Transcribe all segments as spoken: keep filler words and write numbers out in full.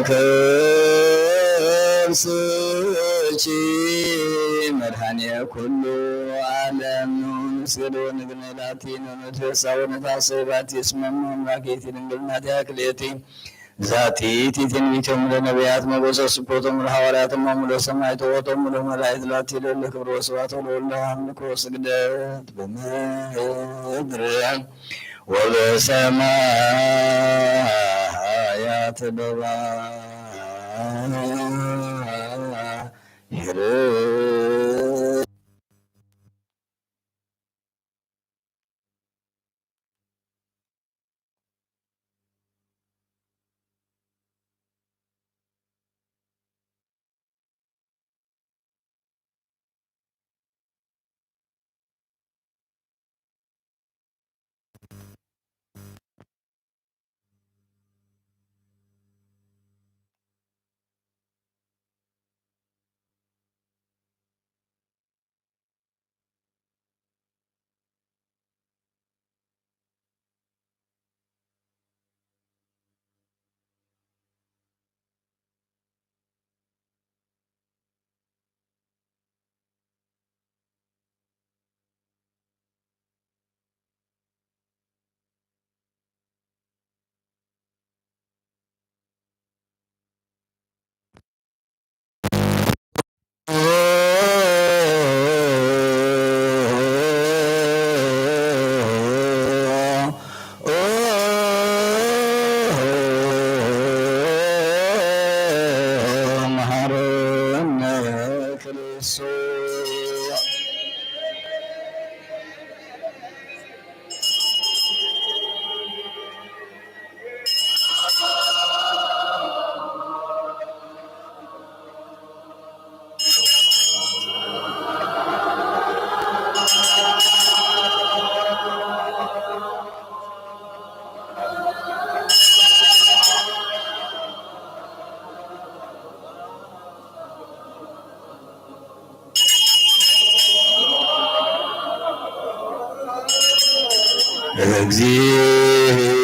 ክርስ ኪ መድኃኔ ኩሉ ዓለም። ንስግድ ወንግን ላቲ ወንትሐሰብ ወንትሐሰይ ባቲ እስመ እሙ አምላክ ይእቲ ድንግል እናቲሃ ክልኤቲ። ዛቲ ይእቲ ትንቢቶሙ ለነቢያት መጎሰ ስብከቶሙ ለሐዋርያት እሞሙ ለሰማዕት ጸሎቶሙ ለመላእክት ላቲ ለእለ ክብር ወስብሐት ወለወልድ አምልኮ ወስግደት በምድር ወበሰማያት በባሕር። መሐረነ ክርስቶስ። እግዚእ።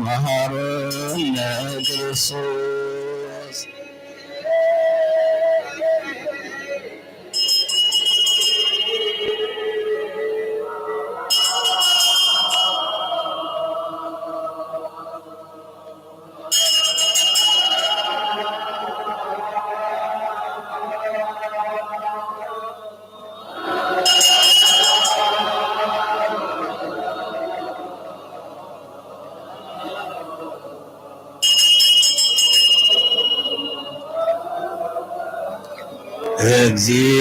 መሐረነ ክርስቶስ። እግዚእ።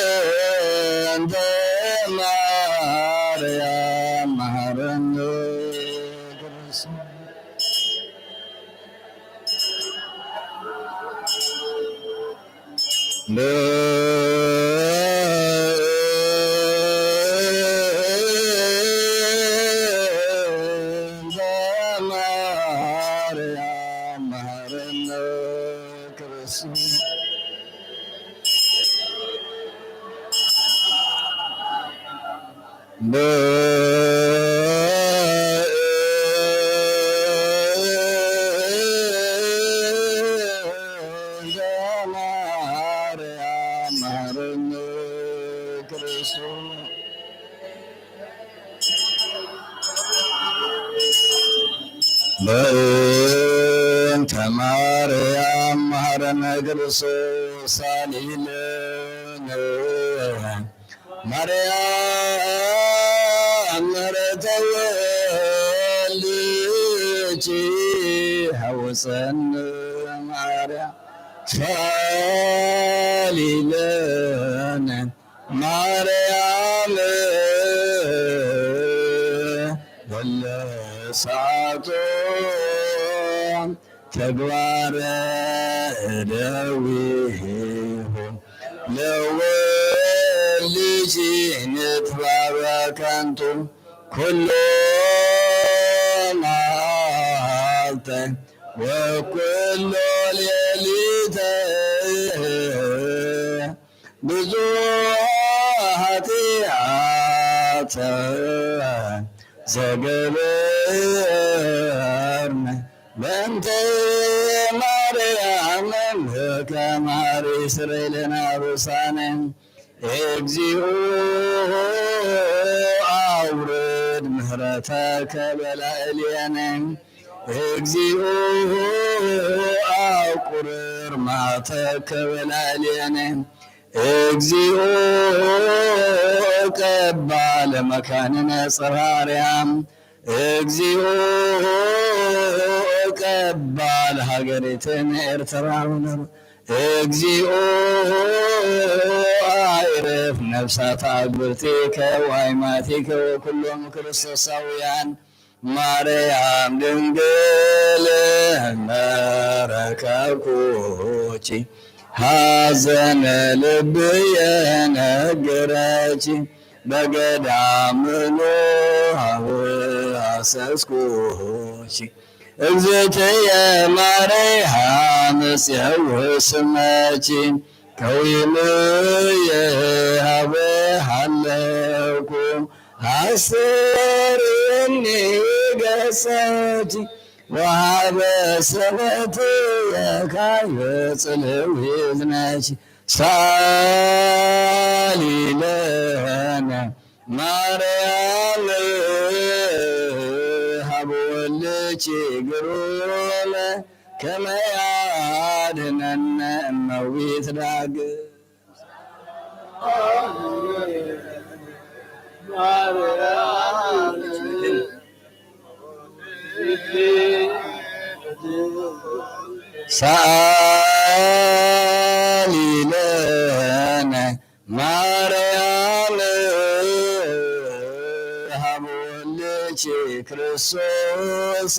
በእንተ ማርያም መሐረነ ክርስቶስ። በእንተ ማርያም መሐረነ ክርስቶስ። በእንተ ማርያም መሐረነ ክርስቶስ። በእንተ ማርያም መሐረነ ክርስቶስ ሳሊ ለነ። ማርያም ምሕረተ ወልድኪ ሐውፀነ ማርያም ሳሊ ለነ። ማርያም ለለሰዓቶ ተግባረ እደዊሁ ለወልድኪ ንትባበ ከንቱ ኩሎ መዓልተ ወኩሎ ሌሊተ ብዙኃ ኃጢአተ ዘገበርነ በእንተ ማርያም እምከ ማሪ ስረይ ለነ አበሳነ። እግዚኦ አውርድ ምሕረተከ በላዕሌነ። እግዚኦ አቁርር መዓተከ በላዕሌነ። እግዚኦ ቀባ ለመካንነ ጽርሐ አርያም። እግዚኦ ቀባ ለሀገሪትነ ኤርትራ ወለር-፣ እግዚኦ አዕርፍ ነፍሳተ አግብርቲከ ወአማቲከ ወኩሎሙ ክርስቶሳውያን። ማርያም ድንግል መረከብኩኪ ሐዘነ ልብየ ነግረኪ በገዳም ኖህ አሐሰስኩኪ እግዝእትየ ማርያም እጼው ስመኪ። ከዊንየ ሀበ ሀለውኩ አስተርእየኒ ገጸኪ ወሀበ ሰነትየ ካይበ ጽልው እዝነኪ። ሳሊ ለነ ማርያም ሀበ ወልድኪ ግሩም ከመ ያድነነ እመዊት ዳግም። ሳሊ ለነ ማርያም ሀበ ወልድኪ ክርስቶስ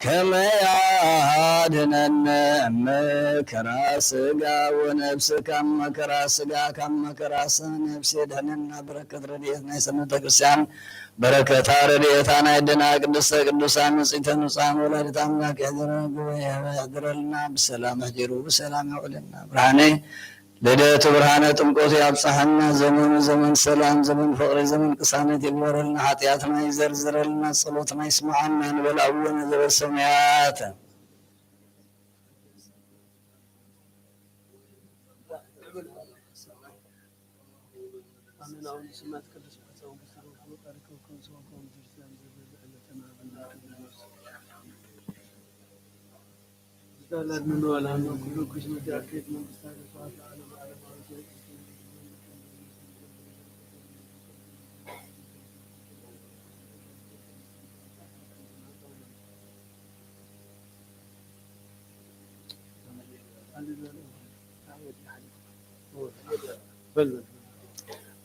ከመ ያድነነ እምከራ ሥጋ ወነፍስ። ከመከራ ሥጋ ከመከራ ስ-፣ ነፍስ ያድነና። በረከት ረድኤት ናይ ሰንበተ ክርስቲያን በረከታ ረድኤታ ናይ አደና ቅድስተ ቅዱሳን ንጽሕተ ንጹሐን ወላዲተ አምላክ ያሕድረልና። ብሰላም አሕድሩ ብሰላም ያውዕለና። ብርሃነ ልደቱ ብርሃነ ጥምቀቱ ያብጽሐና። ዘመኑ ዘመን ሰላም፣ ዘመን ፍቅሪ፣ ዘመን ቅሳነት ይግበረልና። ኃጢአትና ይዘርዝረልና፣ ጸሎትና ይስማዓና። እንበል አቡነ ዘበሰማያት።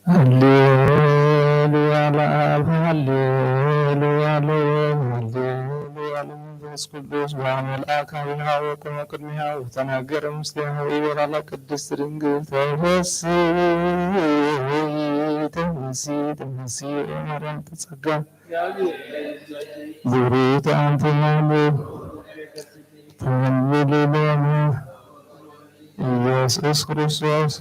ሃሌሉያ ለአብ፣ ሃሌሉያ ለወልድ፣ ሃሌሉያ ለመንፈስ ቅዱስ። ወመልአከ ሀቤሃ ወቆመ ቅድሜሃ ወተናገረ ምስሌሃ ወይቤላ ለቅድስት ድንግል ተፈስሒ፣ ተፈስሒ፣ ተፈስሒ ኦ ማርያም ተጸጋ ቡሩክት አንቲ እምአምላክ፣ ተንብሊ ለነ ኢየሱስ ክርስቶስ።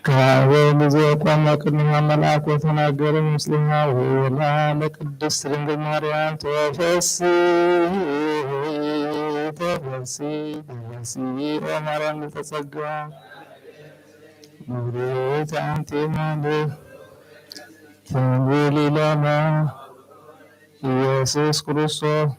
ከሀበ ጊዜ ቆመ ቅድሜሃ መልአክ ወተናገረ ምስሌሃ ወይቤላ ለቅድስት ድንግል ማርያም ተፈስሒ፣ ተፈስሒ፣ ተፈስሒ ኦ ማርያም ዘተጸጋ ቡሩክት አንቲ እምአምላክ፣ ተንብሊ ለነ ኢየሱስ ክርስቶስ።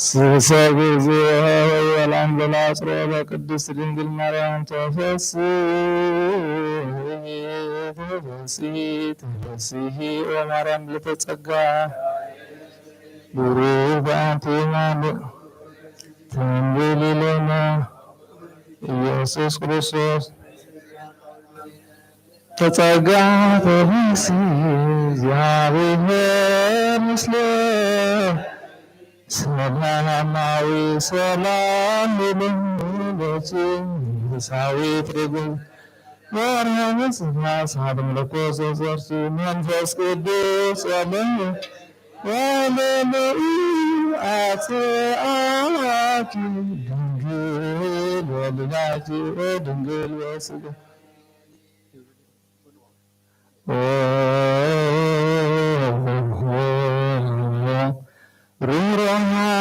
ስብሰ ጊዜ ወይበላም ለላጽሮ በቅድስት ድንግል ማርያም ተፈስሒ፣ ተፈስሒ፣ ተፈስሒ ኦ ማርያም ለተጸጋ ቡሩክ አንቲ እምአምላክ፣ ተንብሊ ለነ ኢየሱስ ክርስቶስ። ተጸጋ ተፈስሒ እግዚአብሔር ምስሌኪ፣ ሰላማዊ ሰላም ይሁን ለኪ፣ መንፈሳዊት ርግብ ማርያም ጽንሳ ድምለኮ ዘዘርኪ መንፈስ ቅዱስ ጸለየ ወለለኡ አጽአኪ ድንግል ወልዳኪ ወድንግል ወስጋ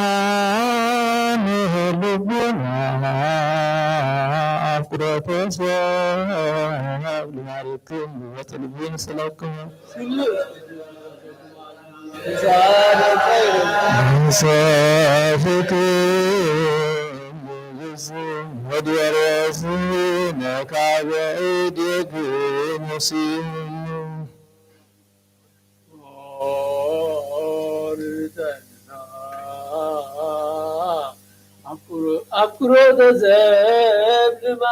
ሩሩሃን ልቡና አፍቅሮተ ሰብ ልማሪክም ወጥልቡን ስለክሙ ሰፍክም ወዲያረስ ነካበ እዴክሙ ሲሙ አፍቅሮ ተዘብልማ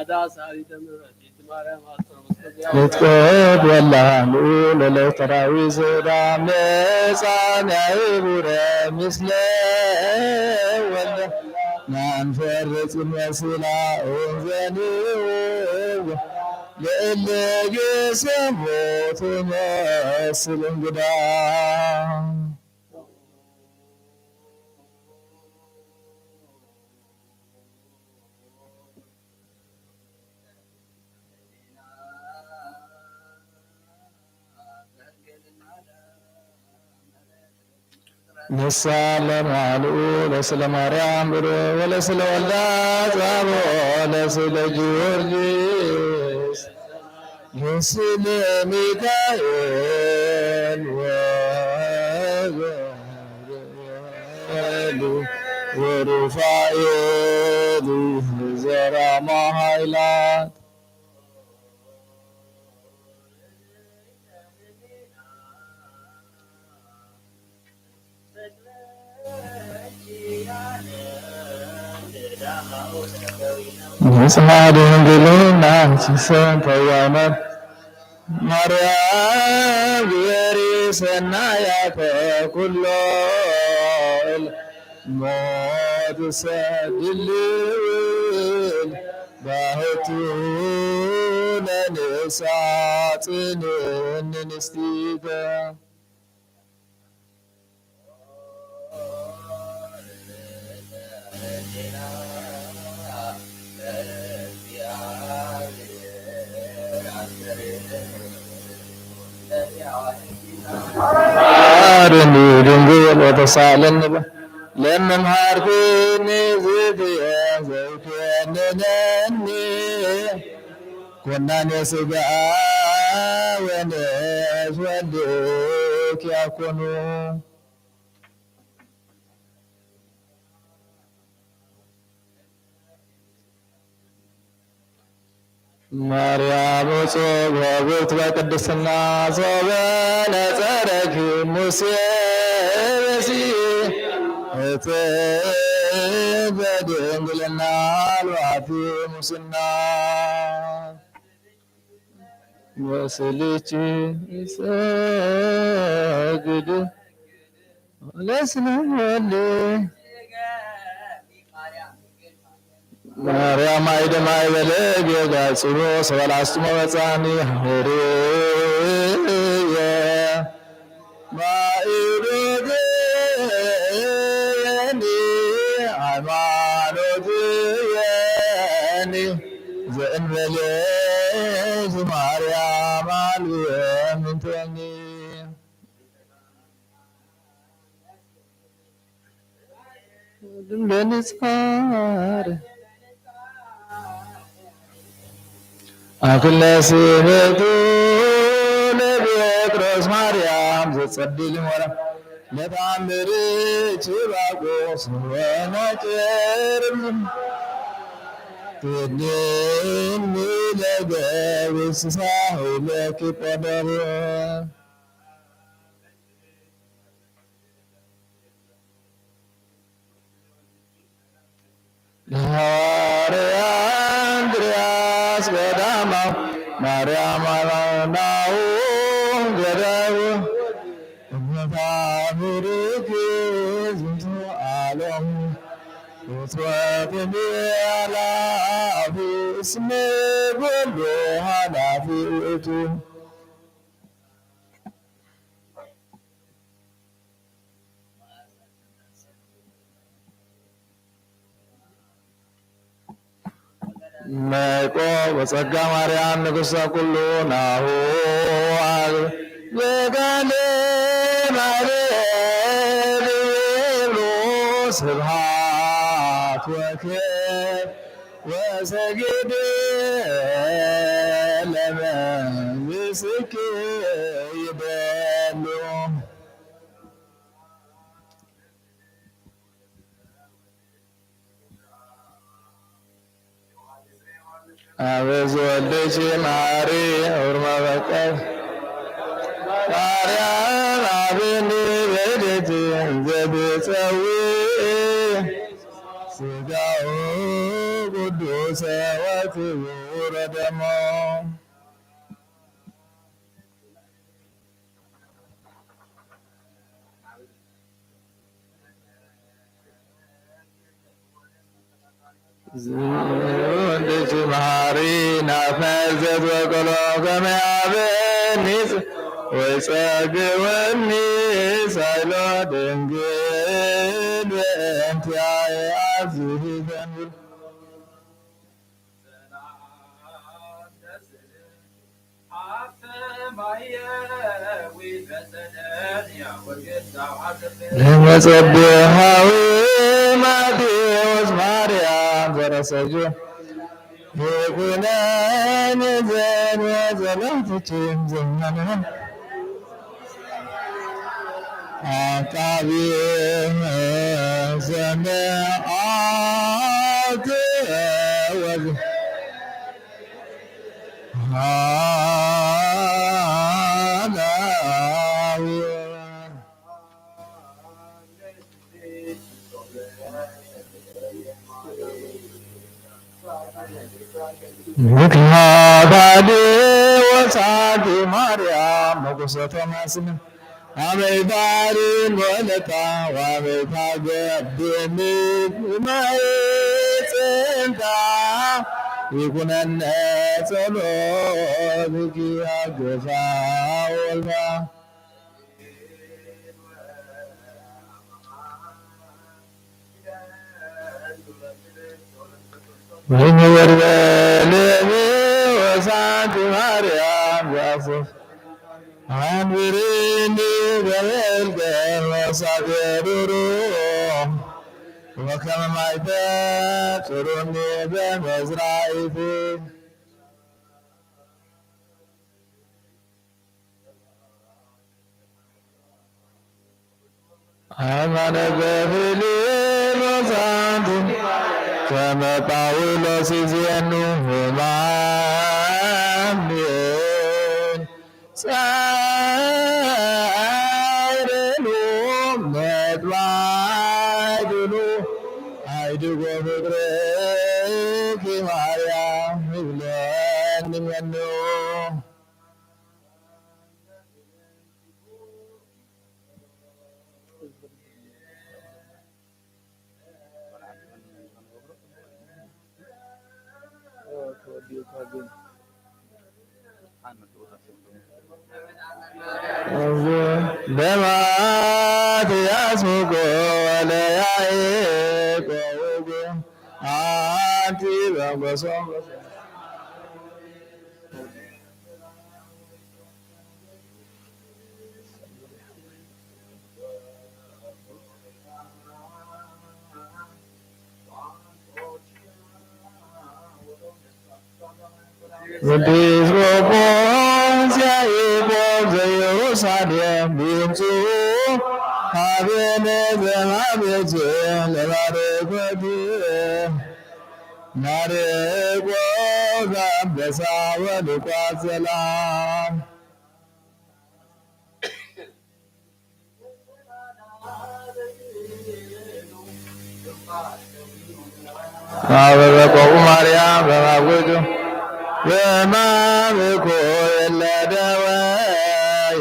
ዳሳሪተ ምሕረት ማርያም አስተርጎ ንጥቀት ወላኑ ለለተራዊ ዘዳም ነጻን ያይቡረ ምስለ ወልደ ናንፈርጽ መስላ እንዘንው ለእለ ጌሰሞ ትመስል እንግዳ። ንሳ ለማልኡ ለስለ ማርያም ብሎ ወለስለ ወልዳ ጻቦ ለስለ ጊዮርጊስ ለስለ ሚካኤል ወገብርኤል ወሩፋኤል ዘራማ ኃይላት ንጽሐ ድንግልና ሲሰን ከዋመት ማርያም ግበሪ ሰናያተ ኩሎ እል ሞት ሰድልል ባህቱ ለነ ሳጽንን ንስቲተ አርኒ ድንግል ወተሳለኒ ለመምሃርክኒ ዝትየ ዘይኮንነኒ ኩነኔ ስጋ ወነፍስ ወልድኪ ያኮኑ። ማርያም እጹብ ውእቱ በቅድስና ሶበ ነጸረኪ ሙሴ ብእሲ እትይ በድንግልና አልባቲ ሙስና። ወስልኪ እሰግድ ለስለ ወልድ። ማርያም ማይደ ማይበለ ጌጋ ጽኑ ሰበላስሞ መጻኒ ህርየ ማይደ የኒ ሃይማኖት የኒ ዘእንበለ ማርያም አልብየ ምንተኒ። ለንጻር አክለ ስብእቱ ለጴጥሮስ ማርያም ዘጸድል ወራ ለታምር ችባቆስ ወናጭር ትድን ለገብስ ሳህለኪ ቆደር። ለሐዋርያ እንድርያስ ገዳማው ማርያም አማናው ገዳው እምታምርክ ዝንቱ ዓለም ወትወክል ኃላፊ እስመ ኩሉ ኃላፊ ውእቱ። መቆ ወጸጋ ማርያም ንግሥተ ኩሉ ናሁ አብ ዘጋለ ማርያም ይብሉ ስብሐት ወክብር ወሰግድ ለመንግሥትኪ ይደሉ። አበዝ ወልደች ማሪ ኡርመ በቀል ማርያም አብኒ በደት ዘብጸዊ ስጋው ቅዱስ ወክቡር ደሞ። ዝንቱ መሐሪ ናፍመዘት ወቀሎ ከመ ያበኒ ወይጸግወኒ ሳይሎ ድንግል በእንቲአየ አብዝሒ ዘንብር። ለመጸብሐዊ ማቴዎስ ማርያም ዘረሰጆ ይኩነን ዘን ወጸሎትችን ዘመነ አቃቢ ሰማዕት ወዝ ምክንያት አዲ ወሳቲ ማርያም ንጉሰ ተማስነ አመ ይባሪ ሞለታ ወአመ ይታገድ ማይ ጽንታ ይኩነነ ጸሎትኪ ያግዛውና። ወይን ወርበ ለሚ ወሳንቲ ማርያም ያስፍ አንብሪኒ በመልከ ወሳቴ ዱሩ ወከመ ማይ በጽሩኒ በመዝራኢቲ። አማነ በፊልጶስ አንቱ ከመ ጳውሎስ ይዜኑ ማምን ጸርሉ መጥባይድሉ አይድጎ ፍቅርኪ ማርያም ይብለን ምኑ። ለማትያስ ወለያዕቆብ አንቲ በጎሶ ኤጲስቆጶስ ያዕቆብ ዘኢየሩሳሌም ይምጽኡ ሀቤነ ዘማቤት ለባርኮት ማርቆስ አንበሳ ወሉቃስ ዘላም። አበበቆሙ ማርያም በማጉቱ በማምኮ የለደወ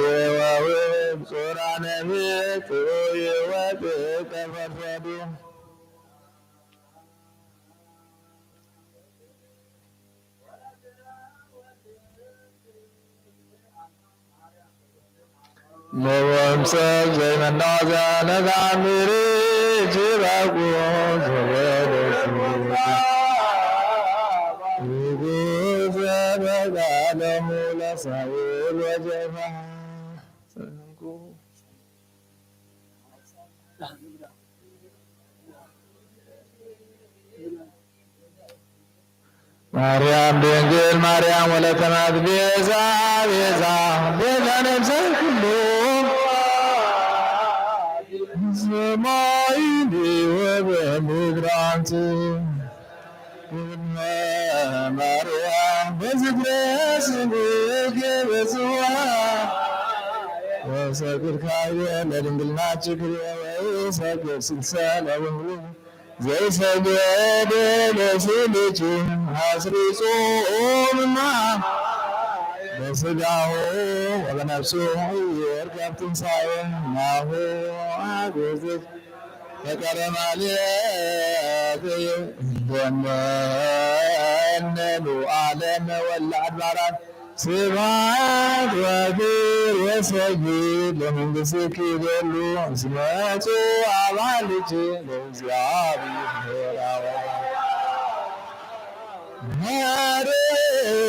የወውብ ጾራነ ቤት ይወት ተፈርፈዱ። ለወምሰል ዘይመናዘ ለዛምሪ ጅባጉ ዘበለሱ ይጉዘ በቃለሙ ለሳውል ወጀፋ። ማርያም ድንግል ማርያም ወለተ አምላክ ቤዛ ቤዛ ቤዛ ነፍሰ ኩሉ ሰማይኒ ወበምድር አንቲ ማርያም በዝክረ ስምኪ በጽዋ ወሰግድ ካይበ ለድንግልናኪ ክብር ወይሰግድ ስልሰ ለወንጌል ዘይሰገደ ለስልኪ አስርጾ ምና በስጋሁ ወበነፍሱ ይርከብ ትንሳኤ ናሁ አግዝት ፈቀረ ማለት ለነ ለዓለመ ወለአድባራት ስብሐት ወክብር ወሰግድ ለመንግሥትኪ ኩሉ እስመ ጹ አባልኪ ለእግዚአብሔር አብ።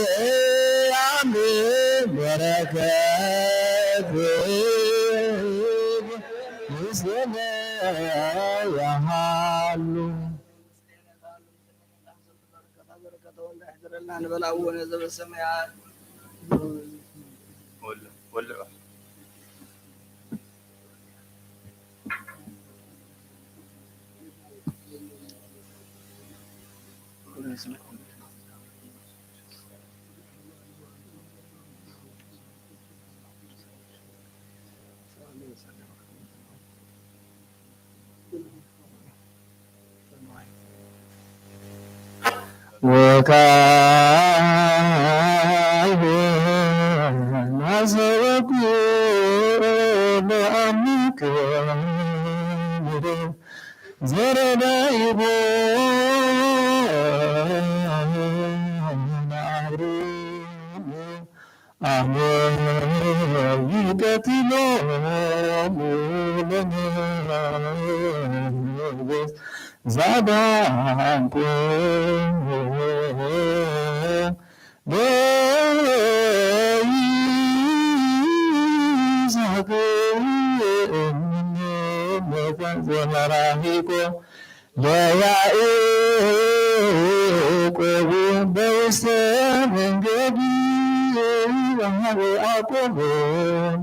ማርያም በረከት ምስለ ያሃሉ። ወካዕበ አሰበኩ ለአምክር ዘረዳይቦ ለአብሩ ይቀትሎ ሙሉነ ወዛዳንኮ ለይዛግ ወመራሂቆ ለያዕቆብ በውስተ መንገድ ወሀበ አኮሎ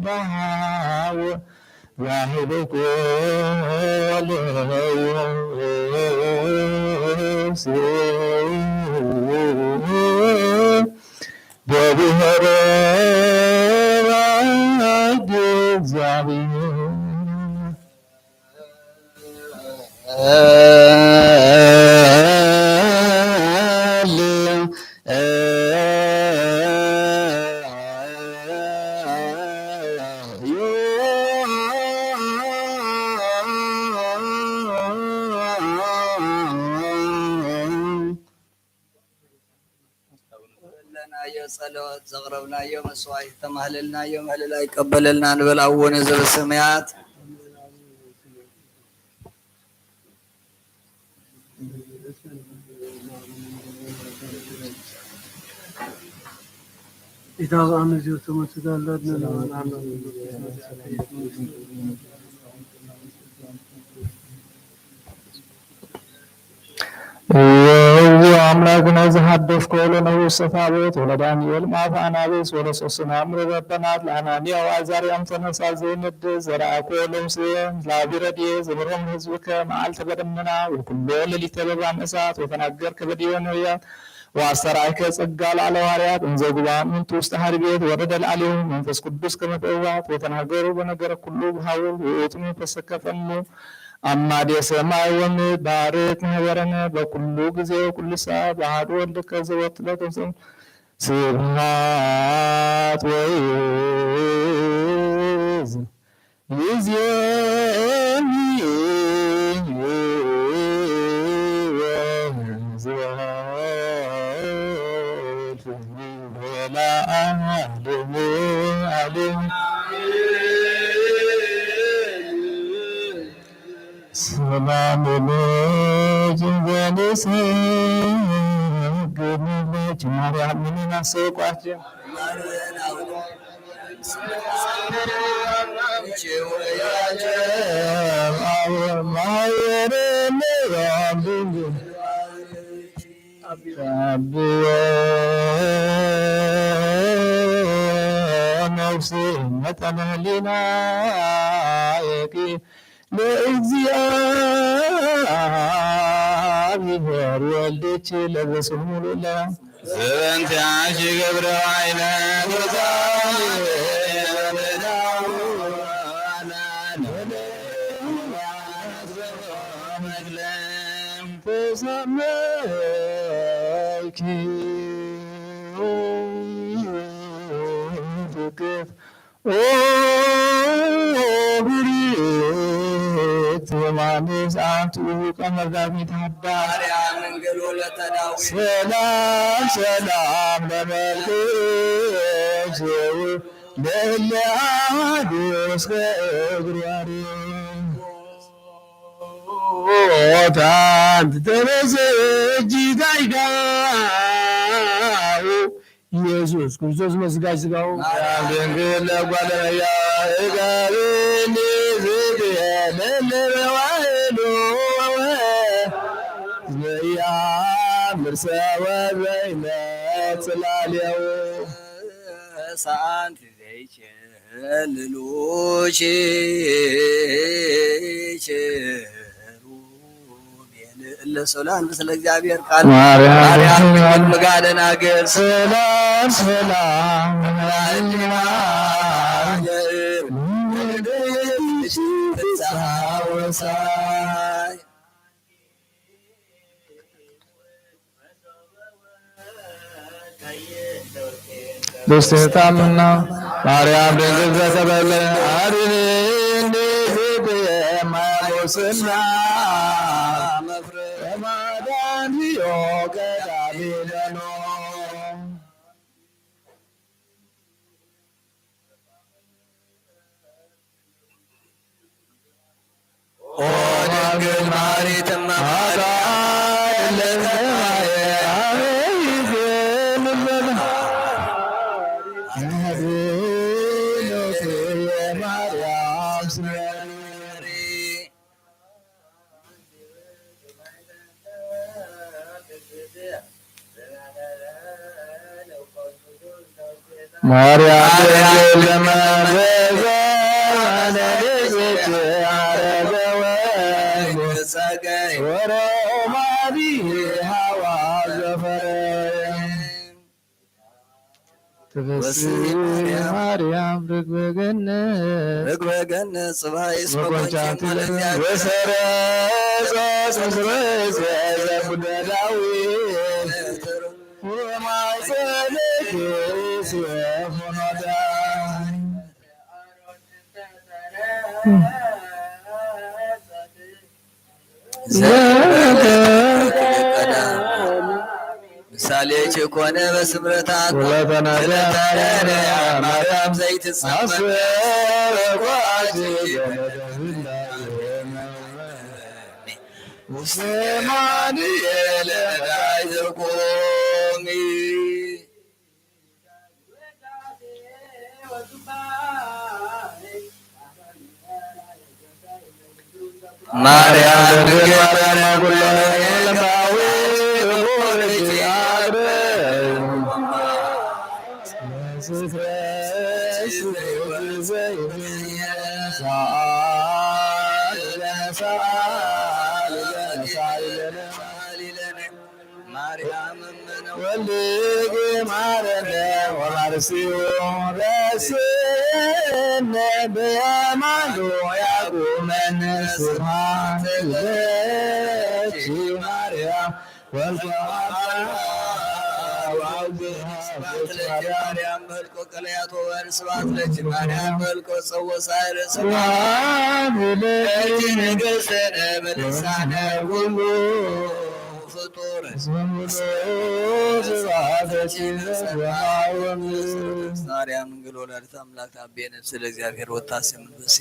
ለሃወ ራሄልኮ ለዮሴፍ በብሔረ እግዚአብሔር። ለናዮ ጸሎት፣ ዘቅረብናዮ መስዋዕት፣ ተማህለልናዮ ምህለላ ይቀበለልና እንበል። አቡነ ዘበሰማያት። ኢታብአነ ዘውትር መንግሥትከ ለአዳም ወእግዚኦ አምላክነ ዘሐደስኮ ለነቡሰ ታቦት ወለዳንኤል ማፍ አናብስ ወለሶስና ምድረ በናት ለአናንያ ወአዛርያ እምተነሳ ዘይነድድ ዘርአኮ ለሙሴ ላቢረድኤ ዘበሮም ለሕዝብከ መዓልተ በደመና ወኩሎ ሌሊተ በብርሃን እሳት ወተናገርከ በዲበ ነቢያት ወአስተርአይከ ጸጋ ለአለ ሐዋርያት እንዘ ጉባን ምንቱ ውስተ ሐድ ቤት ወረደ ለአሌሁ መንፈስ ቅዱስ ከመ በእባብ ወተናገሩ በነገረ ኩሉ በሐውር ውእቱ መንፈስከ ፈኑ አማዴ ሰማይ ወምድር ባርክ ማህበረነ በኩሉ ጊዜ ወኩሉ ሰዓት በአሐዱ ወልድከ ዘወትለ ስብሐት ወይዝ ይዜኒ ወዘልፍ ለዓለመ ዓለም። ሰላም ለኪ ዘንሰግድ ለኪ ማርያም። ምን እናስብኳችሁ? ነፍሴ መጠነ ህሊናኪ ለእግዚአብሔር ወልድኪ ለዘስሙ ለዘበንቲአኪ ገብረ ኃይለ ተሳመኪ ፍቅር ኦ ብርክት ዮሐንስ አንቲ ውእቱ ቀመ መጋቢት ሀዳ። ሰላም ሰላም ለመልክኪ ለእለ አሐዱ እስከ እግሩ አርያም። ኦ ታንት ተበዘ እጅግ አይጋው ኢየሱስ ክርስቶስ መስጋጅ ስጋው። ማርያም ድንግል ለጓለመያ እጋብኒ ዝግየ ለለበዋይሉ ዘያምር ሰወ ዘይነ ጽላሌው። ሳንቲ ዘይቸልሉቺ ቸሩ ለሰላም ስለ እግዚአብሔር ቃል ማርያም ማርያም ድንግል ድንግል ምጋ ደናግል ሰላም ሰላም ለኪ ፍስሐ ወሳይ። በስቴታምና ማርያም ድንግል ዘተበለ አድኒ እንዲህ የማሙስና በማዳን ሪዮ ቀዳሚ ለኖ። ማርያም ድንግል መቤዛ አነ ልጅኪ አረገ ወንጌል ወሮማኒ ሀዋ ዘፈረ። ተፈሲ ማርያም ርግበ ገነት ርግበ ገነት ጽባሕ እስመ ኮንኪ ወኮንቻቲ እመ ለእግዚአብሔር። ወሰረጸ ምስለ ዘጉደ ዳዊት ወማይጸነኪ ሲሆን ወዳይ። ምሳሌኪ ኮነ በስምረታ ወለተናደ ማርያም ዘይትጸመድ አስር ወአጅ ውስተ ማንኤል ዳይ ዘቆሚ። ማርያም ድንግል ማርያም ኩሎ ለባዊ ክቡር አቅርብ። ማርያም ወልድኪ ማረነ ወአርሲው ረስነ በየማኑ ያቁመነ። ስብሐት ለኪ ማርያም ወልቆ አባ ወአብ። ስብሐት ለኪ ማርያም መልኮ ቀለያቶ ወር። ስብሐት ለኪ ማርያም መልኮ ጸወ ሳይረ። ስብሐት ለኪ ንግሥነ በልሳነ ኩሉ ፍጡር። ስብሐት ለኪ ማርያም ድንግል ወላዲተ አምላክ ታቤ ነፍስ ለእግዚአብሔር ወታሴ መንፈሴ።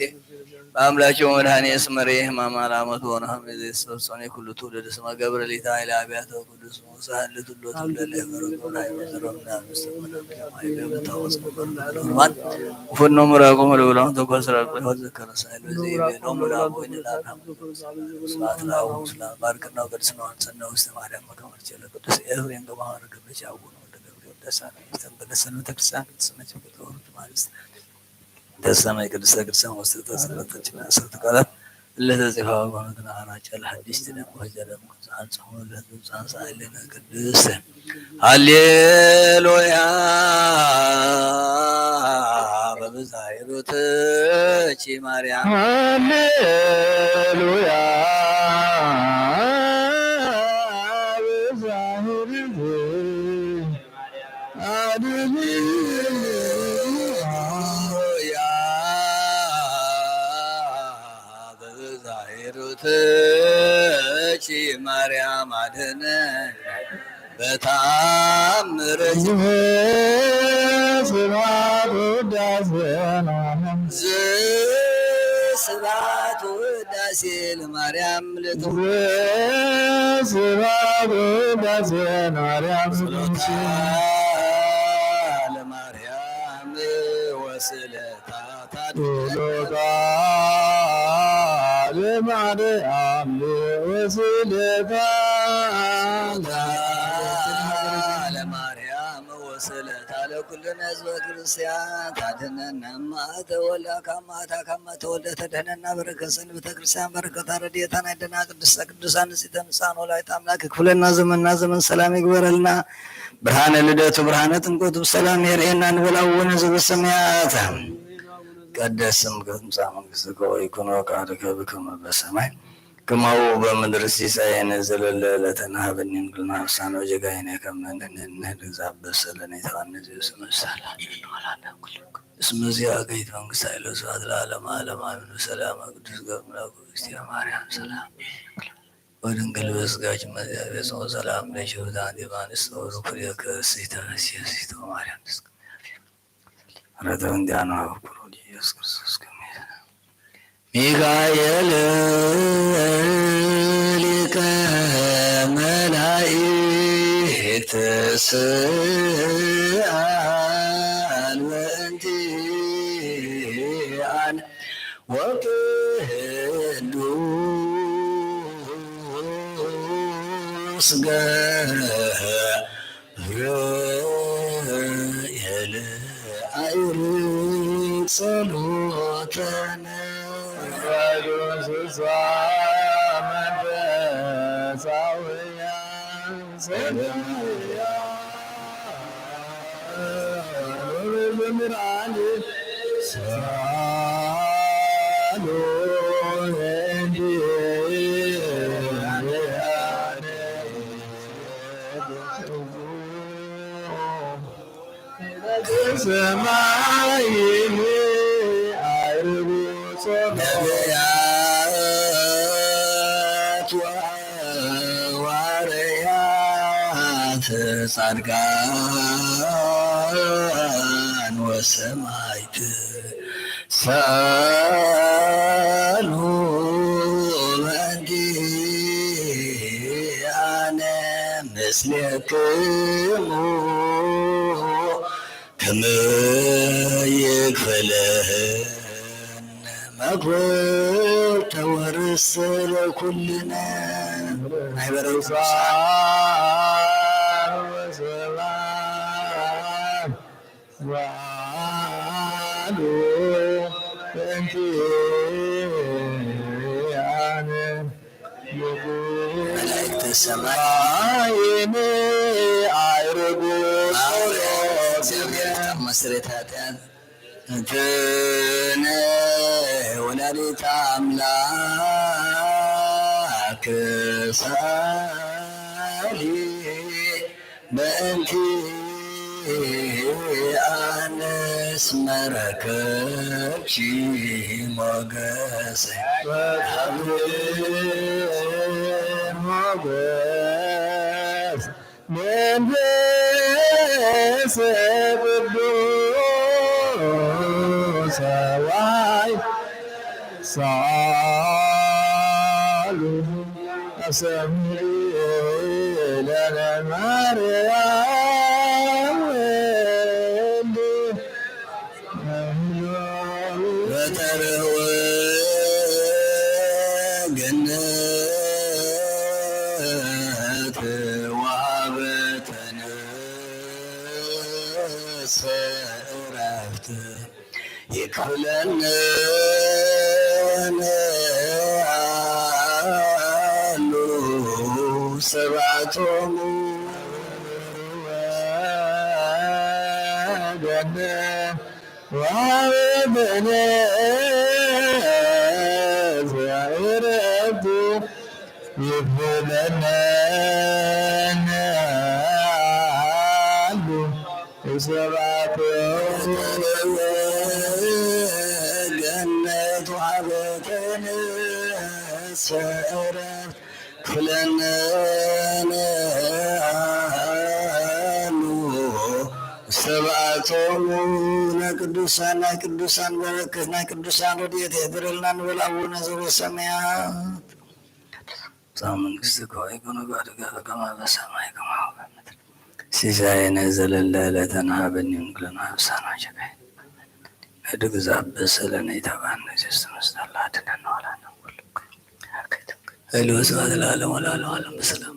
በአምላኬ ወመድኃኒየ እስመ ርኤ ሕማማ ለአመቱ ወነሐመ ዘይሰብሰኔ ኩሉ ትውልድ እስመ ገብረ ሊታ ኃይለ አብያተ ቅዱስ ወሳህል ለትሎ ትብለለ ፈረዶን ኃይሎ ዘሮምና ምስለ መለኮት ኃይሎ በታወስ ቁርባን ወፈኖ ምራቆ መለብላን ተኮስራ ቆይ ወዘከረ ሳይሎ ዘይቤሎ ሙላ ቦይን ላካም ስብሐት ለአቡ ምስለ ባርክና ቅድስና አንሰና ውስተ ማርያም መካመርቸ ለቅዱስ ኤፍሬም ከማህበረ ገብረ ቻቡን ወልደ ገብርኤል ደሳነ ይስተንበለሰን ቤተክርስቲያን ቅድስና ችግር ተወሩት ማለት ተሰማይ ቅድስተ ቅዱሳን ወስተ ተሰረተችና አስርት ቃላት እለ ተጽፋ በመትነ አራጫ ለሐዲስ ትደም ወጀደም አንጽሖ ለትብጻን ሳይለነ ቅድስት ሃሌሉያ በብዝኃ ሂሩትኪ ማርያም። ሃሌሉያ በብዝኃ ሂሩትኪ ሃሌሉያ በብዝኃ ሂሩትኪ ማርያም አድነን በተአምርኪ። ስብሐት ውዳሴ ለማርያም። ስብሐት ውዳሴ ለማርያም። ስብሐት ውዳሴ ለማርያም። ጸሎታ ለማርያም ወስዕለታ ታድነነ። ጸሎታ ለማርያም ወስዕለታ ለማርያም ወስዕለታ ለኩልነ ህዝበ ክርስቲያን ታድነነ። እማ ተወልዳ ከማታ ከመ ተወልደ ተድህነና በረከተ ሰንበተ ክርስቲያን በረከታ ረድኤታን አይለየና። ቅድስተ ቅዱሳን ንጽሕተ ንጹሐን ወላዲተ አምላክ ክፍለና ዘመንና ዘመን ሰላም ይግበረልና። ብርሃነ ልደቱ ብርሃነ ጥምቀቱ በሰላም የርእየና እንበል። አቡነ ዘበሰማያት ይትቀደስ ስምከ ትምጻእ መንግሥትከ ወይኩን ፈቃድከ በከመ በሰማይ ከማሁ በምድር። ሲሳየነ ዘለለ ዕለትነ ሀበነ ዮም ሀበነ ሀበነ ሀበሳነ ወጌጋየነ ከመ ንሕነኒ ንሕነኒ ለዘአበሰ ለነ ኢታብአነ ዘኢሰመ ሳላ እስመ ዚአከ ይእቲ መንግሥት ኃይል ወስብሐት ለዓለመ ዓለም አሜን። በሰላመ ቅዱስ ገብርኤል መልአኩ እግዝእትየ ማርያም ሰላም ወድንግል በስጋኪ እመ እግዚአብሔር ሰው ሰላም ለኪ ወዛንቲ ባንስቶ ወሩኩል የከርስ ይተፈስ የሲቶ ማርያም ረተን ዲያና ወኩሎ ኢየሱስ ክርስቶስ ከመ ሚካኤል ሊቀ መላእክት ስአል በእንቲአነ ወቅዱስ ገብርኤል ሰማይን አይርጉ ነቢያት ወሐዋርያት ጻድቃን ወሰማዕት ሰአሉ በእንቲአነ ምስሌክሙ ከመ ይክፈለነ መክብብተ ወርስትነ ለኩልነ። ማህበረ ቅዱሳን ወሰብሐ ወአሉ በእንቲአነ። መላእክተ ሰማይ አይርጉ ጸሎትነ። መስተስርየተ ኃጢአት እትነ ወላዲተ አምላክ ሰአሊ በእንቲአነ እስመ ረከብኪ ሞገሰ። ሞገስ መንፈስ ቅዱስ ዋይ ሳሉ አሰምሪ ለነ ማርያም ወልድ በተርህወ ገነት ወሀበተነ እረፍት። ይክፍለነ አሉ ሰብዐቶሙ ገነ ወሀበነ እረፍት። ይክፍለነ አሉ ሰብዐቶሙ ገነት ወሀበተነ እረፍት። ክፍለነ አሉ ሰብዐቶሙ። ናይ ቅዱሳን፣ ናይ ቅዱሳን በረከት፣ ናይ ቅዱሳን ረድኤት ይሕድረልና እንበል። አቡነ ዘበሰማያት። ትምጻእ መንግስትከ ወይኩን ፈቃድከ በከመ በሰማይ ከማሁ በምድር። ሲሳየነ ዘለለ ዕለትነ ሀበነ ዮም ወህብ ለነ አበሳነ ወጌጋየነ። ንሕድግ ዘአበሰ ለነ ኢታብአነ፣ ወኢትስእነነ ላድነነ ወላ ነንኩል። ኃይል ወስብሐት ለዓለመ ዓለም። ሰላም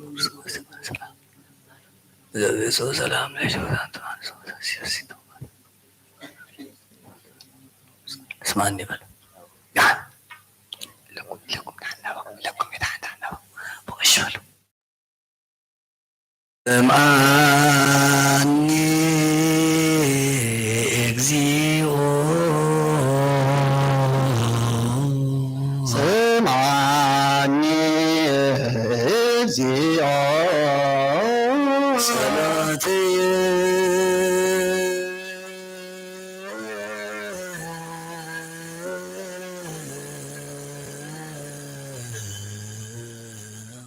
ለእግዚኦ ሰላም ለሽወታን ተማን ሰው ሲያሲተው እስማን ይበል። ለኩም ለኩም ለኩም ለኩም ለኩም ለኩም ስምዓኒ እግዚኦ፣ ስምዓኒ እግዚኦ፣ ጸሎትየ።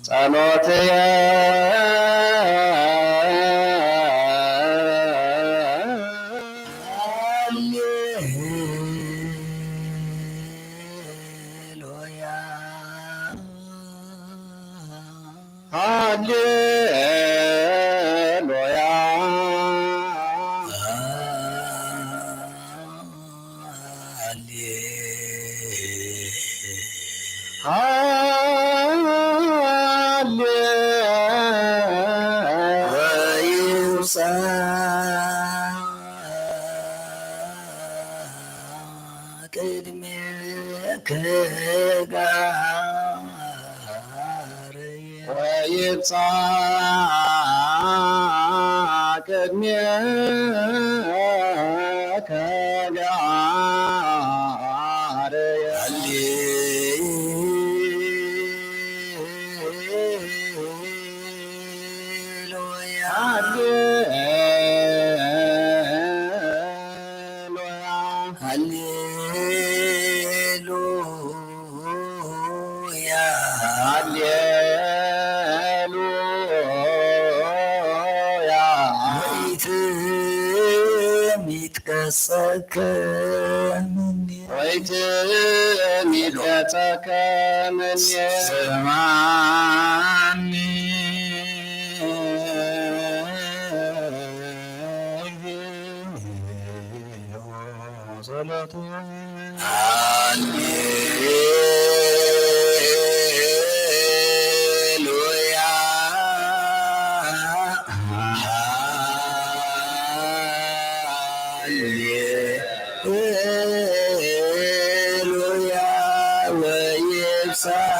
ጸሎትየ። ሃሌሉያ። ሃሌሉያ። ሃሌ፣ ሃሌ፣ ወይብጻሕ ቅድሜከ ከጋር ወይብጻሕ ቅድሜከ ጋር። ሃሌሉያ፣ ሃሌሉያ፣ ሃሌሉያ፣ ሃሌሉያ። ወይትም ይትገሰከ ምኔ። ወይትም ይትገሰከ ምኔ። ስማኒ። ጸሎቱ። ሃሌሉያ፣ ሃሌሉያ፣ ወይብጻሕ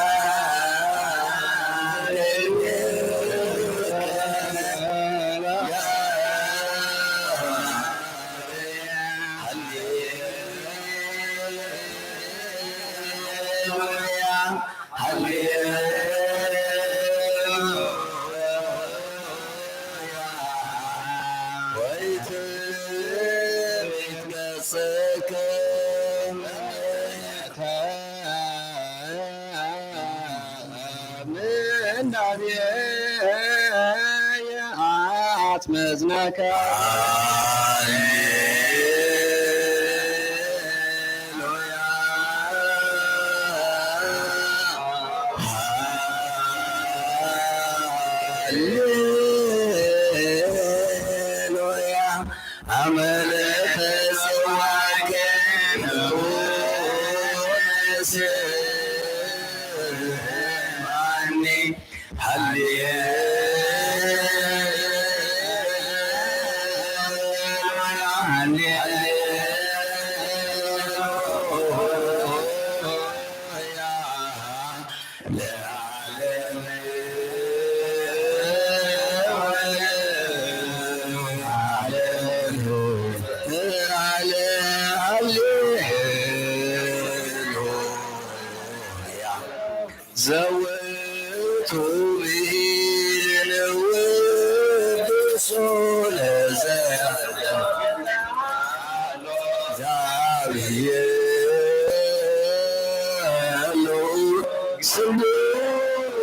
ዘውቱ ብሂል ንውድሱ ለዘለዓለም። ዛብየሉ ስሙ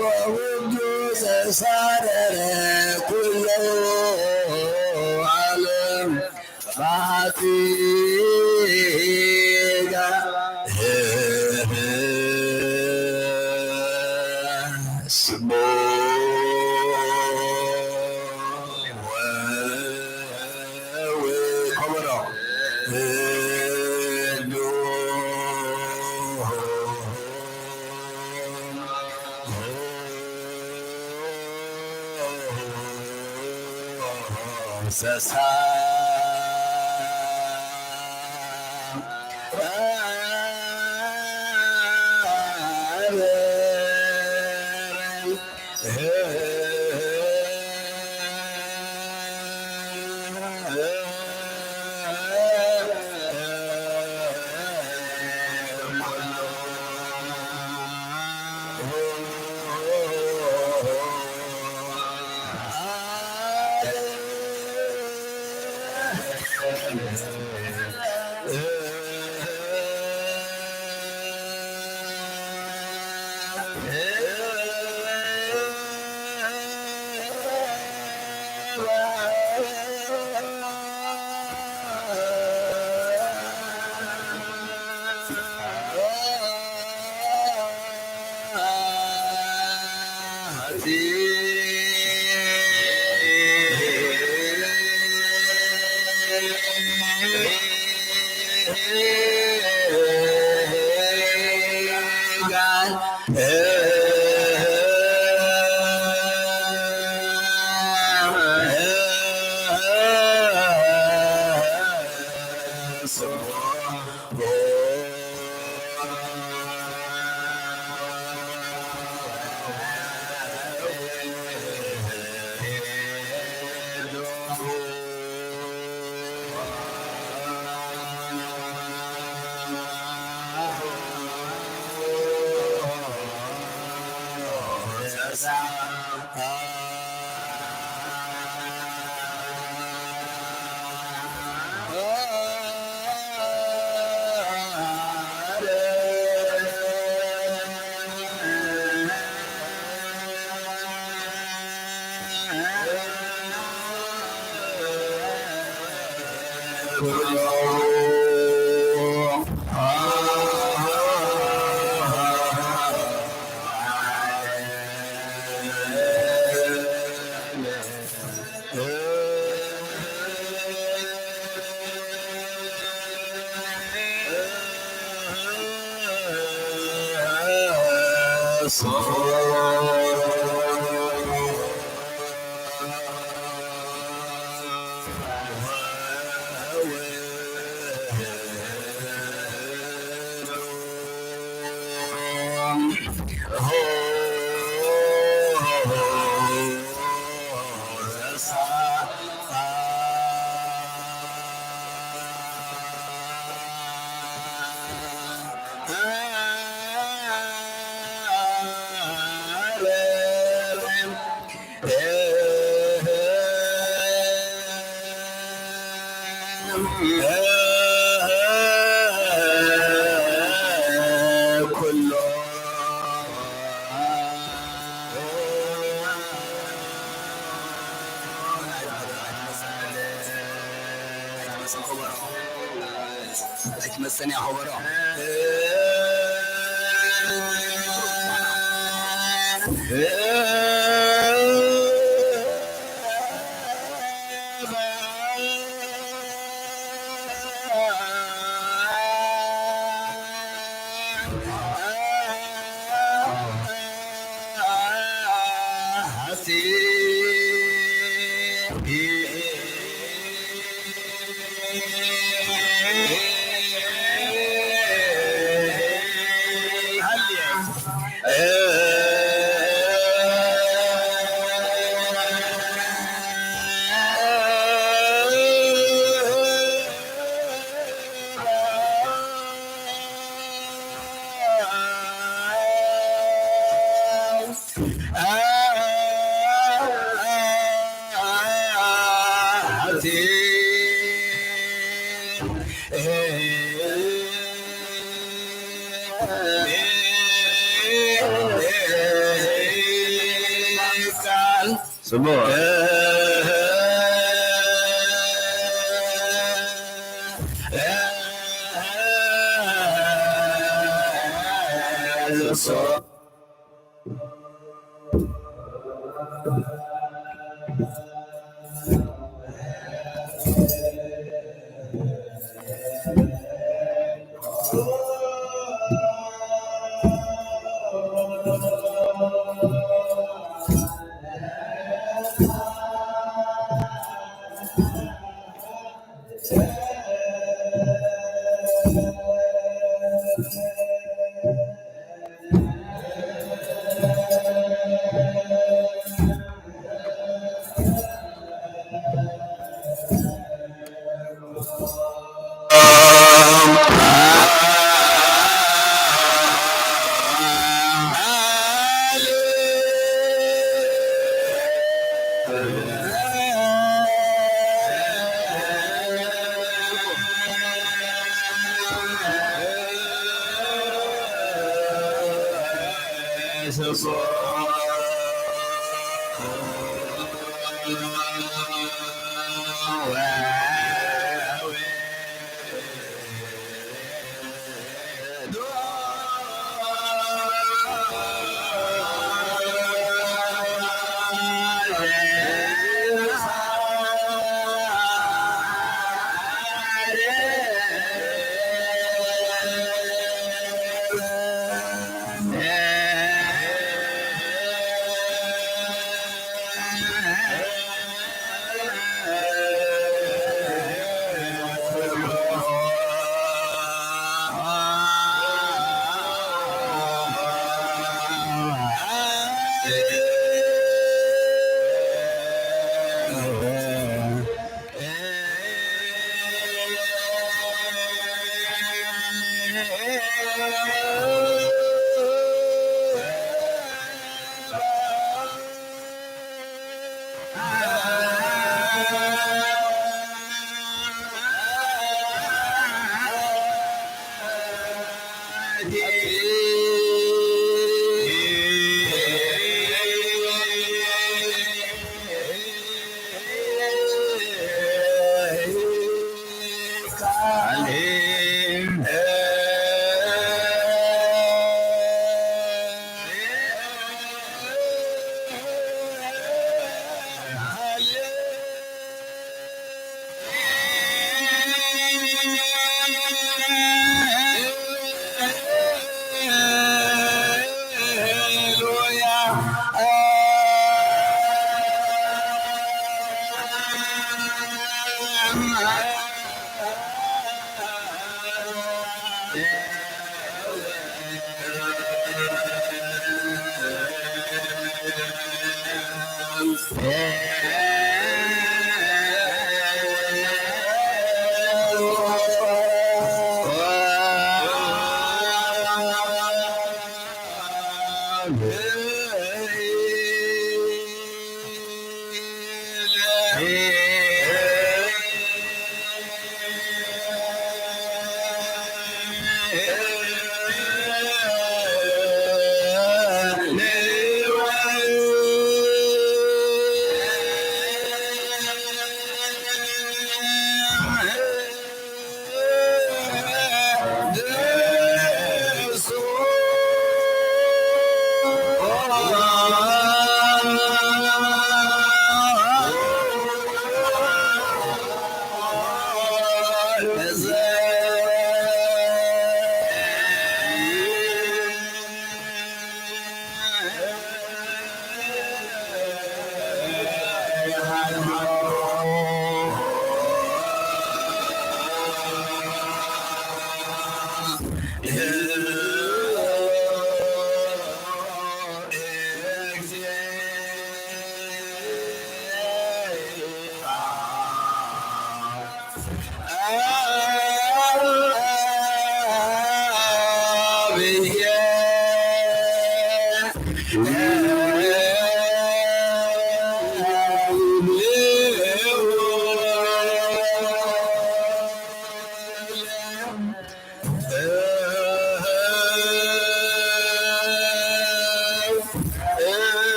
ወውዱ ዘሳረረ ኩሎ ዓለም። ፋሲጋ ስሙ ወወ ኮመሮ ሰሳ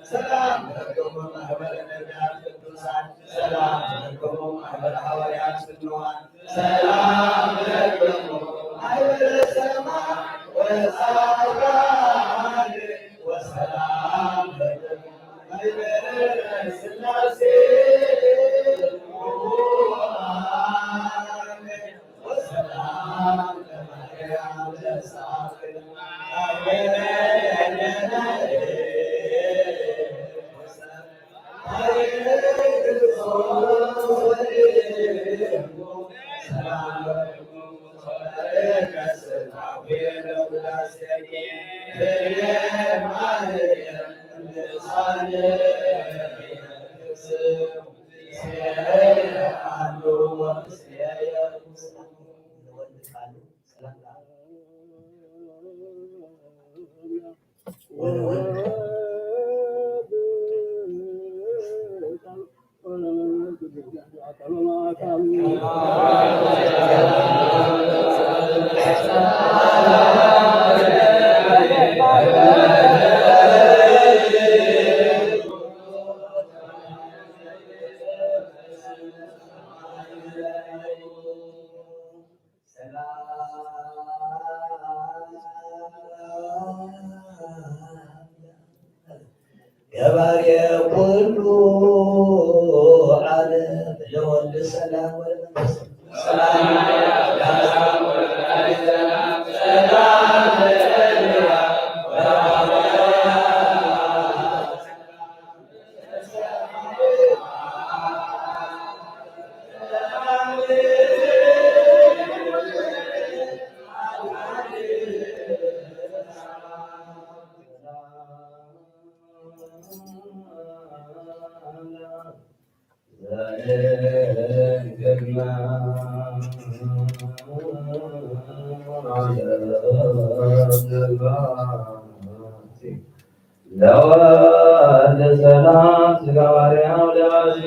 ሰላም ለኩም ማህበረ ነቢያት ቅዱሳን፣ ሰላም ለኩም ማህበረ ሐዋርያት ፍቱዋን፣ ሰላም ለኩም ማህበረ ሰማዕት ወጻድቃን፣ ወሰላም ለኩም ማህበረ ሥላሴ ቅዱሳን። ገባሬ ኩሉ ዓለም ለወልድ ሰላም ወለመንፈስ ቅዱስ ሰላም። ለወልድ ሰላም ሥጋ ማርያም ለባሲ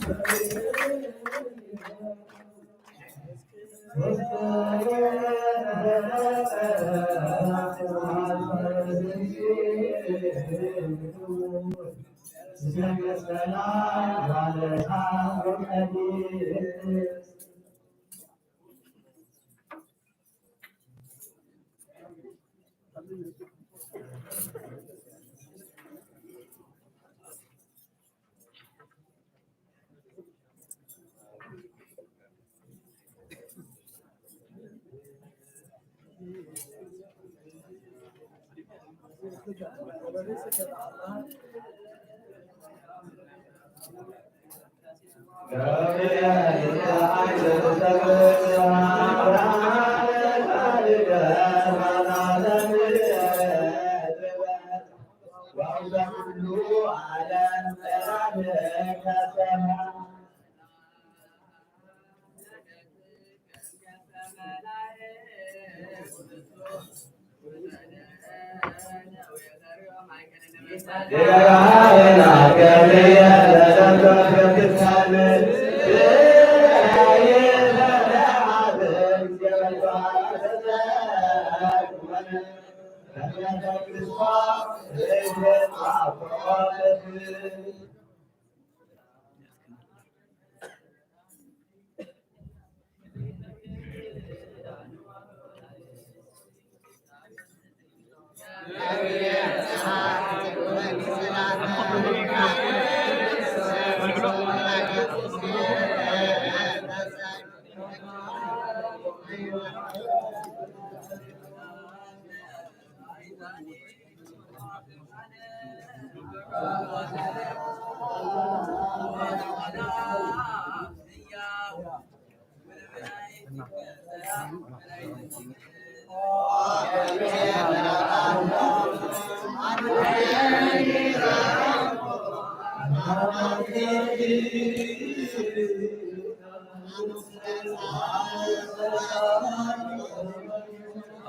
ܐܒܝ ܩܫܝ ܕܘܝܕ ܬܐ ܝܠܗ ܐܚܢܢ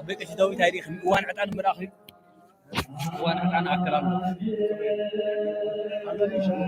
ܐܘܢ ܥܕܢܐ ܡܪܚܝ. ܐܘܢ ܥܕܢܐ ܐܟܠܢ.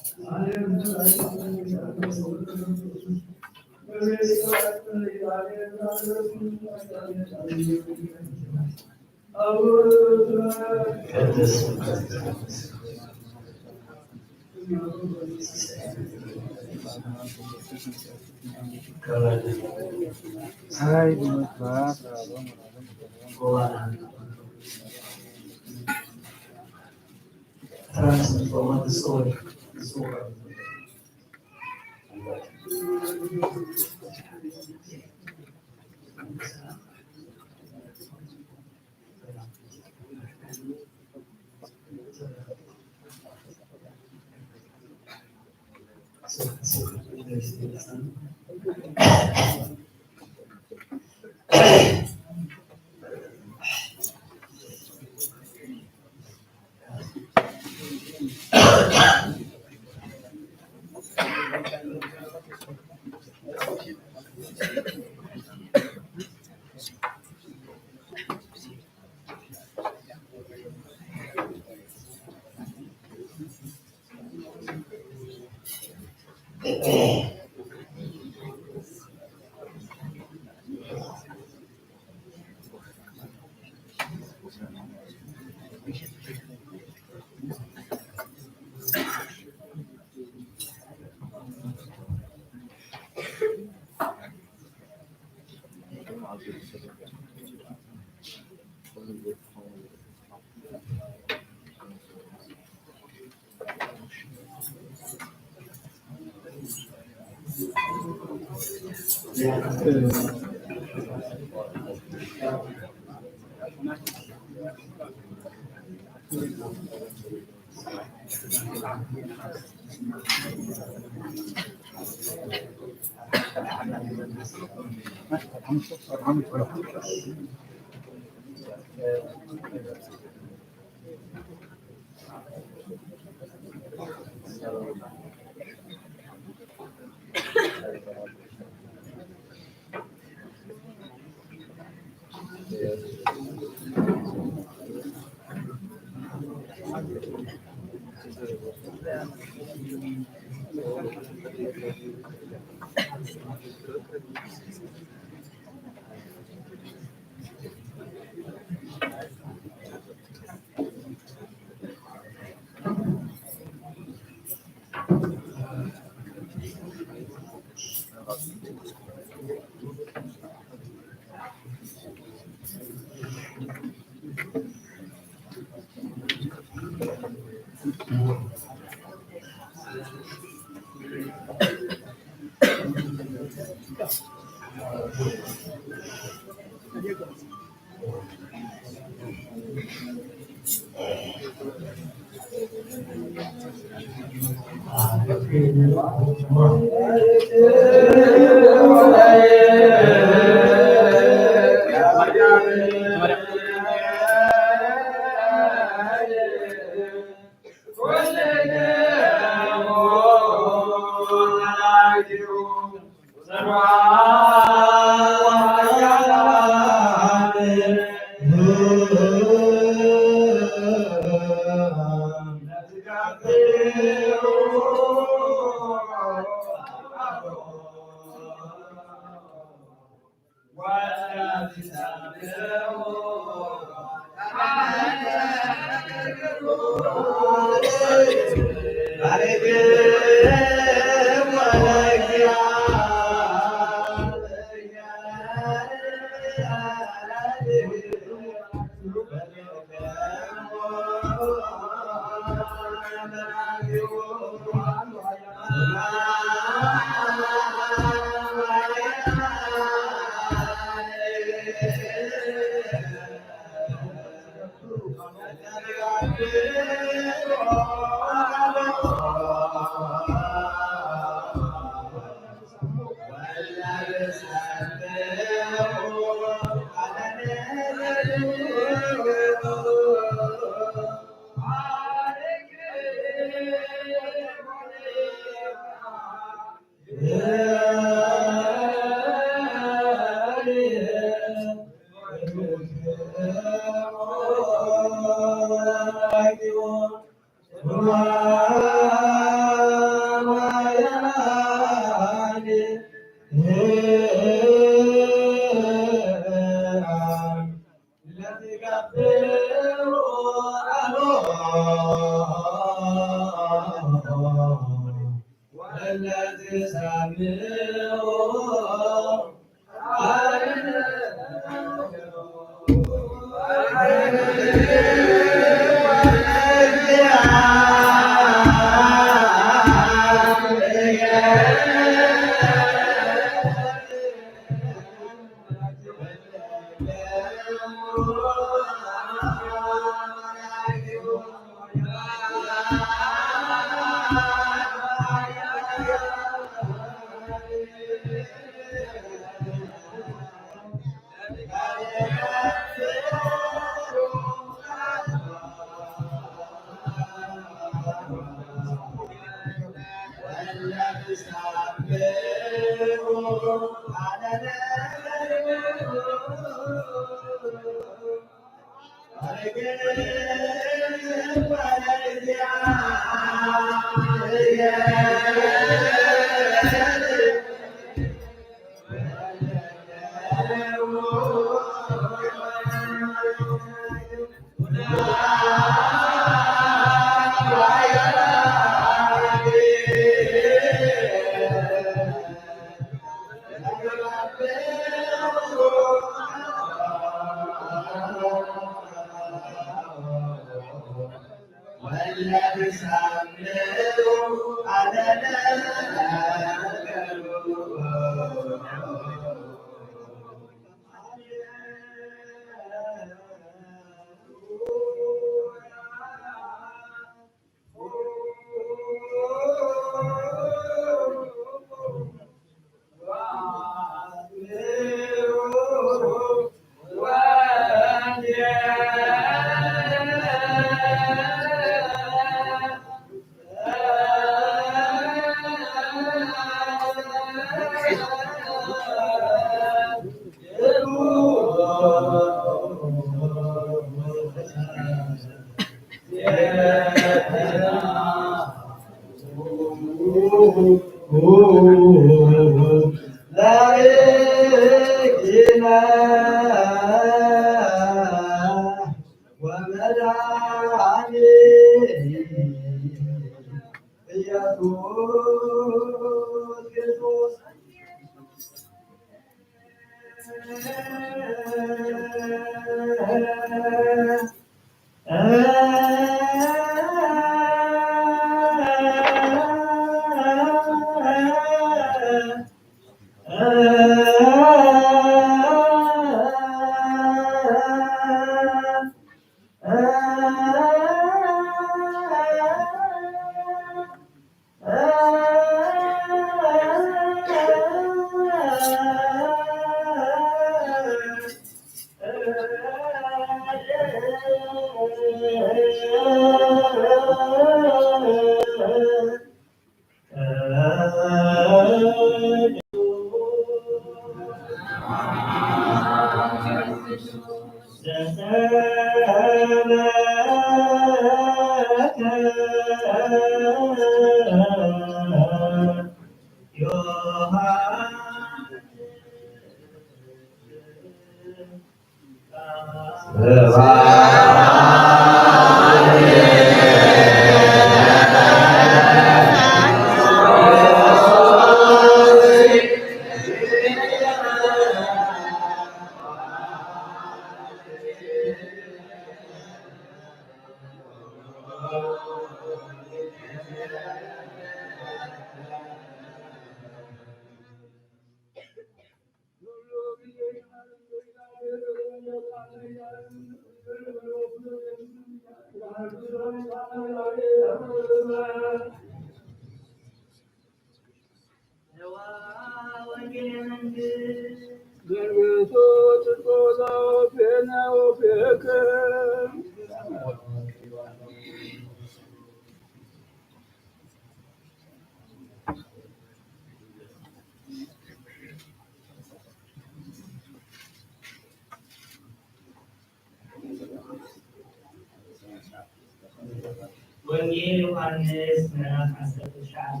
ወንጌል ዮሐንስ ምዕራፍ ዓሰርተ ትሽዓተ፣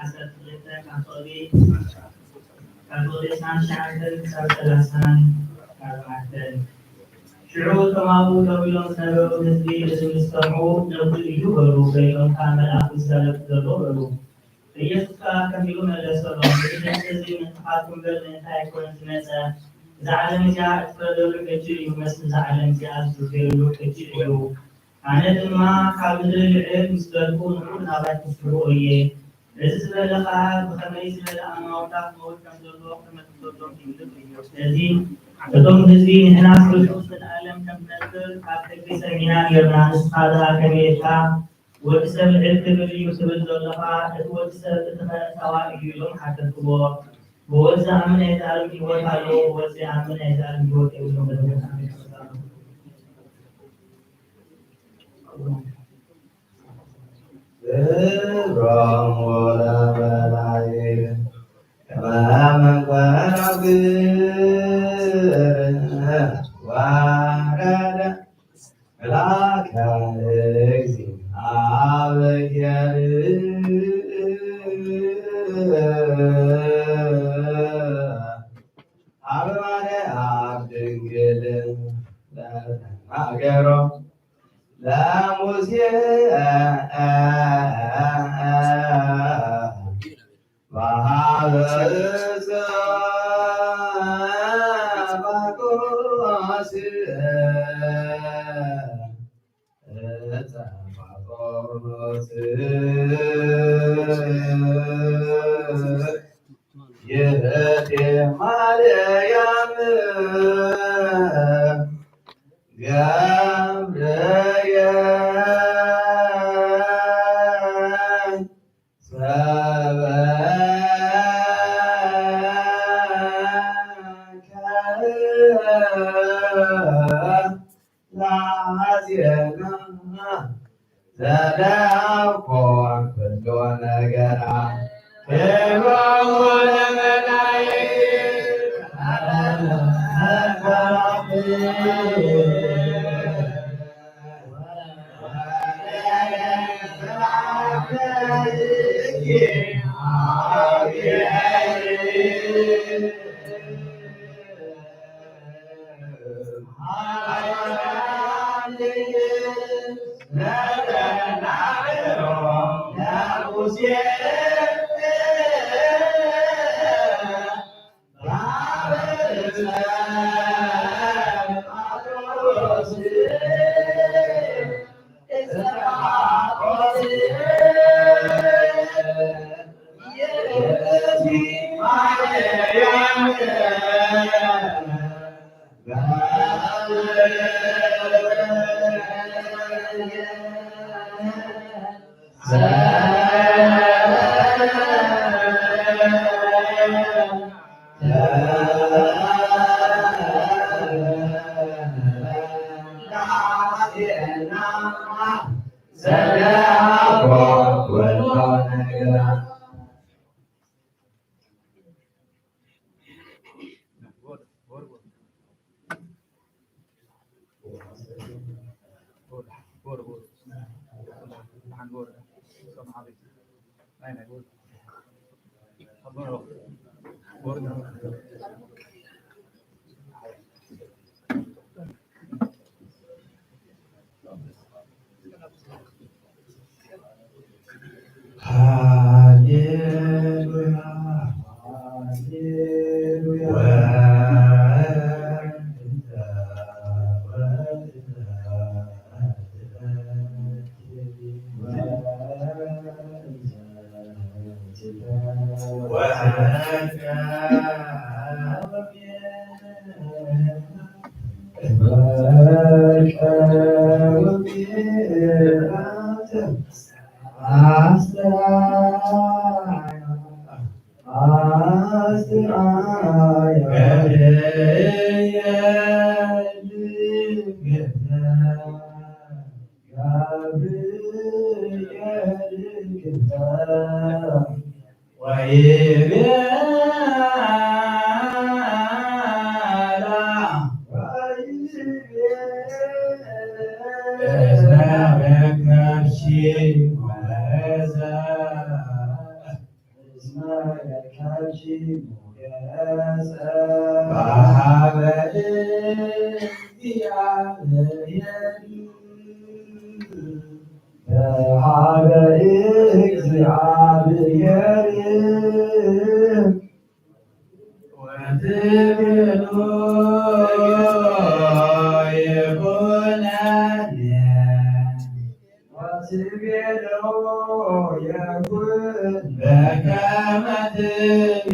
ዓሰርተ ክልተ ካብ ፍቕዲ፣ ካብ ፍቕዲ ዕስራን ትሽዓተን ክሳብ ሰላሳን ኣርባዕተን። ሽዑ እቶም ኣብኡ ደው ኢሎም ዝነበሩ ህዝቢ እዚ ምስ ሰምዑ፣ ነብሱ እዩ በሉ፣ ገሊኦም ከኣ መልኣኽ ዝዛረብ ዘሎ በሉ። ኢየሱስ ከኣ ከምዚ ኢሉ መለሰሎም፣ እዚ ድምጺ እዚ ምእንታኻትኩም እምበር ምእንታይ ኣይኮነን ዝመጸ። እዛ ዓለም እዚኣ እትፈርደሉ ሕጂ እዩ፣ መስል እዛ ዓለም እዚኣ ዝፍርደሉ ሕጂ እዩ። ኣነ ድማ ካብ ምድሪ ልዕል ምስ በልኩ ንኹሉ ናባይ ከስሕቦ እየ። እዚ ዝበለ ከኣ ብኸመይ ዝበለ ኣነዋውታ ክመውት ከም ዘለዎ ከመልክተሎም እዩ። ስለዚ እቶም ህዝቢ፣ ንሕናስ ብርሑቕ ዘለኣለም ከም ንነብር ካብ ሕጊ ሰሚዕና ኔርና፣ ንስኻ ደኣ ከመይ ኢልካ ወዲ ሰብ ልዕል ክብል እዩ ትብል ዘሎኻ? እቲ ወዲ ሰብ እቲ ኸ እንታይ እዩ ኢሎም ሓተትዎ። ብወዲ ዝኣምን ናይ ዘኣለም ህይወት ኣለዎ፣ ብወዲ ዘይኣምን ናይ ዘኣለም ህይወት የብሉን። ክብሮም ወለመላእክት በመንኮራኩር ወረደ መልአከ እግዚአብሔር ሀበ ማርያም ድንግል ለተናገሮ ለሙሴ በሀበ እፀ ጳጦስ፣ እፀ ጳጦስ ይእቲ ማርያም ገብርኤል ሰበከ ለአዜና ዘዳኮ ኩሎ ነገራ ክብሮሙ ለመላእክት። ሃሌሉያ፣ ሃሌሉያ። በሀበ እግዚአብሔር ወትቤሎ ይኩነኒ። ወትቤሎ ይኩን በከመ ትቤ።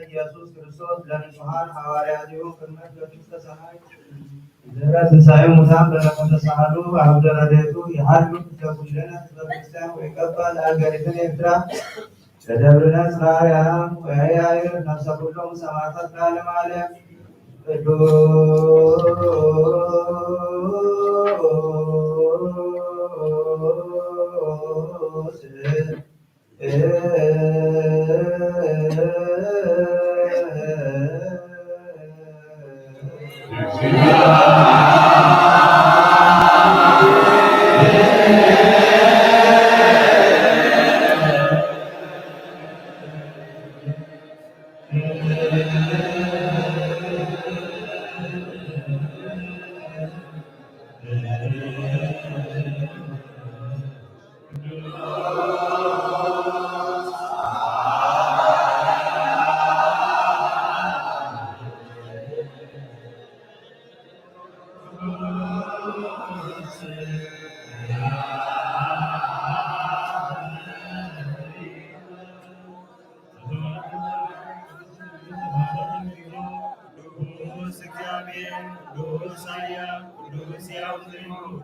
ኢየሱስ ክርስቶስ ለንጹሐን ሐዋርያቲሁ ቅድመ ገጹ ከሰማይ ዘራ ትንሳኤ ሙታን በለመ ተሳህሉ አብደ ረድኤቱ ይሃሉ ለኩልነ ህዝበ ክርስቲያን ወይቀባ ለአገሪትነ ኤርትራ ለደብርነ ጽርሐ አርያም ወያዕር ነፍሰ ኩሎም ሰማዕታት ለዓለመ ዓለም። ቅዱስ ቅዱስ እግዚአብሔር፣ ቅዱስ ኃያል፣ ቅዱስ ሕያው ዘኢይመውት።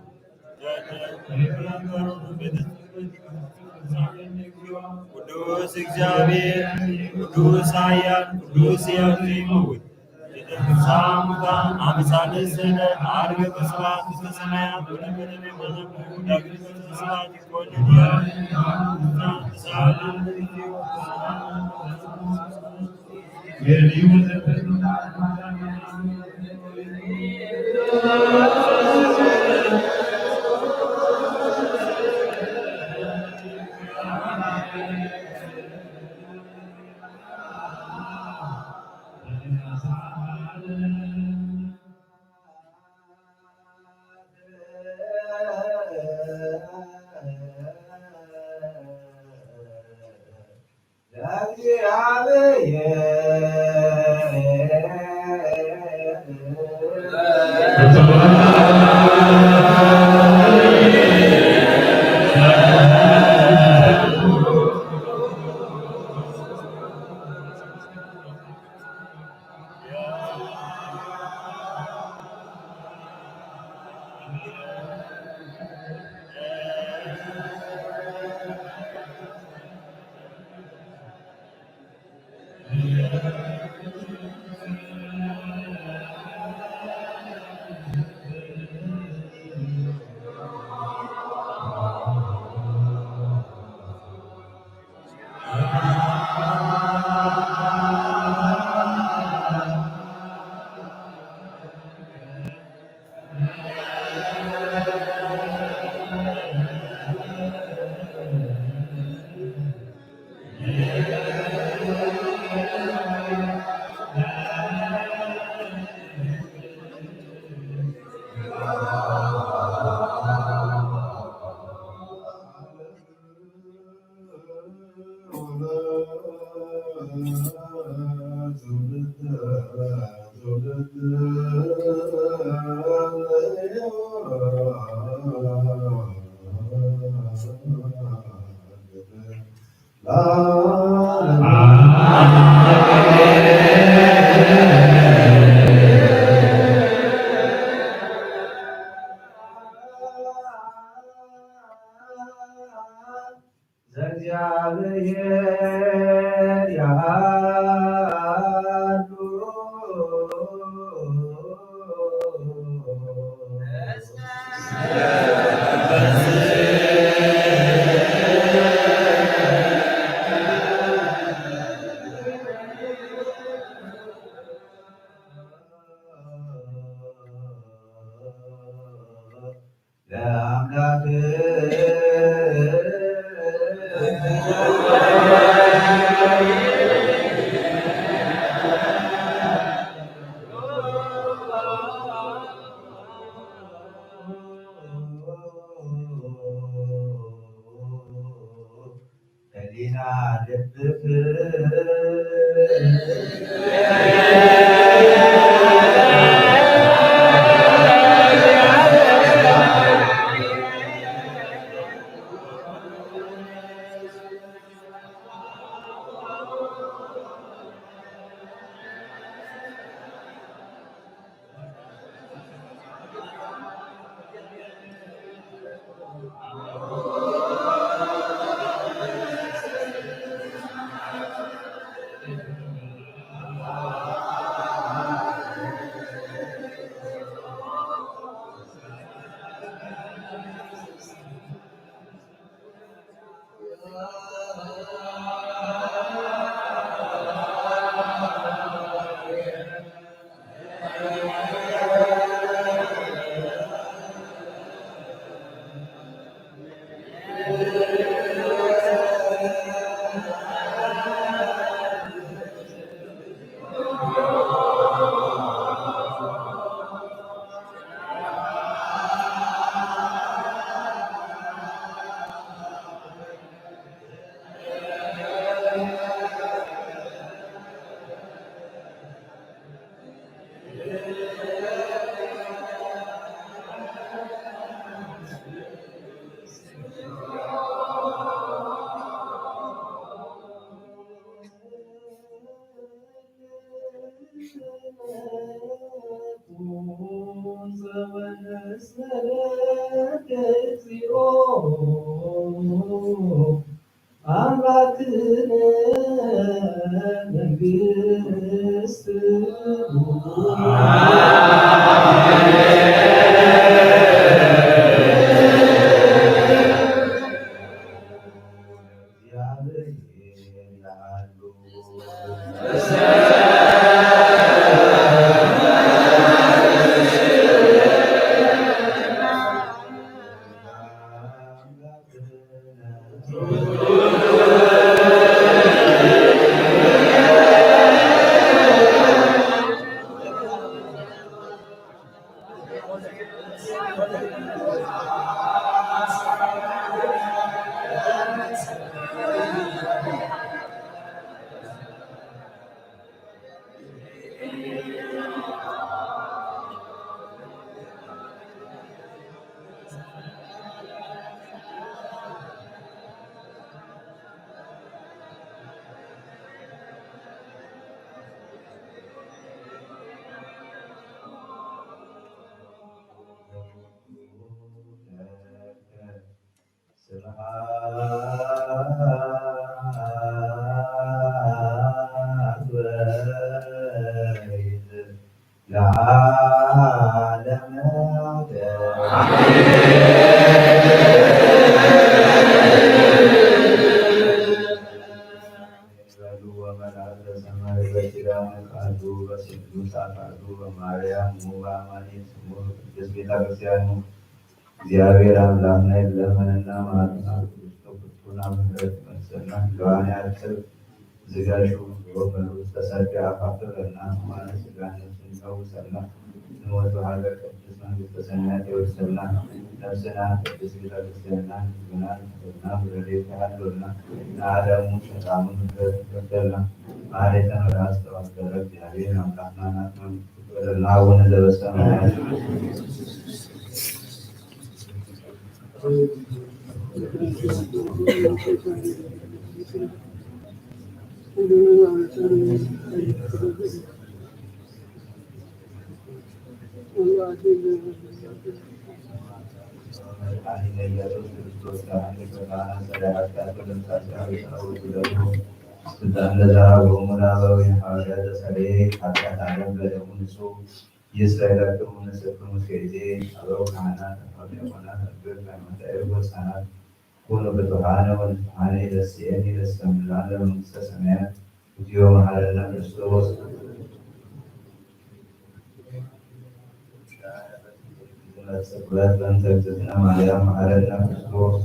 ቅዱስ እግዚአብሔር፣ ቅዱስ ኃያል፣ ቅዱስ ሕያው ዘኢይመውት። ዘተንሥአ እሙታን አመ ጻድቅ ሰእለ ዐርገ በስብሐት ውስተ ሰማያት ወነግሥ በሰማይ። ዳግም በስብሐት ይኮንን። በኪዳኑ ቃሉ በስሉስ አካሉ በማርያሙ በአማኑኤል ስሙ ቅድስት ቤተክርስቲያኑ እግዚአብሔር አምላክነ ለመነና ማረና። ቅዱስ ፍቱና ምህረት መልሰና ህልዋኔ አጥር ዝጋሹ ወመሩስ ተሰፊ አፋፍረና ማነ ስጋ ነፍስን ፈውሰና። ንሞቱ ሀገር ቅድስት መንግስተ ሰማያት የወርሰና። ነፍስና ቅድስት ቤተክርስቲያንና ህዝብና ትሕትና ረድኤት ተሃሎና። ለዓለሙ ሰላሙ ምህረት ይከፍተልና። ማሬተን ወደ አስተዋል እግዚአብሔር አምላክና እናት መንግስት ትክበረልና። አቡነ ዘበሰማያት ስልጣን ለዘራ በሙላ በወይን ሐዋርያ ዘሰሬ ኃጢአት ዓለም በደሙ ንጹሕ ይስረይ ለክሙ ንስክሙ እስከ ይዜ። አበው ካህናት፣ አበው ዲያቆናት፣ አበው ሃይማኖት፣ አበው ህፃናት ኩኑ ፍቱሐነ ወንጹሐነ ይረስየን ይረስየን ለመንግስተ ሰማያት። እግዚኦ መሐረነ ክርስቶስ። ስቅለት በእንተ እግዝእትነ ማርያም መሐረነ ክርስቶስ።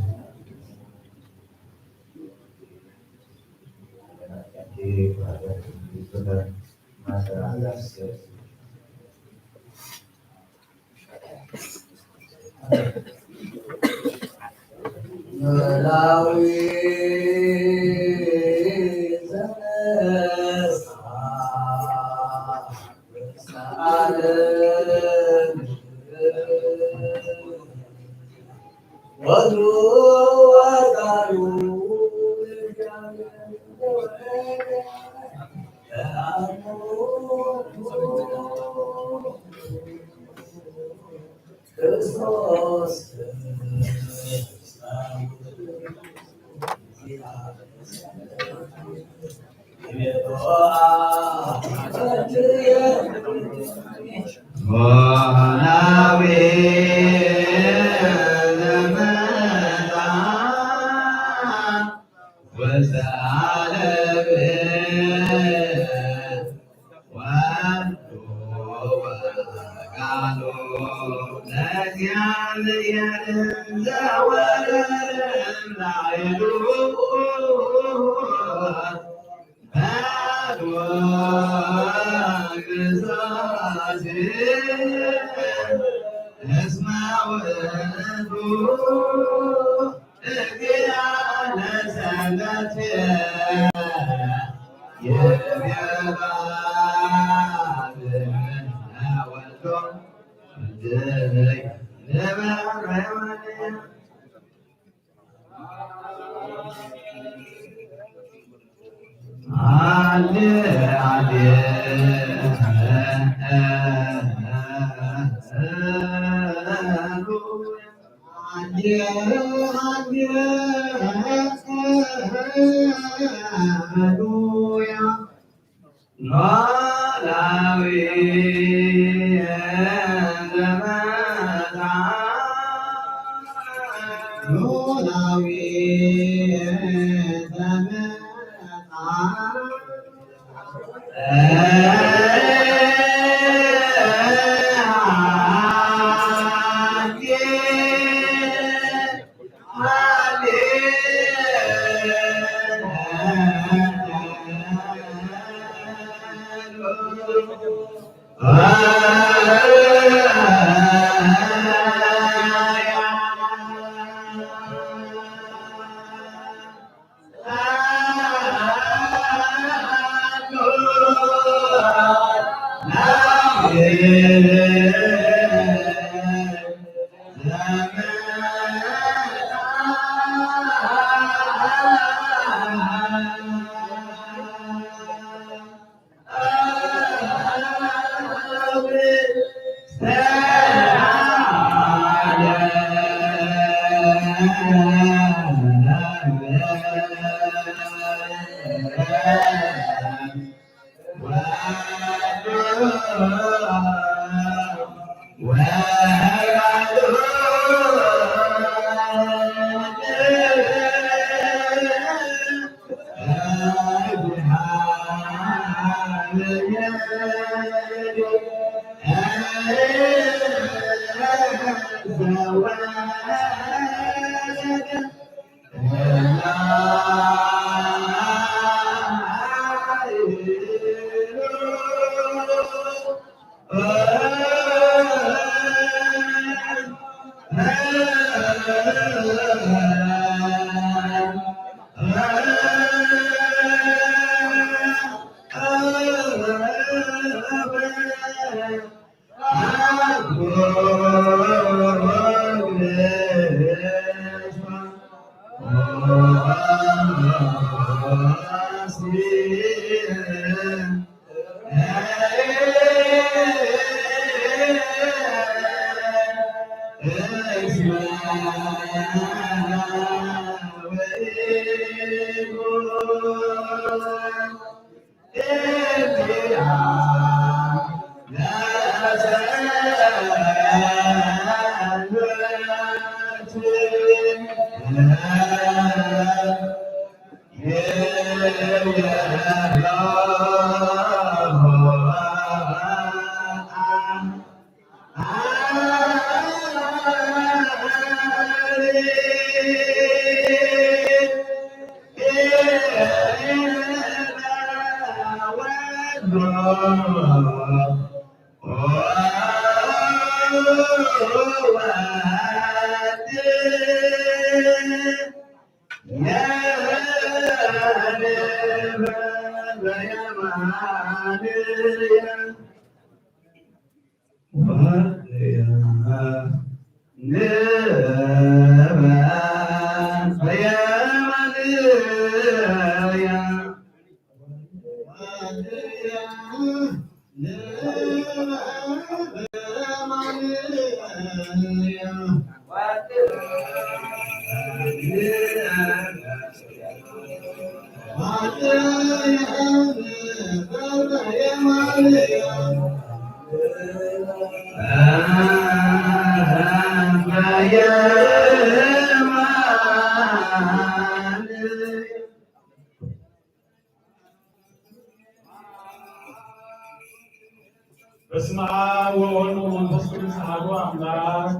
በስመ አብ ወወልድ ወመንፈስ ቅዱስ አሐዱ አምላክ።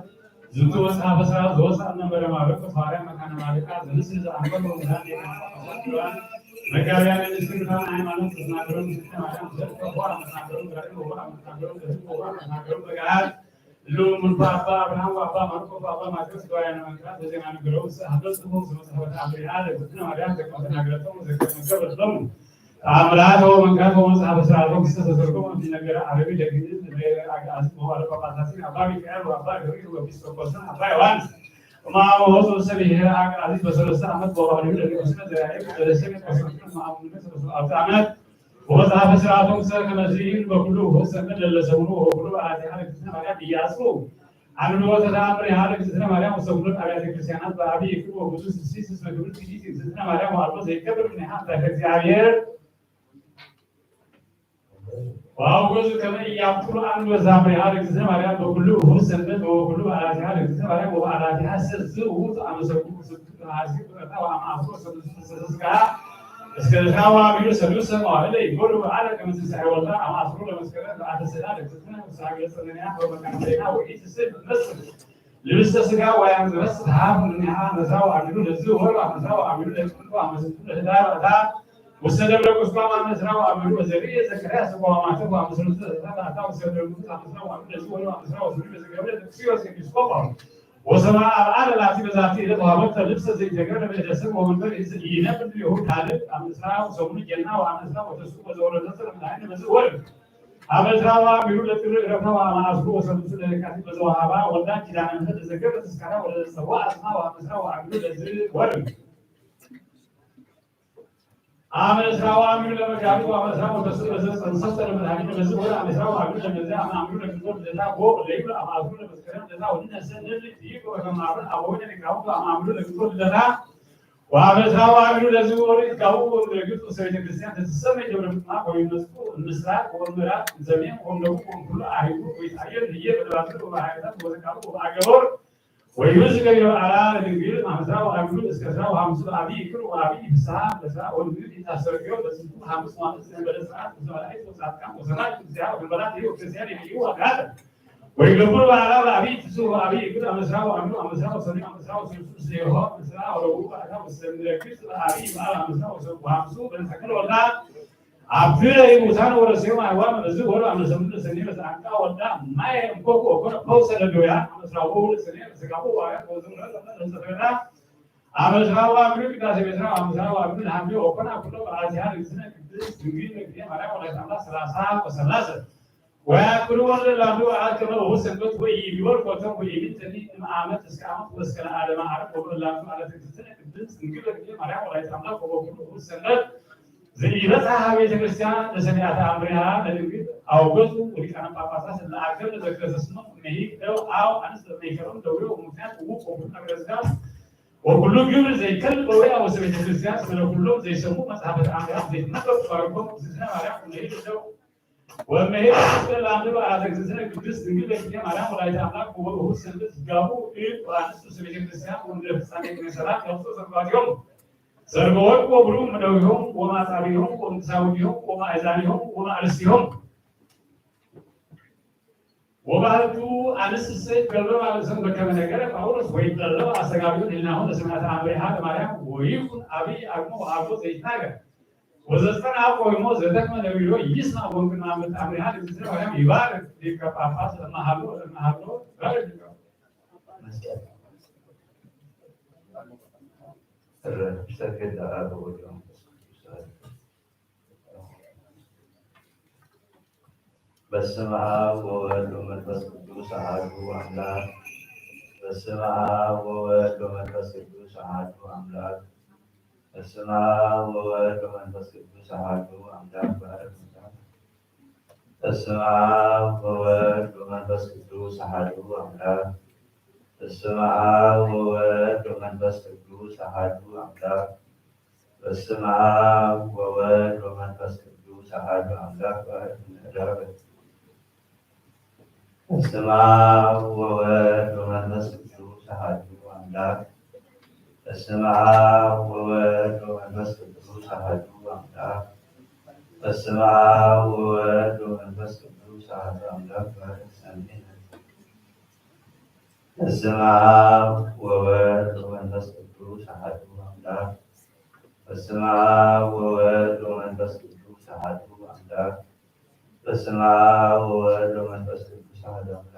ዝንቱ መጽሐፈ ሥራክ ዘወፅአ እምነ መንበረ ማርቆስ ሐዋርያ መካነ ማርቃ ዘንስል ዘአንበሮ ወምዳን ሊቃነ ጳጳሳት መጋቢያን ንስክርታን ሃይማኖት ተስናገሩን ዝክረ ማርያም ዘርፈ ሆራ መስናገሩን ብራሪ ሆራ መስናገሩን በህዝብ ሆራ መስናገሩን በገሃድ እሉ እምንቱ አባ አብርሃም ወአባ ማርቆስ ወአባ ማቴዎስ ገባርያነ መንክራት በዜማ ነገረው። ሀበ ጽሑፍ ዘመጽሐፈ ተአምሪሃ ለእግዝእትነ ማርያም ዘከመ ተናገረቶ ወዘከመ መገበረቶ ተአምራተ ወመንክራተ ወመጽሐፈ ሥርዓተ ክስተት ዘተርጎመ እምነገረ አረቢ ለግዕዝ ለአግዕዝ መዋዕለ ጳጳሳቲነ አባ ሚካኤል ወአባ ጊዮርጊስ ወኤጲስቆጶስነ አባ ዮሐንስ። እምአመ ወፁ ሰብሔረ አግዕዝ በሰለስተ ዓመት ወባህሪሁ ለንጉሥነ ዘያዕቆብ ወለሰሜን ቆስጠንጢኖስ እምአመ ንጉሥ በሰብዓቱ ዓመት። ወመጽሐፈ ሥርዓተ ክስተት ከመዝህ በኩሉ ውሁድ ሰንበት ለለሰሙኑ ወበኩሉ በዓላቲሃ ለእግዝእትነ ማርያም ኢያጽኡ አምልኮተ ተአምሪሃ ለእግዝእትነ ማርያም ውስተ ኩሎን አብያተ ክርስቲያናት በአቢይ ክብር ወብዙ ትስብእት እስመ ክብርት ይእቲ እግዝእትነ ማርያም ወአልቦ ዘይከብር እምኔሃ እምታይተ እግዚአብሔር። ወአውገዙ ከመ ኢያብጥሉ አምልኮተ ተአምሪሃ ለእግዝእትነ ማርያም በኩሉ ውሁድ ሰንበት ወበኩሉ በዓላቲሃ ለእግዝእትነ ማርያም ወበዓላቲሃ ሰ። ዝውቱ አመ ሰኩ ስብቱ ሐሲብ በታ ወአመ አስሮ ሰሉስ ተሰስጋ እስከ ዝክራ ወአሚሩ ሰሉስ መዋዕለ ይጎሉ በዓለ ከመ ትንሳኤ ወልዳ አመ አስሮ ለመስከረም በዓተ ሰላ ለእግዝእትነ ወሳግለ ጸነንያ በመካን ዜና ወኢት ስብ መስል ልብሰ ስጋ ወያም ዘበስ ሀብ ምንሃ አመ ዕስራ ወአሚሩ ለዝ ወር አመ ዕስራ ወአሚሩ ለጥቅምት አመ ስቱ ለህዳር አታ ውስተ ደብረ ቁስቋም አመ ዕስራ ወአሚሩ ወዘርእ ዘካርያስ ወአማተ ወአመ ሰሉስ ለህዳር አታ ውስተ ደብረ ቁስቋም አመ ዕስራ ወአሚሩ ለዝ ወር አመ ዕስራ ወሰሉስ ለዘገብረ ጥቅስዮስ ኤጲስቆጶስ ወሰማ አርአየ ለላቲ በዛቲ ዕለት ወሀበተ ልብሰ ዘይተገብረ በእደ ሰብ ወመንበር ኢይነብር ዲሁ ካልእ አመ ዕስራ ወሰሙኑ ጌና ወአመ ዕስራ ወተስዑ ወዘወረደ ሰለምታይነ በዝ ወር አመ ዕስራ ወአሚሩ ለጥር ዕረፍታ ወአመ ዐስሩ ወሰሉሱ ለየካቲት በዘ ወሀባ ወልዳ ኪዳነ ምህረት ለዘገብረ ተስካራ ወለዘጸውዓ ስማ ወአመ ዕስራ ወአሚሩ ለዝ ወር አመ ዕስራ ወአሚሩ ለመጋቢት ወአመ ዕስራ ወተስዑ ለዘጸንሰት ለመድኃኒት ለበዝ ወር አመ ዕስራ ወአሚሩ ለመዘ አመ አሚሩ ለግንቦት ልደታ ወ ለይሉ አመ ዐስሩ ለመስከረም ልደታ ወድነ ሰንል ይቆ ከማሩ አበዊነ ሊቃውንት አመ አሚሩ ለግንቦት ልደታ ወአመ ዕስራ ወአሚሩ ለዝ ወር ይትጋቡ ወእግዝእትነ ቤተ ክርስቲያን ትትሰመይ ደብረ ምጥማቅ ወይመጽኡ እምስራቅ ወምዕራብ ዘሜን ወምደቡብ ወእምኩሉ አህጉር ወይትአየር ህዬ በደባትር ወበሃይታት ወዘቃሉ ወበአገቦር ወይሩስ ገቢዮ አራር ድንግል ማምሳ ወአምዱ እስከ ስራ ወሐምሱ አቢ ይክር ወአቢ ይፍስሃ በስራ ወንግል ይታሰርዮ በስንቱ ሐምስ ማምስ ዘንበለ ስርዓት ዘመላይት ወጻድቃን ወሰማዕት እግዚአብሔር ወበላት ይሁ ክርስቲያን ይሁ አጋተ ወይገብሩ በአራር አቢ ትሱ አቢ ይክር አምሳ ወአምዱ አምሳ ወሰኒ አምሳ ወስልሱ ስሌሆ አምሳ ወረቡ ባታ ወሰንደክስ አቢ ይባል አምሳ ወሰቡ ሐምሱ በንሰክል ወላ አብረ ይሙታን ወረሴው አይዋን በዚ ወረ አምሳ ወሰቡ ሰኒ በሰአንቃ ወላ ማይ እንኮኮ ወኮነ ፈውሰ ለዶያ አምሳ ወሰቡ ሰኒ በሰጋቡ ዋያ ወዘሙ ለዘፈራ አመት ራዋ አምሪ ቅዳሴ ቤት ራዋ አመት ራዋ አምሪ ለሐምሌ ወኮና ኩሎ በአዚያ ለእግዝእትነ ቅድስት ድንግል ለቅድስት ማርያም ወላዲተ አምላክ ሰላሳ ወሰላሰ ወያክሉ ወለ ላምዱ አት ከመ በሁ ሰንበት ወይ ቢወር ኮተም ወይ ቢተኒ እም አመት እስከ አመት ወእስከ ለዓለመ ዓለም ወበላቱ አለት እግዝእትነ ቅድስት ድንግል ለቅድስት ማርያም ወላዲተ አምላክ ወበኩሉ ሰንበት ዘኢበጽሐ ሀቤተ ክርስቲያን ለሰሚያተ አምሪሃ ለድንግል አውገዙ ወሊቃነ ጳጳሳት ለአገር ለዘከሰስኖ እምሂ ደው አው አንስ ለመይከሩም ደዌ ወምክንያት ውቁ ወኩሉ ነገር ስጋ ወኩሉ ግብር ዘይከል በወያ ወሰ ቤተ ክርስቲያን ስለ ኩሎም ዘይሰሙ መጽሐፈ ተአምራት ዘይትነበብ ባርኮም እግዝእትነ ማርያም ወመሄድ ደው ወመሄድ እስከ ለአንድ በዓላት እግዝእትነ ቅድስት ድንግል በክልኤ ማርያም ወላዲተ አምላክ ወበእሁድ ሰንበት ጋቡ እድ ወአንስት ወሰ ቤተ ክርስቲያን ወንደ ፍጻሜ ቅኔ ሰላም ያውጡ ዘርባቲዮም ሰርገ ወርቅ ወብሩር ምደዊሆም ወማጻቢሆም ወምትሳውዲሆም ወማእዛኒሆም ወማእርስቲሆም ወባህቱ አንስት እሰይት ገልበ ማለሰን በከመ ነገረ ጳውሎስ ወይጠለብ አስተጋብዮ ህሊናሆን ለሰማዕተ አምሪሃ ለማርያም ወይኩን አብይ አቅሞ ወአልቦ ዘይትናገር ወዘጸንዐ ቆይሞ ዘደክመ ነቢሮ ይስማ ወንቅን ማመት አምሪሃ ለእግዝእትነ ማርያም ይባርክ ሊቀ ጳጳስ ለማሃሎ ለማሃሎ ባርክ ሊቀ ጳጳስ። በስመ አብ ወወልድ ወመንፈስ ቅዱስ አሐዱ አምላክ። በስመ አብ ወወልድ ወመንፈስ ቅዱስ አሐዱ አምላክ። በስመ አብ ወወልድ ወመንፈስ ቅዱስ አሐዱ አምላክ። በስመ አብ ወወልድ ወመንፈስ ቅዱስ አሐዱ አምላክ። በስመ አብ ወወልድ ወመንፈስ ቅዱስ አሐዱ አምላክ። በስመ አብ ወወልድ ወመንፈስ ቅዱስ አሐዱ አምላክ። በስመ አብ ወወልድ ወመንፈስ ቅዱስ አሐዱ አምላክ። በስመ አብ ወወልድ ወመንፈስ ቅዱስ አሐዱ አምላክ። በስመ አብ ወወልድ ወመንፈስ ቅዱስ አሐዱ አምላክ። አሜን። በስመ አብ ወወልድ ወመንፈስ ቅዱስ አሐዱ አምላክ። በስመ አብ ወወልድ ወመንፈስ ቅዱስ አሐዱ አምላክ። በስመ አብ ወወልድ ወመንፈስ ቅዱስ አሐዱ አምላክ።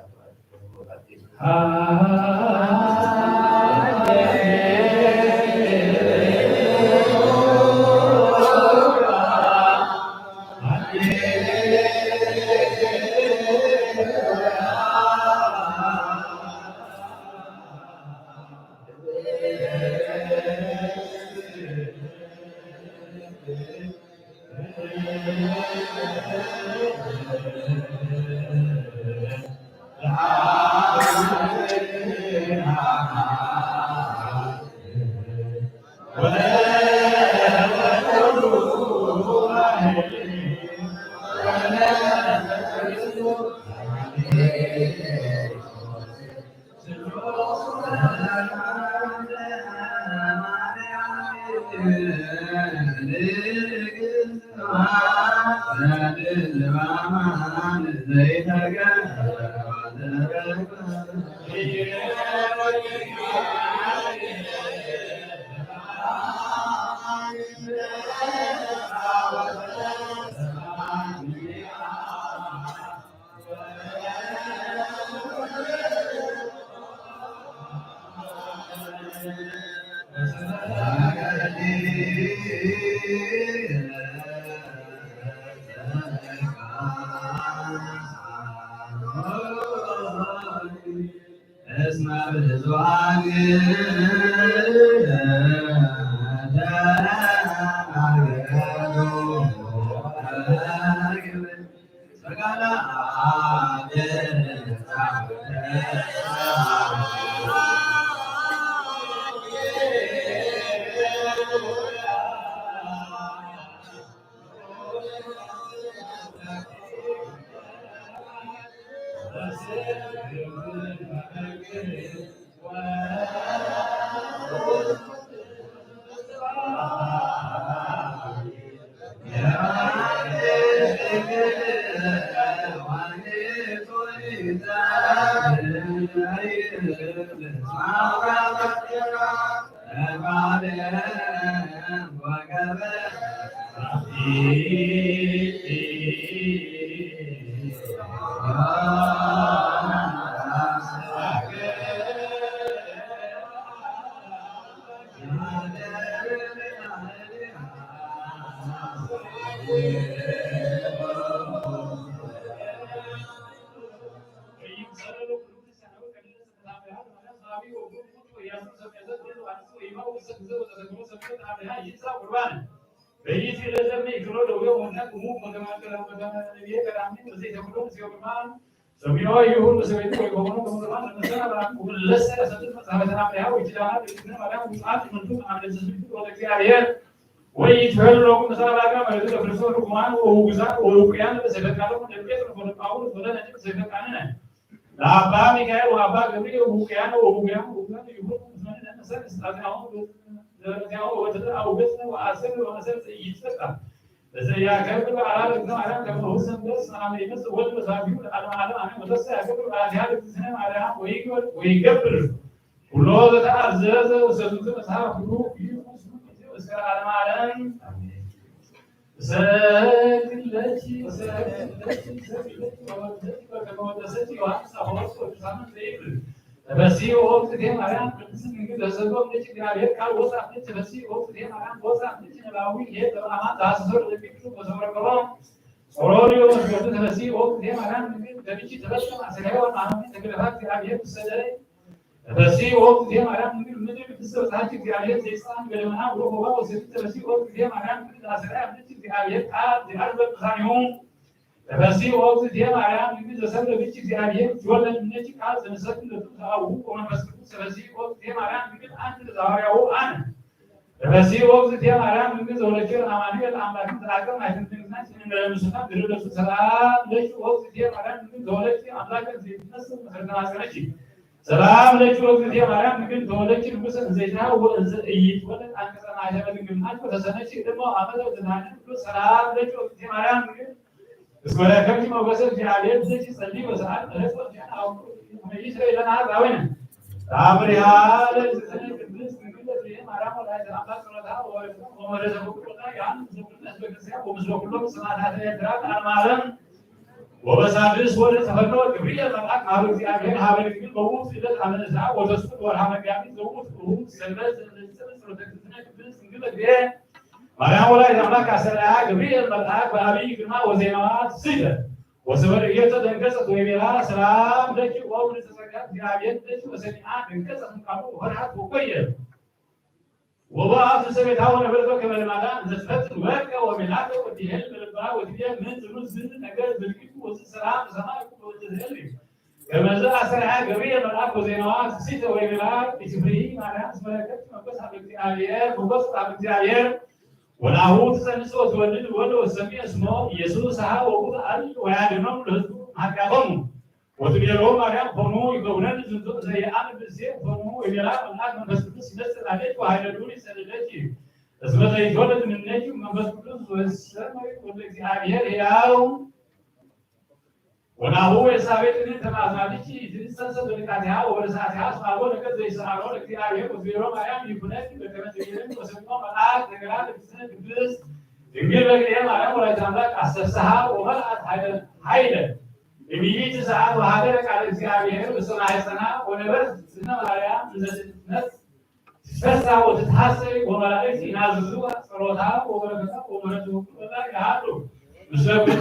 ኩሎ ዘተአዘዘ ወሰሉሰ መጽሐፍ ብሩክ ይሁን ስሙ እስከ ለዓለመ ዓለም። እሰግድ ለኪ፣ እሰግድ ለኪ፣ እሰግድ ለኪ፣ ወወደሰኪ በከመ ወደሰኪ ዮሐንስ አፈወርቅ ወቅዱሳን ዘይብል። ተፈሲ ኦግዝእቴ ማርያም ቅድስት ድንግል ለሰብእ እምኔኪ እግዚአብሔር ቃል ወፃ እምኔኪ። ተፈሲ ኦግዝእቴ ማርያም ወፃ እምኔኪ ነባዊ ኄር ዘበአማን ዘሐሰሶ ለደቂቁ ወዘወረቀሮ ጾሮሪ ወመስገዱ። ተፈሲ ኦግዝእቴ ማርያም ድንግል በብኪ ተበስመ ማእሰሪሃ ወማህመኒ ተገደፋ እግዚአብሔር ውስተ እደይ። ተፈሲ ኦግዝእቴ ማርያም ድንግል ምድር ቅድስተ በጽሐኪ እግዚአብሔር ዘይጻን በደመና ወበወባ ወሰቲ። ተፈሲ ኦግዝእቴ ማርያም ድንግል ለአሰራያ ምድር እግዚአብሔር ቃል ዚአርበ ቅሳኒሁ። ተፈሲ ኦግዝእቴ ማርያም ድንግል ዘሰብረ ብኪ እግዚአብሔር ጆለ እምኔኪ ቃል ዘምሰክን ለቱ ዘአቡ ወመንፈስ ቅዱስ። ተፈሲ ኦግዝእቴ ማርያም ድንግል አንቲ ለዘሐዋርያሁ አነ። ተፈሲ ኦግዝእቴ ማርያም ድንግል ዘወለድኪ አማኑኤል አምላክን ዘአቅም አይትንትንግናች እንደ ለምስና ድርለቱ። ሰላም ለኪ ኦግዝእቴ ማርያም ድንግል ዘወለድኪ አምላክን ዘይትነስብ መሰረተ ማጸነኪ። ሰላም ለኪ ኦግዝእትየ ማርያም ድንግል ተወለድኪ ንጉሰ እንዘ ይትሃ ወእንዘ ኢይትወለድ አንቀጸ ማህተመ ድንግልናኪ ወተሰነኪ እድሞ አመተ ወዘመነ ኩሉ። ሰላም ለኪ ኦግዝእትየ ማርያም ድንግል እስመ ረከብኪ ሞገሰ እግዚአብሔር ብኪ ጸሊ ወሰአል ምሕረት ወእግዚአብሔር አብ ይስረ ይለና ዛዊነ። ታምሪሃ ለእግዝእትነ ቅድስት ድንግል ለእግዚእነ ማርያም ወላዲተ አምላክ ጸሎታ ወበረከታ ወበረከተ ኩሉ ጻድቃን ምስለ ኩልነ ህዝበ ክርስቲያን ወምስለ ኩሎም ሰማዕታተ ኤርትራ ለዓለመ ዓለም። ወበሳድስ ወር ተፈነወ ገብርኤል መልአክ ሀበ እግዚአብሔር ሀበ ድንግል በውእቱ ዕለት አመ ነስአ ወተስኩር ወርሃ መጋቢት ዘውእቱ እሁድ ሰንበት ዘእንጽር ጸሎተ እግዝእትነ ቅድስት ድንግል እግዝእትየ ማርያም ወላዲተ አምላክ አስተርአያ ገብርኤል መልአክ በአቢይ ግርማ ወዜማዋ ትስእለ ወሰመ ርእየቶ ደንገጸት ወይቤላ ሰላም ለኪ ኦ ምልዕተ ጸጋ እግዚአብሔር ለኪ ወሰሚዓ ደንገጸት እምቃሉ ወፈርሐት ወኮየት። ወበአቱ ሰቤታ ወነበረቶ ከመ ልማዳ እንዘ ትፈትን ወርቀ ወሜላተ ወዲሄል በልባ ወትቤ ምን ዝኑዝ ዝን ነገር ብልኪቱ ወዝን ሰላም ሰማይ ወዘተሊ። ከመዘ አስተርአያ ገብርኤል መልአክ ወዜናዋ ትስእተ ወይቤላ ኢትፍርሂ ማርያም እስመ ረከብኪ ሞገሰ ሀበ እግዚአብሔር፣ ሞገስ ሀበ እግዚአብሔር። ወናሁ ትጸንስ ወትወልድ ወልደ ወትሰምየ ስሞ ኢየሱስ ሀ ወውእቱ አል ወያድኖም ለህዝቡ ኃጢአቶሙ። ወትቤሎ ማርያም ኮኑ ይከውነኒ ዝንቱ እንዘ የአምን ብእሴ ኮኑ ወይቤላ መልአክ መንፈስ ቅዱስ ይመጽእ ላዕሌኪ ወኃይለ ልዑል ይጸልለኪ እስመ ዘይትወለድ እምኔኪ መንፈስ ቅዱስ ወይሰመይ ወልደ እግዚአብሔር ሕያው። ወናሁ ኤልሳቤጥኒ ተማዛኒኪ ትንሰሰ በድቃቲሃ ወበረሳቲሃ እስመ አልቦ ነገር ዘይሰአኖ ለእግዚአብሔር። ወትቤሎ ማርያም ይኩነኪ በከመ ትቤለኒ ወሰምዖ መልአክ ነገራ ለእግዝእትነ ቅድስት ድንግል በግዴ ማርያም ወላዲተ አምላክ አስተፍስሃ ወመልአት ኃይለ ኃይለ እምይእቲ ሰዓት ወሀደረ ቃለ እግዚአብሔር ውስተ ማሕፀና ወነበረት እግዝእትነ ማርያም እንዘ ትትነስ ትትፈሳ ወትትሐሰይ ወመላእክት ይናዝዙ ጸሎታ ወበረከታ ወምሕረቱ ኩሉ ለነ ይሃሉ። ምስለ ኩሉ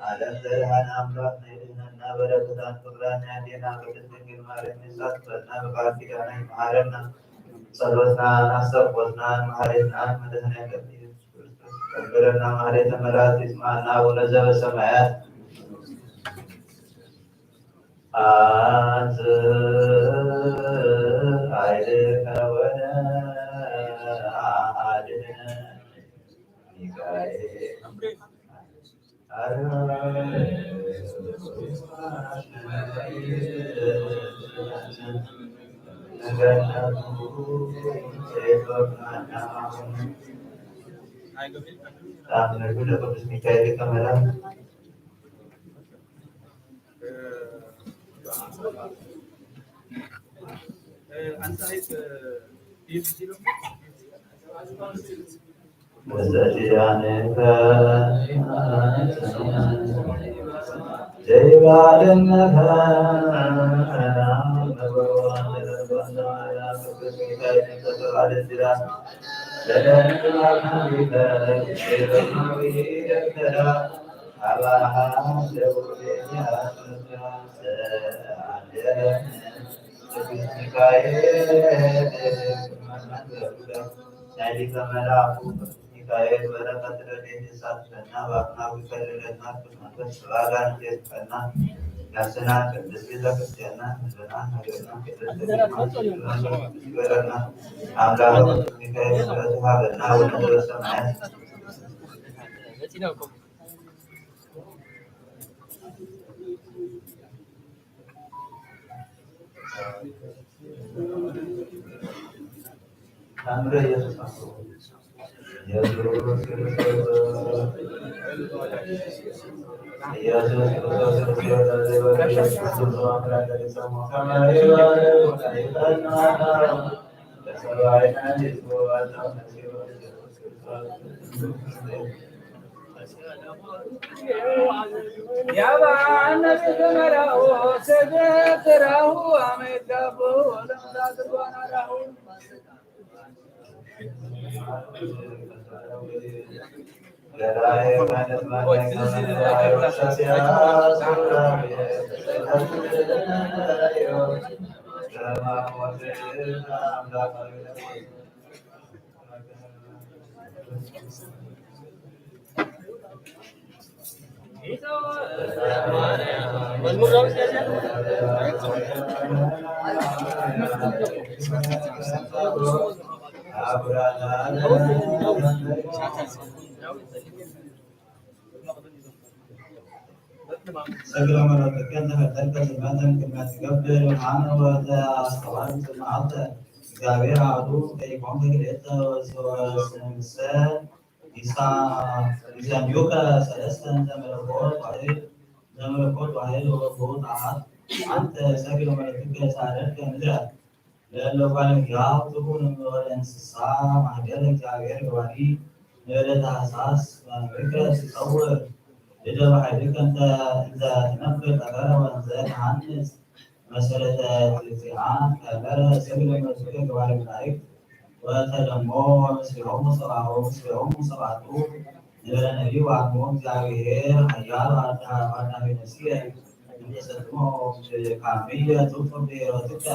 ዓለም ዘድኃነ አምላክ ነይልነና በረከታን ፍቅራን ያዴና ቅድስት ድንግል ማርያም ይሳትፈና በቃል ኪዳና ይምሃረና። ጸሎትናን አሰቦትናን መሐሌትናን መድኃኔዓለም ኢየሱስ ክርስቶስ ይቀበለና። ማህሌተ መላእክት ይስማና። አቡነ ዘበሰማያት አንተ ኃይልነ ወነ አድነ ሚካኤል ሚካኤል በረከት ረድኤት ይሳትፈና። በአፍናው ይከልለና። ቅዱስ መንፈስ ጸጋ ጋር ይሳትፈና። ነፍስና ቅድስት ቤተ ክርስቲያንና ህዝብና ሀገርና ቅድስት ቤተ ክርስቲያንና አምላክ ቅዱስ ሚካኤል ምሕረቱ ሀበና። አቡነ ዘበሰማያት እግረ መለኮትከ እንተ ፈጠርከ ጽልመተ እምቅድመ ትገብር ብርሃነ ወእንተ አስተብሀልከ ጽልመተ። እግዚአብሔር አሐዱ ከይኮንከ ክልኤተ ወስምሰ ይሳ-፣ ይሰምዩከ ሰለስተ እንተ መለኮት ዋሕድ፣ እንተ መለኮት ዋሕድ ወመለኮት አሐድ። አንተ ሰግድ ወመለኮትከ ጻድቀ ምድረ። ለእለ እጓለ እምሕያው ትኩን እምወደ እንስሳ ማህደረ እግዚአብሔር ገባሪ። ለእለ ታህሳስ መምህርከ ትጸውር እደ በኃይልከ እንተ፣ እንተ ትነፍር ጠፈረ ወእንዘ ተሐንጽ መሰረተ ትእቲአን ቀመረ። ሰግድ ለመለኮትከ ገባሪ መላእክት ወተደሞ ምስሌሆሙ ሰብአሁ፣ ምስሌሆሙ ሰብአቱ። ንበረ ነቢይ ወአድሞ እግዚአብሔር ኃያል ወአዳ-፣ ወአዳሜ ነፍስየ እንተ ሰልሞ ካምየ ትውጡ ብሔሮትከ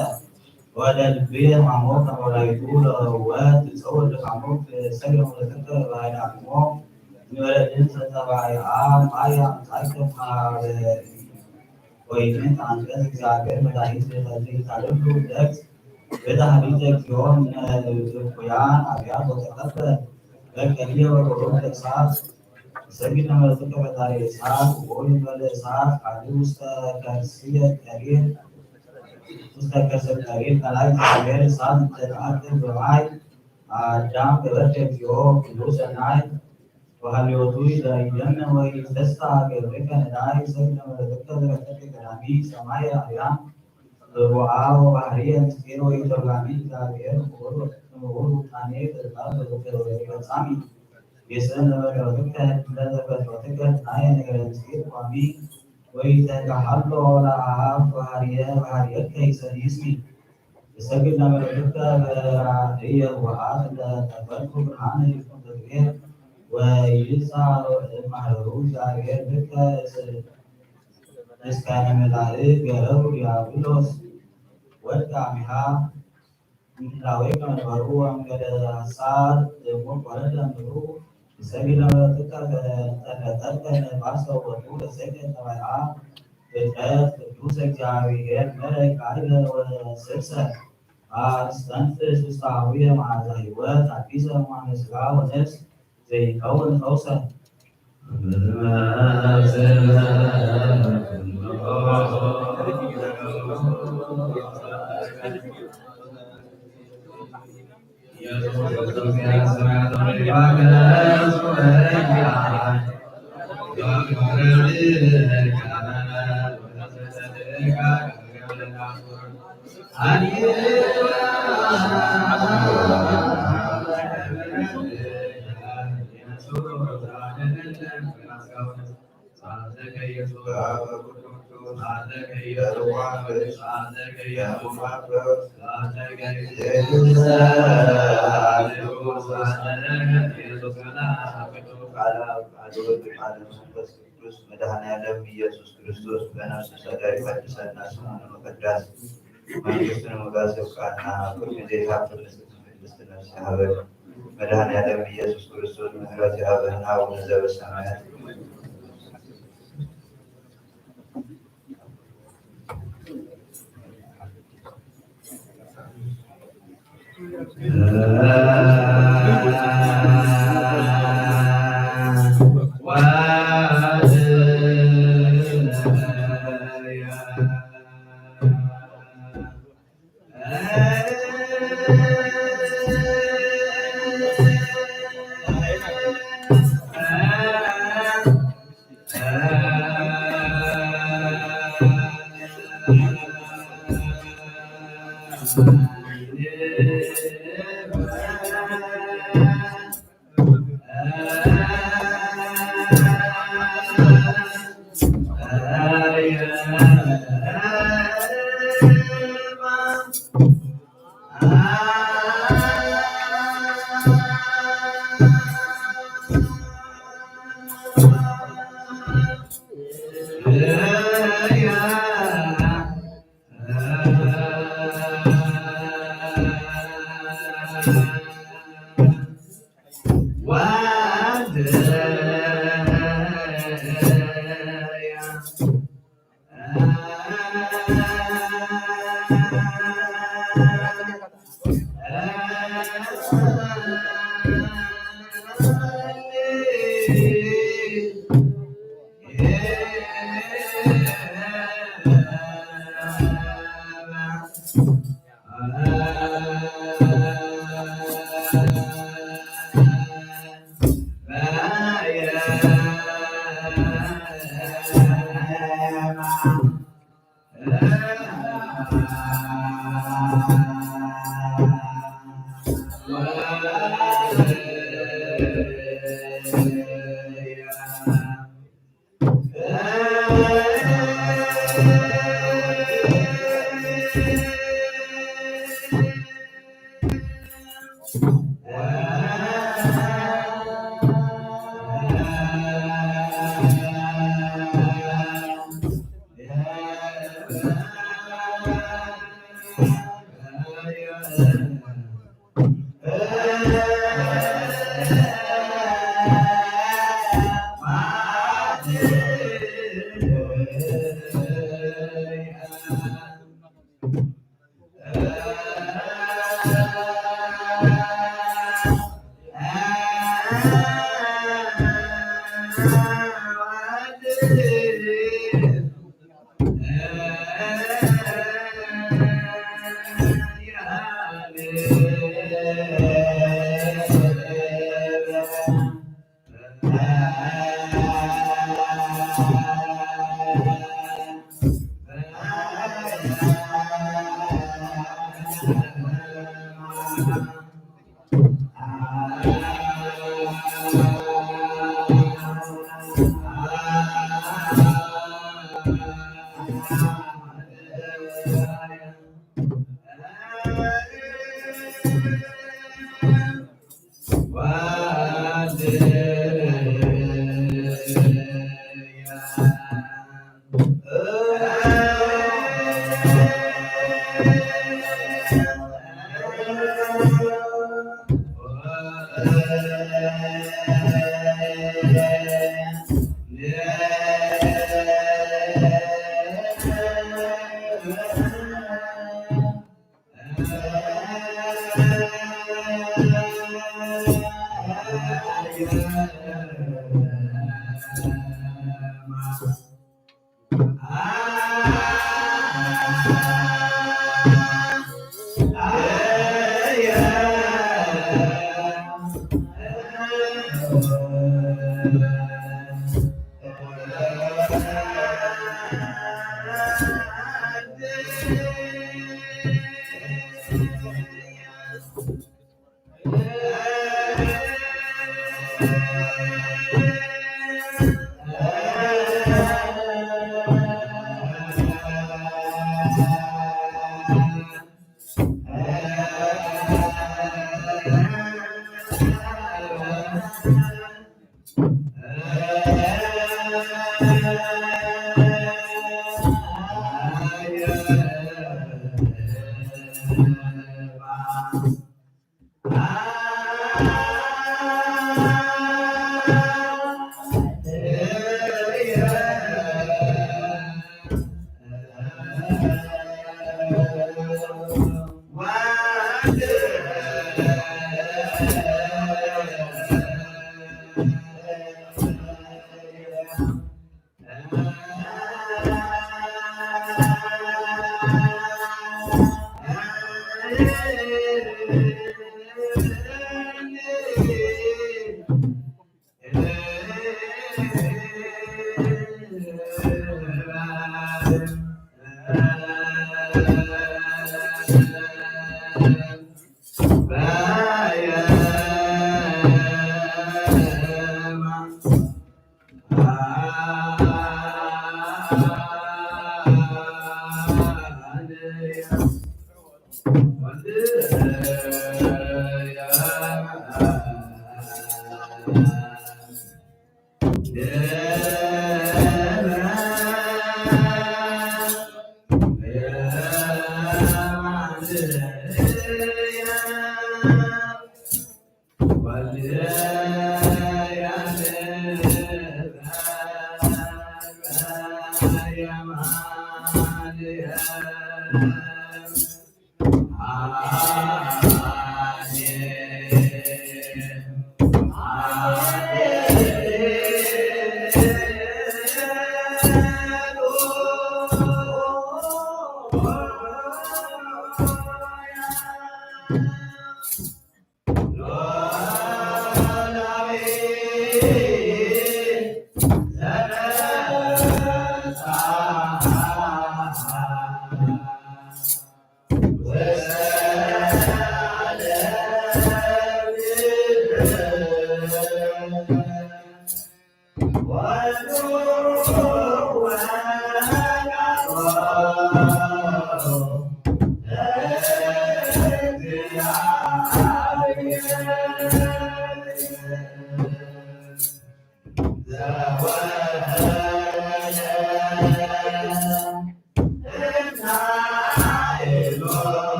ወለልብየ ሐሞተ መውላይቱ ለወትጸውር ድካሞት ሰግድ ለመለኮትከ በኃይለ አድሞ። ንበረ ድምፀ ተባይአ ማየ አምጻእከ እምሃበ ወይንት አንቀጽ እግዚአብሔር መድኃኒት ለታልሉ ደግ በዳህሪተ ኪዮን እኩያን አብያት ወተቀበል በቀልየ ወበሮም ለእሳት። ሰግድ ለመለኮትከ ፈጣሪ እሳት ወወልድ ለእሳት አሊ ውስተ ከርስየ ቀሪር፣ ውስተ ከርሰ ቀሪር ከላይ እግዚአብሔር እሳት እንተ ተአቅብ በማይ አዳም ገበርከ እግዚኦ ኩሉ ሰናይ። ܘܗܠ ܝܘܬܘܝ ܕܐܝܕܢܐ ܘܝ ܬܣܬܐ ܓܪܓ ܟܢ ܕܐܝ ܣܓܕܐ ܡܪܐ ܕܘܟܬܐ ܕܪܬܐ ܕܓܪܡܝ ܣܡܝܐ ܐܪܝܡ ܘܒܘܥܐ ܘܒܗܪܝܐ ܢܣܟܝܪ ܘܝܬܪܓܡܝ ܙܐܓܪ ܘܘܪܘ ܘܘܪܘ ܬܢܝ ܕܪܬܐ ܕܘܟܬܐ ܕܪܬܐ ܕܓܪܡܝ ܓܣܢܐ ܡܪܐ ܕܘܟܬܐ ܗܕܡܐ ܕܪܬܐ ܕܓܪܡܝ ܢܝܐ ܢܓܪܢ ܢܣܟܝܪ ܘܐܡܝܢ ܘܝܬܐ ܟܗܠܘ ܠܐܗܐ ܘܗܪܝܐ ܘܗܪܝܐ ܟܐ ܝܣܢܝܣܡܝ ܣܓܕܐ ܡܪܐ ܕܘܟܬܐ ܒܪܐܝܐ ܘܗܐ ܕܬܒܪܟܘ ܒܪܗܢܐ ܝܘܟܘܢ ܕܕܪܝ ܘܝܠܝܣܐ ܡܗܪܘܙܐ ܓܪܓ ܕܘܟܬܐ ܣ- ܣܟܢܐ ܡܠܐ ܓܪܒ ܘܝܗܒܠܘܣ ܘܕܐܡܝܗ ܡܠܐ ܘܝܩܢ ܒܪܘܢ ܓܪܐ ܣܪ ܕܡܘܩܪܐ ܕܐܡܪܘ ܣܓܕܐ ܡܪܐ ܕܘܟܬܐ ܕܬܪܬܪ ܟܢ ܒܣܐ ܘܒܛܘܠܐ ܣܓܕܐ ܡܪܐ ܕܘܟܬܐ ܕܘܣ ܓܪܓ ܗܝܪ ܡܪܐ ܟܐ ܝܠܗ ܘܣܪܣܐ ܐܣܬܢܬܐ ܣܘܣܬܐ ܗܘܝܐ ܡܥܙܐ ܗܘܐ ܬܦܝܙܐ ܡܢ ܣܓܕܐ ܘܢܣ ܙܝ ܟܘܢ ܚܘܣܐ. ቃለ አብ አሐዱ ወልድ ቃለ መንፈስ ቅዱስ መድኃኔዓለም ኢየሱስ ክርስቶስ በነፍስ ጸጋ ይቀድሰና ስሙን መቀደስ መንግስቱን መጋስ ይብቃና። ኩል ጊዜ ታፍር ንጽሕት ቅድስት ነፍስ ይሃበን። መድኃኔዓለም ኢየሱስ ክርስቶስ ምሕረት ይሃበን። አቡነ ዘበሰማያት።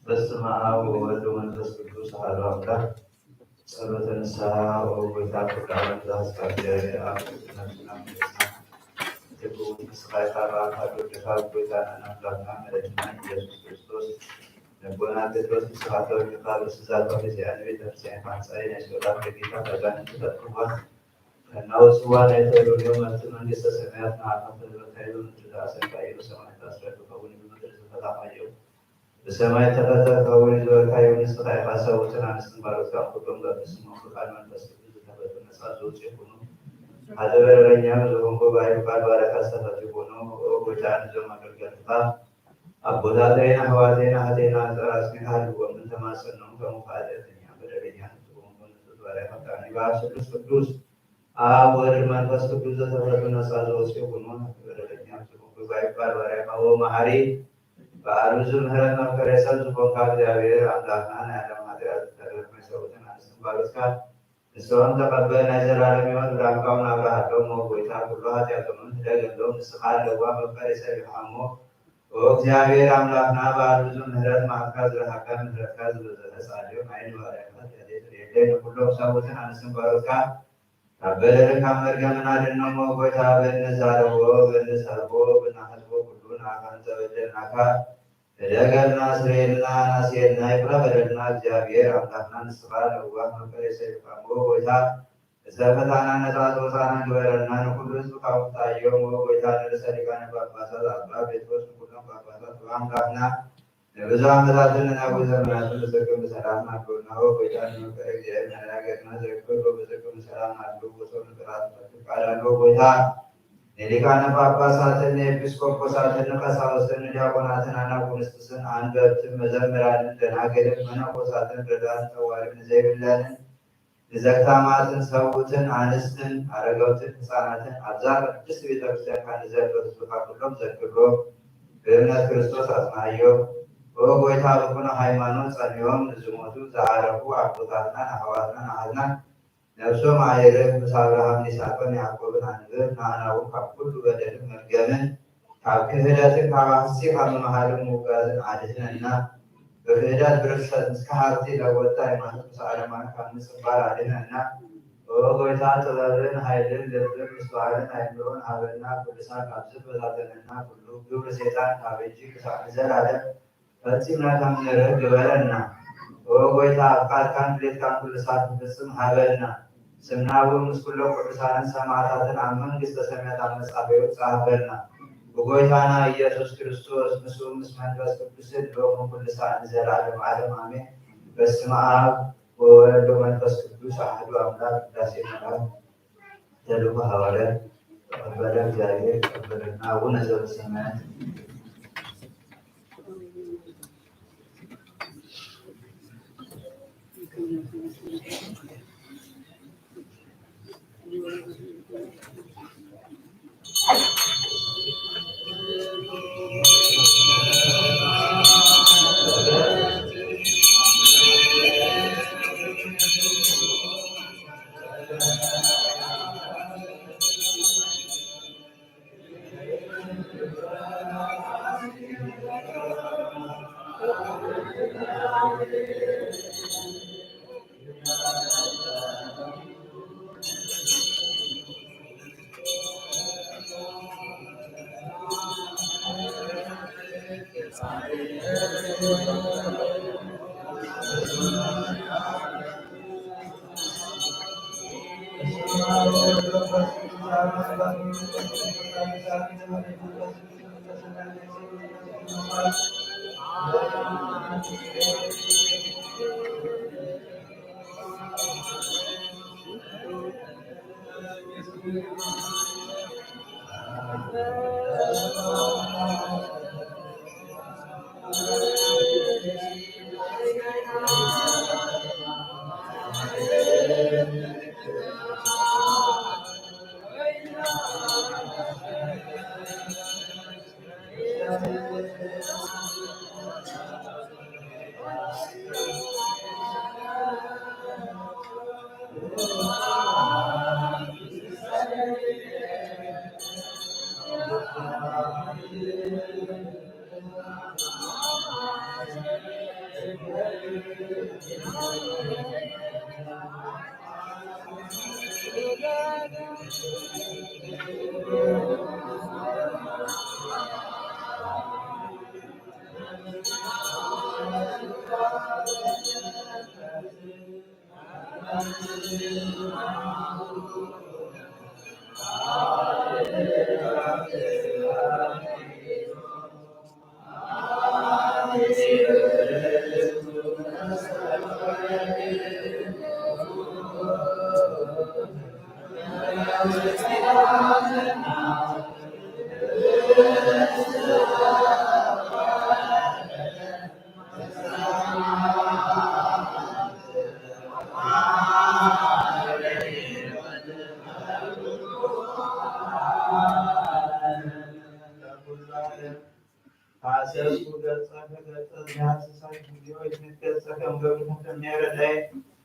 በስመ አብ ወወልድ ወመንፈስ ቅዱስ አሐዱ አምላክ። ጸሎተ ንስሐ። ኦ ጌታ፣ ፍቅር ዓለም ዛስካፊያሪ አብ ነፍስና ቅድስና ትጉት ንስኻ ኢኻ። በአካል ወደኻ ጌታና አምላክና መድኃኒትና ኢየሱስ ክርስቶስ ልቦና ጴጥሮስ ንስኻ ተወልድካ በስዛተው ጊዜ አንድ ቤተክርስቲያን ፋንጻይ ናይ ሲኦላት ለጌታ ታዛን ትፈጥርዋ ከናው ጽዋ ናይ ተሉኔው መብት መንግስተ ሰማያት ንዓኻ ተልበካዮ ምድር ዳሰካዮ ሰማይ ታስረክበውን ብምድር ዝፈታኻዮ ብሰማይ ተፈጠረ ከውን ይዝወርካ ይሁን። ንስኻ ኢኻ ሰውትን አንስትን ባሮትካ ኩሎም በብስሞም ብቃል መንፈስ ቅዱስ ዝተፈጥሩ ነጻ ዝወጹ ይኹኑ። ሐዘ በደለኛ ብዙ ሆንኩ ባይ ባል ባሪያኻ ዝተፈቱ ይኹኑ። ኦ ጎይታ፣ ንዞም አገልገልትኻ አቦታተይና አሕዋተይና አሐቴና አንጻር አጽኒኻ አድርጎም እንተማጸኖም ከሙኻ ኃጢአተኛ በደለኛ ንጹህ ሆንኩ ንጹህ ባሪያኻ ብርሃን ይባህ ስሉስ ቅዱስ አብ ወልድ መንፈስ ቅዱስ ዘተፈቱ ነጻ ዘወጽኡ ይኹኑ። በደለኛ ብዙ ሆንኩ ባይ ባል ባሪያኻ ኦ መሐሪ በአሉ ብዙ ምህረት መፍቀሬ ሰብ ዝኾንካ እግዚአብሔር አምላክና ናይ ዓለም ኃጢአት ተረፍ ናይ ሰውትን አንስትን ባሮትካ ንስኦም ተቀበል። ናይ ዘላለም ሕይወት ብርሃንካውን አብራሃሎም። ኦ ጎይታ ኩሉ ኃጢአቶምን ህደገሎም። ንስኻ ለዋህ መፍቀሬ ሰብ ኢኻ እሞ ኦ እግዚአብሔር አምላክና በአሉ ብዙ ምህረት መዓትካ ዝረሃቀ ምህረትካ ዝበዘሐ ጻድቅ ናይ ባሪያኻ ኃጢአት ይቅር በል። ንኩሎም ሰውትን አንስትን ባሮትካ ካብ በደልን ካብ መርገምን አድነሞ። ጎይታ፣ በእንዛረቦ፣ በእንጸርፎ፣ በእንሐስቦ ኩሉ ንዓኻ እንተበደልናካ ህደገልና፣ ስረየልና፣ አናስየልና፣ ይቅረ በለልና። እግዚአብሔር አምላክና ንስኻ ለዋህ መፍቀሬ ሰብ ኢኻ እሞ ጎይታ፣ እሰ ፈታና ነጻ ተወጻና ግበረና። ንኩሉ ህዝብ ካብ ቁጣ እዮም። ኦ ጎይታ፣ ንርእሰ ሊቃነ ጳጳሳት አባ ጴጥሮስ ንኩሎም ጳጳሳት አምላክና ንብዙ ዓመታትን ንነዊ ዘመናትን ብጽድቅ ብሰላም አግብርና። ኦ ጎይታ፣ ንመፍቀሬ እግዚአብሔር ናይ አገርና ዘክር በብጽድቅ ብሰላም አግብ። ወሰው ንጥራት ፈትቅ አዳን። ኦ ጎይታ፣ ንሊቃነ ጳጳሳትን ንኤጲስቆጶሳትን ንቀሳውስትን ንዲያቆናትን አናጉንስጥስን አንበብትን መዘምራንን ደናግልን መነኮሳትን ረዳትን ጠዋሪን ዘይብለንን ንዘግታማትን ሰውትን አንስትን አረጋውትን ህጻናትን አብዛ ቅድስት ቤተክርስቲያን ካንዘሎ ህዝብካ ኩሎም ዘክሮ። በእምነት ክርስቶስ አጽናዮ። ኦ ጎይታ፣ በኩነ ሃይማኖት ጸንዮም ንዝሞቱ ዘዐረፉ አቦታትናን አሕዋትናን አሕዝናን ነፍሶም አይርፍ። ምስ አብርሃምን ይስሐቅን ያዕቆብን አንብር። ንአናውን ካብ ኩሉ በደልን መርገምን ካብ ክህደትን ካብ ሐሲ ካብ ምምሃልን ምውጋዝን አድህነና። በክህደት ብርክሰት ምስከ ሐቲ ለወጣ ሃይማኖት ምስ አረማን ካብ ምጽባር አድህነና። ኦ ጎይታ፣ ጥበብን ኃይልን ልብን ምስትዋዕልን አእምሮን ሀበና። ኩልሳ ካብ ዝፈታተነና ኩሉ ግብር ሰይጣን ካብ እጅ ክሳዕ ንዘላለም ፈጺምና ከም ንርህቅ ግበረና። ኦ ጎይታ፣ ፍቃድካን ድሌትካን ኩሉ ሳት ንፍጽም ሀበና። ስምና እውን ምስ ኩሎም ቅዱሳንን ሰማዕታትን ኣብ መንግስተ ሰማያት ኣብ መጻፍዮ ጻፈና። ብጎይታና ኢየሱስ ክርስቶስ ምስኡ ምስ መንፈስ ቅዱስን ሎምን ኩሉ ሳት ንዘለዓለም ዓለም ኣሜን። በስመ ኣብ ወወልድ ወመንፈስ ቅዱስ ኣሐዱ ኣምላክ። ቅዳሴ መልአክ። ተልእኮ ሐዋርያት ተቀበለ፣ እግዚአብሔር ይቀበለና። አቡነ ዘበሰማያት። ሐሰስኩ ገጸከ ገጸ ዘያስተስሕት ጊዮርጊስ፣ ወይትገጸከ እምገብርከ እምኔ ረዳይ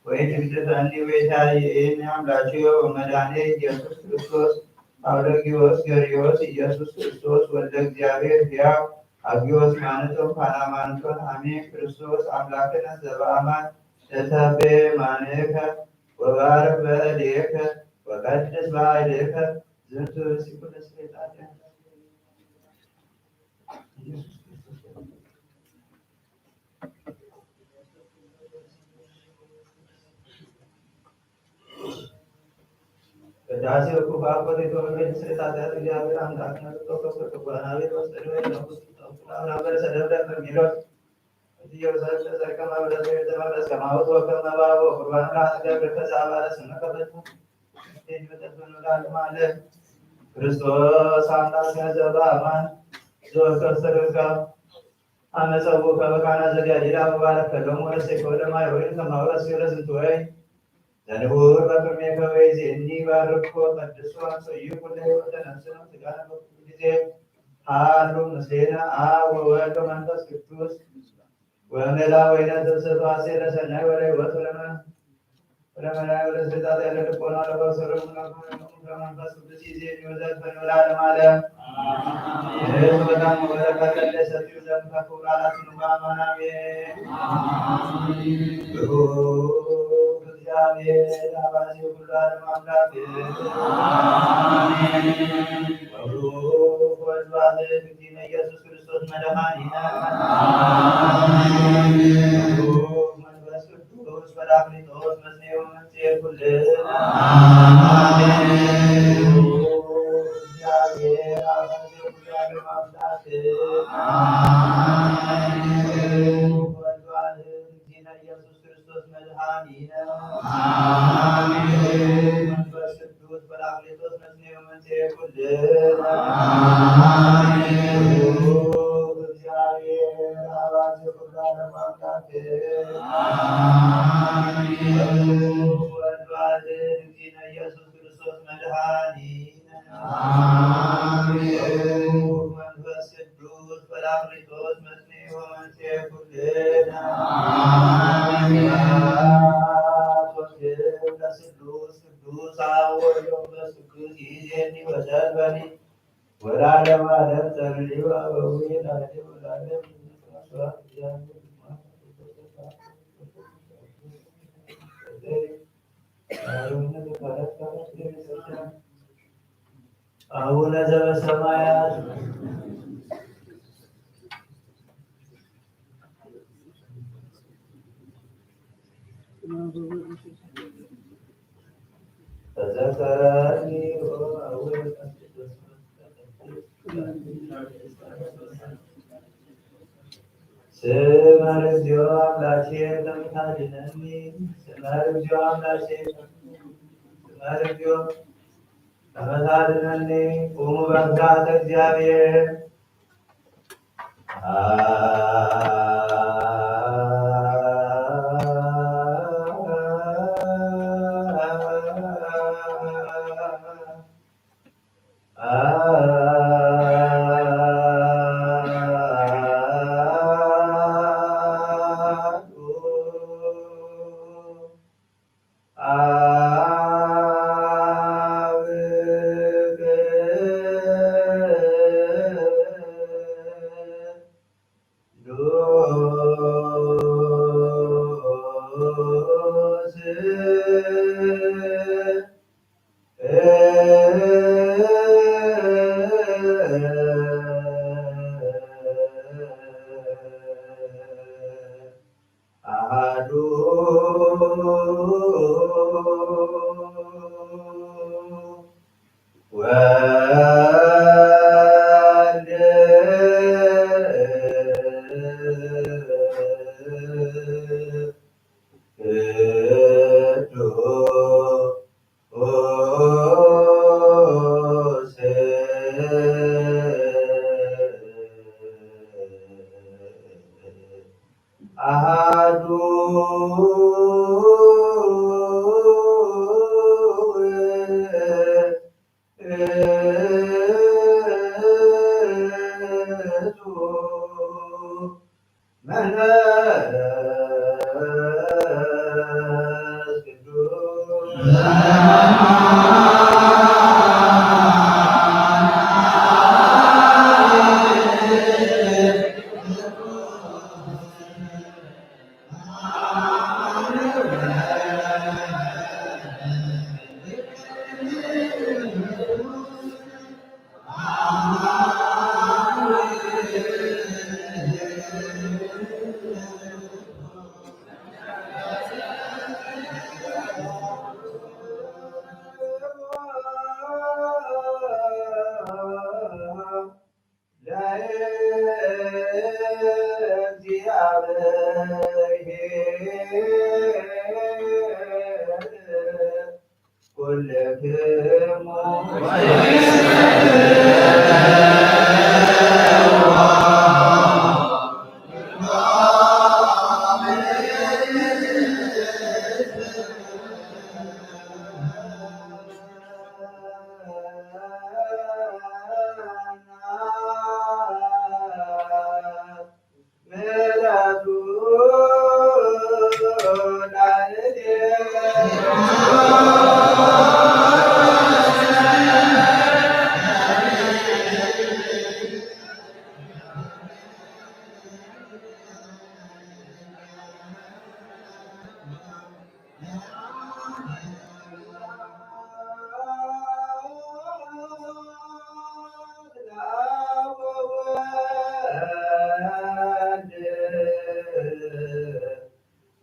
ወይትግደፈኒ ወይታየኒ አምላኬ ወመድኃኔ ኢየሱስ ክርስቶስ፣ አውደ ጊዮስ ገርጊዮስ ኢየሱስ ክርስቶስ ወልደ እግዚአብሔር ሕያው፣ አግዮስ ማንቶም ፓናማንቶን አሜን። ክርስቶስ አምላክነ ዘበአማን ለተቤ ማንከ ወባርክ በእዴከ ወቀድስ በአይዴከ ዝንቱ ብእሲ ኩለ ስሬጣ ቅዳሴ ኩፋ ኮቴቶ በቤት ስሬጣ ኃጢአት እግዚአብሔር አምላክነ ተቆሰ ተጓናቤ ወሰደበ ለሙስ ተቁላ አብራ በረሰ ደብረ በሚሎስ ክርስቶስ አምላክ ዘበአማን ዘወትር ሰርካ አመ ጸውከ በቃና ዘጋሊላ ወባረከ ሎሙ ወረሰይኮ ለማየ ወይን ከማውረስ ለዝንቱ ወይ ዘንቡር በቅድሜከ ወይዜኒ ባርኮ ቀድሶ አንሶ ይኩን ለሕይወተ ነፍስነ ወሥጋነ በኩሉ ጊዜ ሀሉ ምስሌነ አብ ወወልድ ወመንፈስ ቅዱስ ወመላ ወይነ ተሰጥኦ አሴ ለሰናይ ወለሕይወት ወለመ-፣ ወለመላ ወለስልጣን ያለ ልቦና ለበሰሩ ለመንፈስ ቅዱስ ይዜ የሚወዘት በኖላ ለማለ። አሜን። ይህ በጣም ወበረከት ለሰፊው ዘንድ ከክቡር አላችን በአማን አሜን። አሜን። ብሩክ እግዚአብሔር አባዜ ኩሉ ዓለም አምላክ። አሜን። ወብሩክ ወልድ ዋሕድ እግዚእነ ኢየሱስ ክርስቶስ መድኃኒነ። አሜን። ወብሩክ መንፈስ ቅዱስ ጳራቅሊጦስ መጽንዔ ወመምጽኤ ኩልነ። አሜን። ወብሩክ እግዚአብሔር አብ ዘኩሉ ዓለም አምላክ። አሜን። ወብሩክ ወልድ ዋሕድ እግዚእነ ኢየሱስ ክርስቶስ መድኃኒነ። አሜን። መንፈስ ቅዱስ ጳራቅሊጦስ መጽንዔ ወመምጽኤ ኩልነ። አሜን። ብሩክ እግዚአብሔር አብ ዘኩሉ ዓለም አምላክ። አሜን። ወወልድ ዋሕድ እግዚእነ ኢየሱስ ክርስቶስ መድኃኒነ። አሜን። መንፈስ ቅዱስ ጳራቅሊጦስ መጽንዔ ወመምጽኤ ኩልነ። አሜን። ስብሐት ወክብር ለስሉስ ቅዱስ አብ ወወልድ ወመንፈስ ቅዱስ ይእዜኒ ወዘልፈኒ ወለዓለመ ዓለም። ጸልዩ አበዊ ለዓለም ወለዓለም። ስብሐት ለእግዚአብሔር። አቡነ ዘበሰማያት። ተዘከረኒ ኦ አቡነ ዘበሰማያት። ስማር እግዚኦ አምላኬ ከመ ታድነኒ። ስማር እግዚኦ አምላኬ፣ ስማር እግዚኦ ከመ ታድነኒ። ቁሙ በፍርሃተ እግዚአብሔር። አሃዱ ውእቱ መንፈስ ቅዱስ።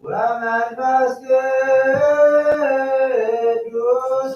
ወመንፈስ ቅዱስ።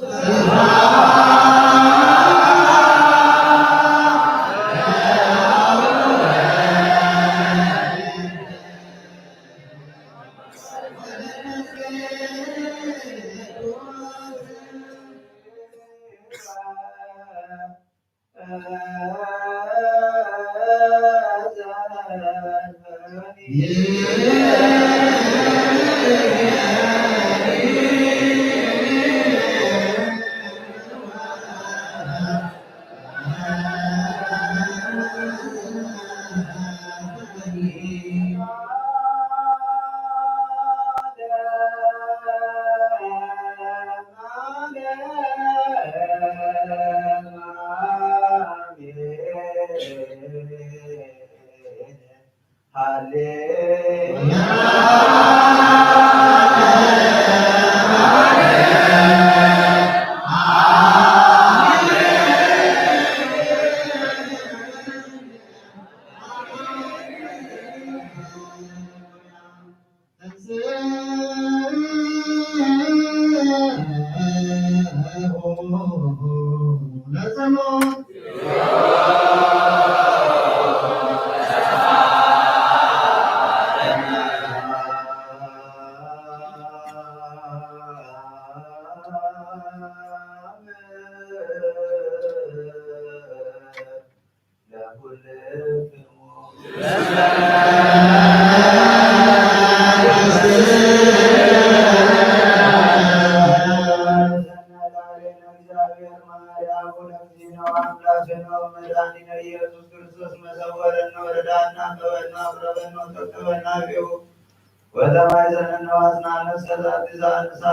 ወተማይዘነነ ዋጽናነ እስከ ዛቲ ሰዓት ንስሐ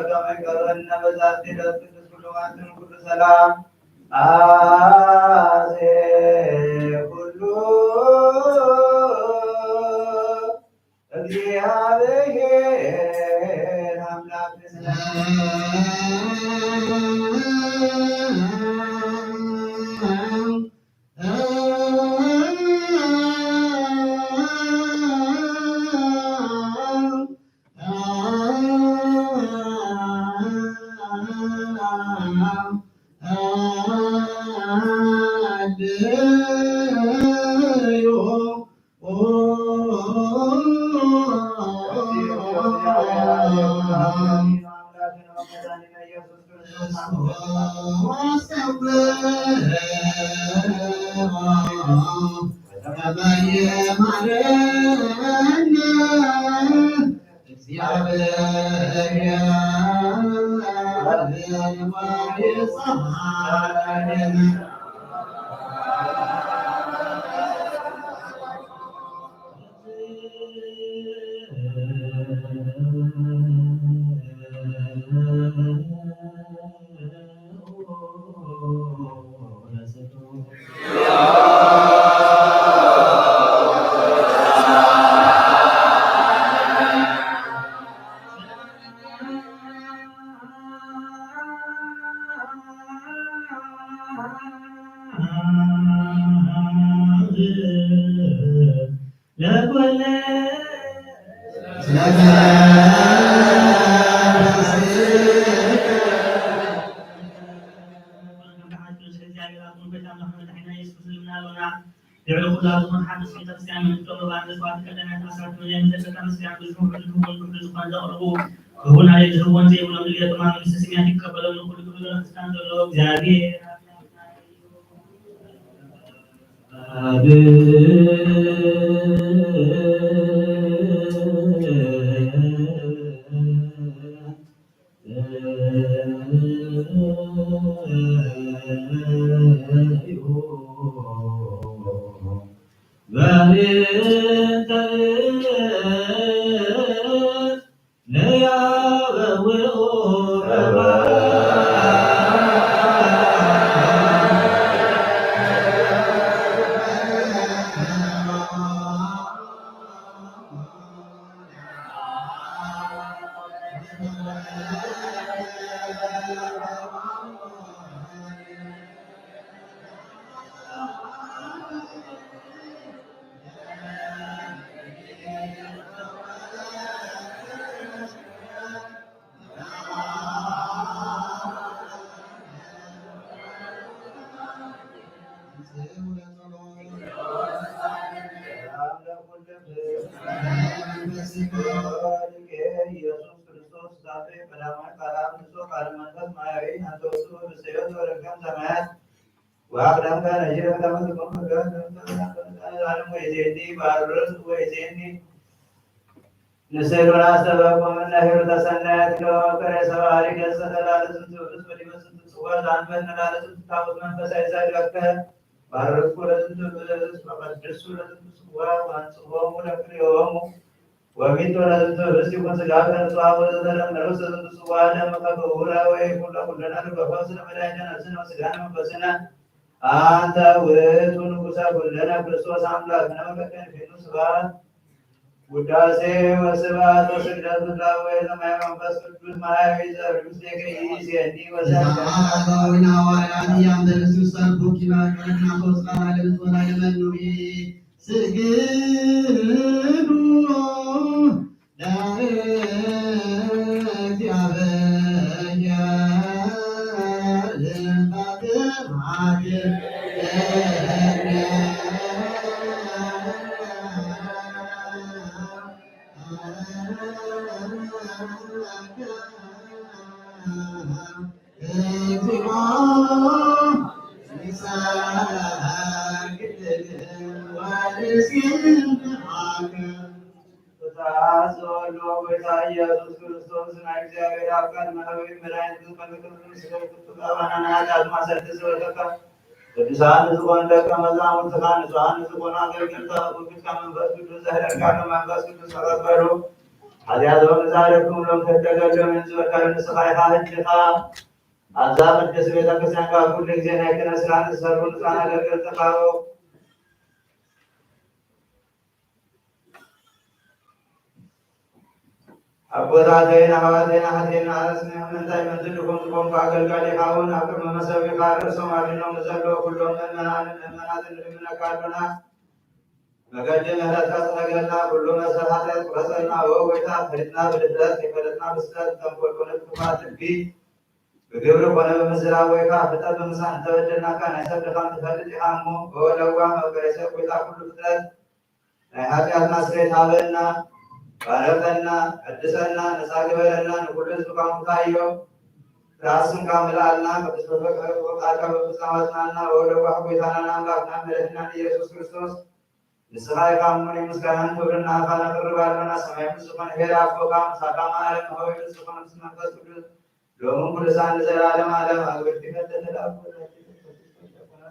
ከመ ይቀርበነ በዛቲ ዕለት። ቅዱስ ኩሉ ማዕድን ኩሉ ሰላም አዜ ኩሉ እግዚአብሔር አምላክነ። ኢየሱስ ክርስቶስ ዛተ ቀዳማዊ ቃል አብ ንጹሕ ቃል መንፈስ ማያዊ አንተ ውእቱ ርእሰ ሕይወት ወረከም ሰማያት ወአቅደምከ ነዚረ ከመ ትኩን መንግሥትከ ለዓለመ ዓለም። ወይዜኒ ባርክ ወይዜኒ ንስእሉና ሰበብ ወምነ ኄሩተ ሰናያት ለወፍቀሬ ሰብአ አርገ ሰተላለ ዝንቱ ርእስ ወዲበ ዝንቱ ጽዋ ዘአንበነ ላለ ዝንቱ ታቦት መንፈሳዊ ዛግረከ ባርኩ ለዝንቱ ርእስ ወቀድሱ ለዝንቱ ጽዋ ወአንጽሆሙ ለክልኤሆሙ ወሚጡ ለዝንቱ ርእስ ይኩን ሥጋከ ንጹሐ ወዘተደመረ ውስተ ዝንቱ ጽዋ ደምከ ክቡረ ወይኩን ለኩልነ ርገፎ ስለ መድኃኒተ ነፍስነ ወሥጋነ መንፈስነ። አንተ ውእቱ ንጉሠ ኩልነ ክርስቶስ አምላክነ ወቀደም ፊኑ ስብሐት ውዳሴ ወስብሐት ወስግደት ላዌ ዘማይ መንፈስ ቅዱስ ማያዊ ዘርግ ምስሌከ ይእዜኒ ወሰ አበዊነ ሐዋርያት ያንተ ርሱ ሰርቡኪ ማቀረትና ሶስት ቃል ለምትሆን ለመኑሪ ስግዱ ፍትሐ ዘወልዶ ጌታ ኢየሱስ ክርስቶስ ናይ እግዚአብሔር አብ ቃል መሐዊ መድኃኒት ከመ ክብር ምስለ ቅዱስ አባናና ኃጢአት ማሰረት ዘወደቀ ቅዱሳን ንጹሐን ደቀ መዛሙርትካ ንጹሐን ንጹሐን አገልግልካ ውክልካ መንፈስ ቅዱስ ዘህረካ ከመንፈስ ቅዱስ ተቀበሉ። ኃጢአቶም ዛሬ ኩሎም ተደገለ ምን ዝወዳሉ ንስኻ ኢኻ ህጅኻ አዛ ቅድስት ቤተ ክርስቲያን ጋር ሁሉ ጊዜ ናይ ክህነት ስራ ንዝሰሩ ንጹሐን አገልግልትካ አበው አቦታተይን አሕዋተይን አሐቴይን አረስነ ምንታይ መንትልኩም ዝቆምኩ አገልጋሊ ካውን አቅርብ መመሰዊ ካርሶም አድኖም ዘለው ኩሎም ምእመናን ምእመናትን ልምነካሉና መገድ ምህረት ከጸረገልና ኩሉ መሰል ኃጢአት ቁረጸልና። ወወይታ ፈሊጥና ብድፍረት የፈለጥና ብስለት ተንኮል ኮነ ክፋት ልቢ ብግብር ኮነ በምዝራ ወይካ ፍጠር በምሳን ተበደልናካ ናይ ሰብ ድኻም ትፈልጥ ኢኻ እሞ በወለዋ መፍቀሬ ሰብ ወይታ ኩሉ ፍጥረት ናይ ኃጢአትና ስሬት ሀበና፣ ባረከና፣ ቀድሰና፣ ነጻ ግበረና፣ ንኩሉ ህዝብ ካንኩ ታዮ። ራስን ካምል አልና፣ ቅዱስ በፈቃድ ወቃል ከመፍጸም አጽናና፣ ወወልድ ወዋሕድ ጌታናን አምላክናን መድኃኒናን ኢየሱስ ክርስቶስ፣ ንስኻ ኢኻ እሙን ምስጋናን ክብርን ንኣኻ ነቕርብ ኣሎና። ሰማያዊ ዝኾነ ኄር ኣቦኻ፣ ምሳኻ ማረ፣ ምሳኻ ሆይ፣ ንስኻ ምስ መንፈስ ቅዱስ ሎምን ኩሉ ሰዓት ንዘለዓለም ዓለም ኣግብርቲ መተተላኩ።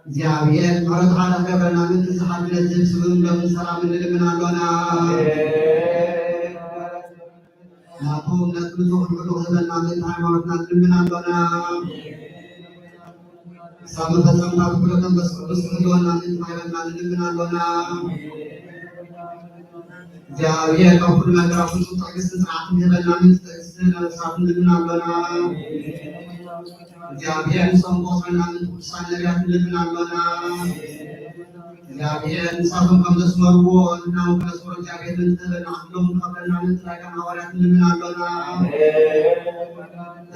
እግዚኣብሔር ምሕረት ሓራ ገብረና ምእንቲ ዝሓድነት ዝህብ ስምም ሎምን ሰላም እንልምን ኣሎና። ናቱ እምነት ንጹሕ ልዑል ክህበና ምእንቲ ሃይማኖትና እንልምን ኣሎና። ክሳብ መፈጸምታ ፍቁር መንፈስ ቅዱስ ክህልወና ምእንቲ ማሕበርና እንልምን ኣሎና። እግዚኣብሔር ካብ ኩሉ መከራ ፍጹም ትዕግስትን ጽንዓትን ይህበና ምእንቲ ትዕግስቲ ነፍሳት እንልምን ኣሎና። እግዚኣብሔር ንሶም ቆጽረና ምእንቲ ቅዱሳን ነቢያት እንልምን ኣሎና። እግዚኣብሔር ንሳቶም ከም ዘስመርዎ ንሕና እውን ክነስምሮ እግዚኣብሔር ምእንቲ ክህበና ዕድሎም ክኸፍለና ምእንቲ ላይካን ሃዋርያት እንልምን ኣሎና።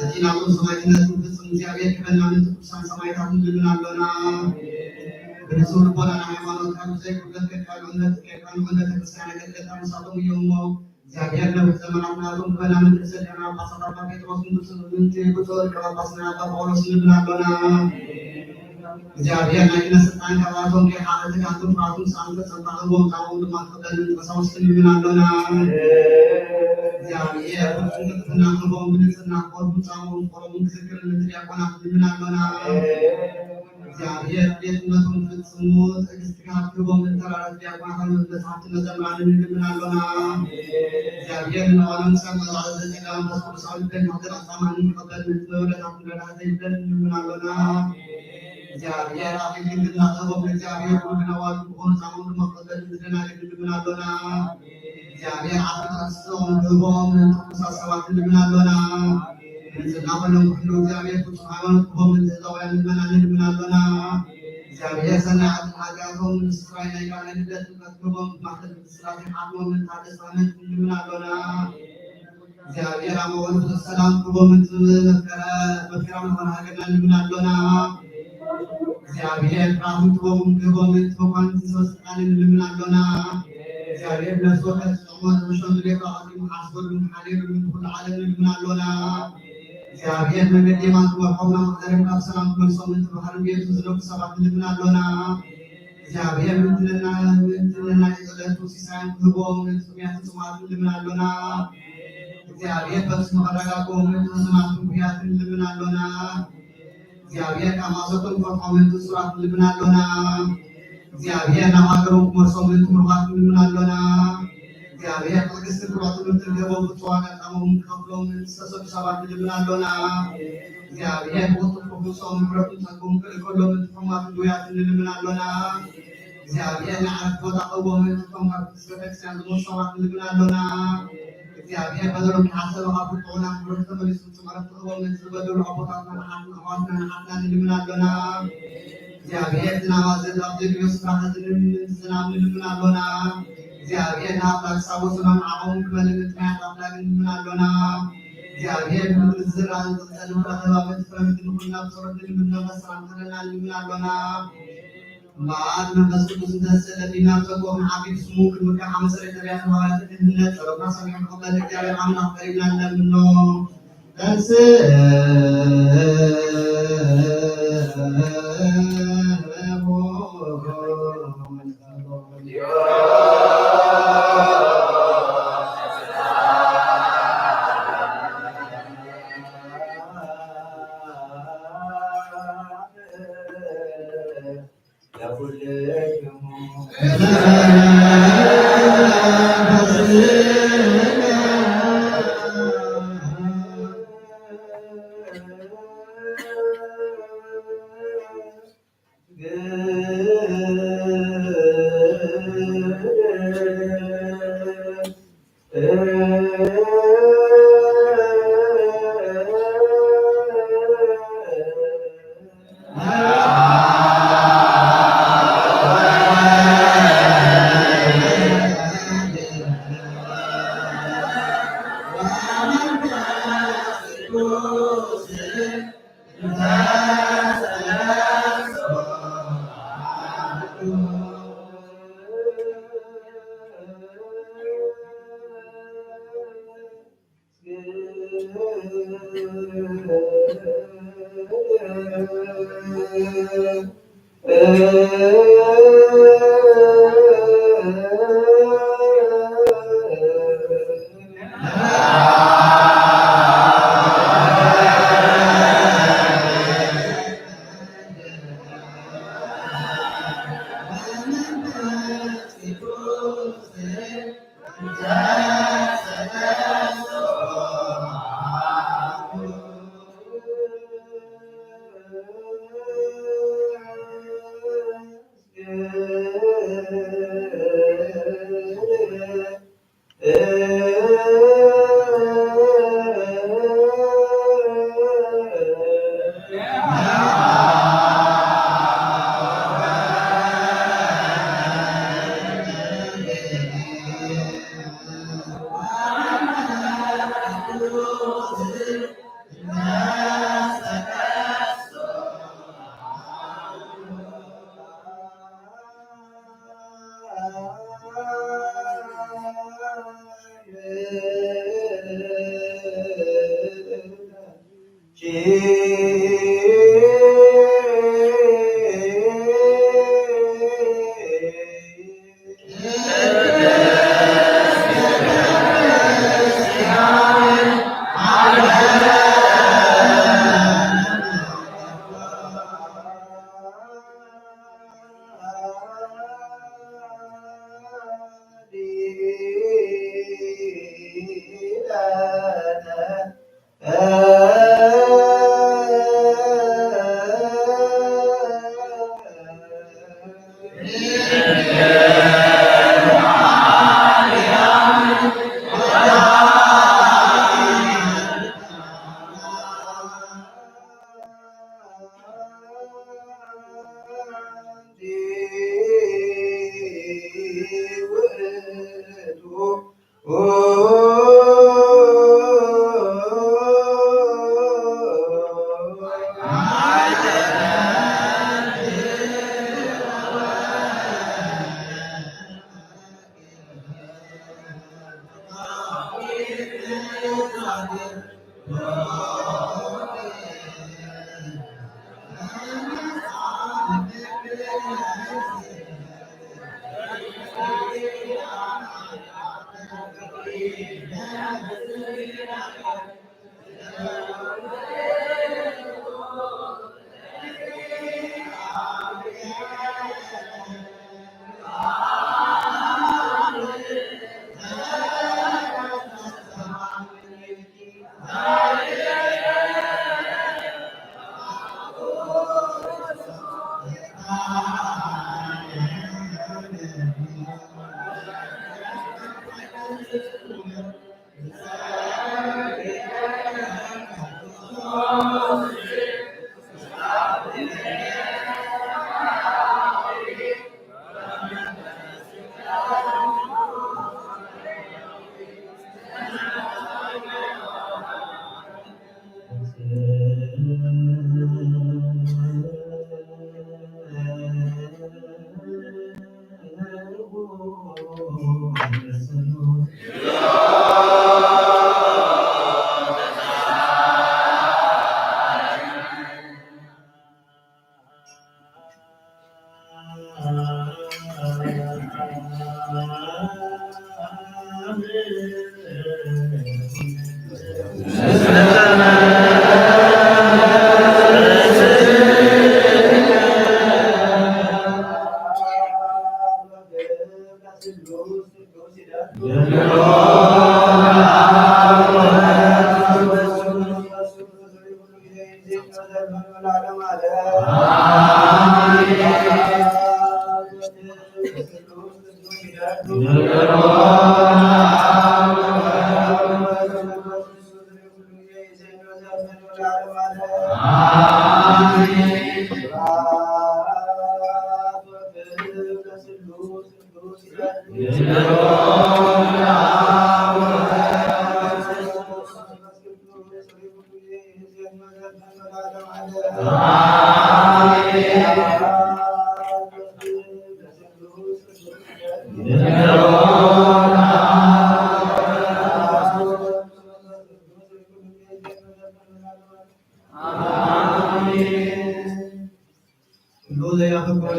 እቲ ናቶም ሰማዕትነት ፍጹም እግዚኣብሔር ክህበና ምእንቲ ቅዱሳን ሰማዕታት እንልምን ኣሎና። ብንጹህ ልቦና ንሃይማኖት ካብ ዘይጉድለት ከቃንዑ፣ ከቃንዑ ቤተክርስትያን ኣገልገልታ ንሳቶም እዮም እሞ፣ እግዚኣብሔር ነዊሕ ዘመናት ናቶም ክህበና ምእንቲ ርእሰ ሊቃነ ጳጳሳት ኣባ ጴጥሮስ ምእንቲ ብፁዕ ሊቀ ጳጳስና ኣባ ጳውሎስ እንልምን ኣሎና። እግዚኣብሔር ናይ ክህነት ስልጣን ካብኣቶም ከይሓዘ ትግሃትን ፍርሃትን ሰኣን ፈጸምታ ክህቦም ጻምኦም ድማ ክቕበል ምእንቲ ቀሳውስት እንልምን ኣሎና። እግዚኣብሔር ፍጹም ቅልጥፍና ክህቦም ብንጽህና ክኸዱ ጻምኦም ፍቕሮምን ክዝክር ምእንቲ ዲያቆናት እንልምን ኣሎና። እግዚኣብሔር ቤትነቶም ክፍጽሙ ትዕግስቲ ካብ ክህቦም ምእንቲ ተራራት ዲያቆናት መጽሓፍቲ መዘምራን እንልምን ኣሎና። እግዚኣብሔር ንእዋኖም ጸጋ ዘጸጋ መንፈስ ቅዱሳዊ ልበን ማሕደር ኣጻማን ክቕበል ምእንቲ መወዳእታን ረድኤት ዘይብለን እንልምን ኣሎና። እግዚኣብሔር ኣኺል ድንግልና ክህቦም፣ እግዚኣብሔር ኩሉ ነዋሪ ክኾኑ ጻምኦም ድማ ክቕበል ምእንቲ ደናግል እንልምን ኣሎና። እግዚኣብሔር ዓቢ ጥዕና ክህቦም፣ ምእንቲ ቅዱሳት ሰባት እንልምን ኣሎና። ንጽህና ኩሎም ክሕሉ እግዚኣብሔር ፍጹም ሃይማኖት ክህቦም፣ ምእንቲ ህዝባውያን ምእመናን እንልምን ኣሎና። እግዚኣብሔር ሰናይ ዕድል ሃገራቶም፣ ንስራይ ናይ ቃል ናይ ልደት ጥምቀት ክህቦም፣ ማሕተም ቅድስት ሥላሴ ሓትሞም፣ ምእንቲ ሓደስቲ ኣመንቲ እንልምን ኣሎና። እግዚኣብሔር ኣማኑኤል ፍጹም ሰላም ክህቦም፣ ምእንቲ መፍቀራ፣ መፍቀራ ምዃን ሃገርና እንልምን ኣሎና። እግዚኣብሔር ብርሃን ጥበቡን ክህቦም፣ ምእንቲ መኳንንትን ሰበ ስልጣንን እንልምን ኣሎና። እግዚኣብሔር ነፍሲ ወከፍ ዝጠቕሞ ዝሕሾን ድሌቱ ኣቐዲሙ ክሓስበሉን ክሓልየሉን ምእንቲ ኩሉ ዓለም እንልምን ኣሎና። እግዚኣብሔር መንገዲ የማን ክመርሖም፣ ናብ ማሕደርም ካብ ሰላም ክመልሶም፣ ምእንቲ ባሕርን ቤቱን ዝነብሩ ሰባት እንልምን ኣሎና። እግዚኣብሔር ምእንቲ ነና-፣ ምእንቲ ነናይ ዕለቱ ሲሳዮም ክህቦም፣ ምእንቲ ጥሙያትን ጽሙኣትን እንልምን ኣሎና። እግዚኣብሔር ፈጺሙ ከረጋግኦም፣ ምእንቲ ሕዙናትን ጉህያትን እንልምን ኣሎና። እግዚኣብሔር ካብ ማእሰርቶም ክፈትሖም፣ ምእንቲ እሱራት እንልምን ኣሎና። እግዚኣብሔር ናብ ሃገሮም ክመልሶም፣ ምእንቲ ምሩኻት እንልምን ኣሎና። እግዚኣብሔር ትዕግስትን ብሩዕ ትምህርትን ክህቦም፣ ፍጹም ዋጋ ጻምኦም ክኸፍሎም፣ ምእንቲ ዝተሰዱ ሰባት እንልምን ኣሎና። እግዚኣብሔር ብቕልጡፍ ክፍውሶም፣ ምሕረቱን ጸግኡን ክልእከሎም፣ ምእንቲ ሕሙማትን ድውያትን እንልምን ኣሎና። እግዚኣብሔር ናይ ዕረፍቲ ቦታ ክህቦም፣ ምእንቲ እቶም ካብ ቅድስት ቤተክርስትያን ዝሞቱ ሰባት እንልምን ኣሎና። እግዚኣብሔር በደሎም ዝሓሰበ ካብ ቁጥዕኡ ናብ ምሕረቱ ተመሊሱ ፍጹም ዕረፍቲ ክህቦም፣ ምእንቲ ዝበደሉ ኣቦታትናን ኣሓትናን ኣሕዋትናን ኣሓትናን እንልምን ኣሎና። እግዚኣብሔር ዝናም ኣዘንብ ኣብ ዘድልዮ ስፍራ ከዝንብ፣ ምእንቲ ዝናም እንልምን ኣሎና። እግዚኣብሔር ንኣፍላግ ሳቦ ሰማይ መዓቖም ክመልእ፣ ምእንቲ ማያት ኣፍላግ እንልምን ኣሎና። እግዚኣብሔር ብምድሪ ዝዝራእን ዝቕጸልን ፍረ ክህብ፣ ምእንቲ ፍረ ምድሪ ንኹልና ብጸሎት እንልምን፣ መንፈስ ሰላም ክህበና እንልምን ኣሎና። እምበኣር መንፈስ ቅዱስ እንተ ተሰለፈና፣ ጸግኡ ክንዓቢ ብስሙ ክንምካሕ፣ ኣመሰለ ነቢያት ሃዋርያት ክንህነጽ ጸሎትና ሰሚዑ ክቕበል እግዚኣብሔር ኣምላኽ ቀሪብና ንለምኖ። ተንሥእ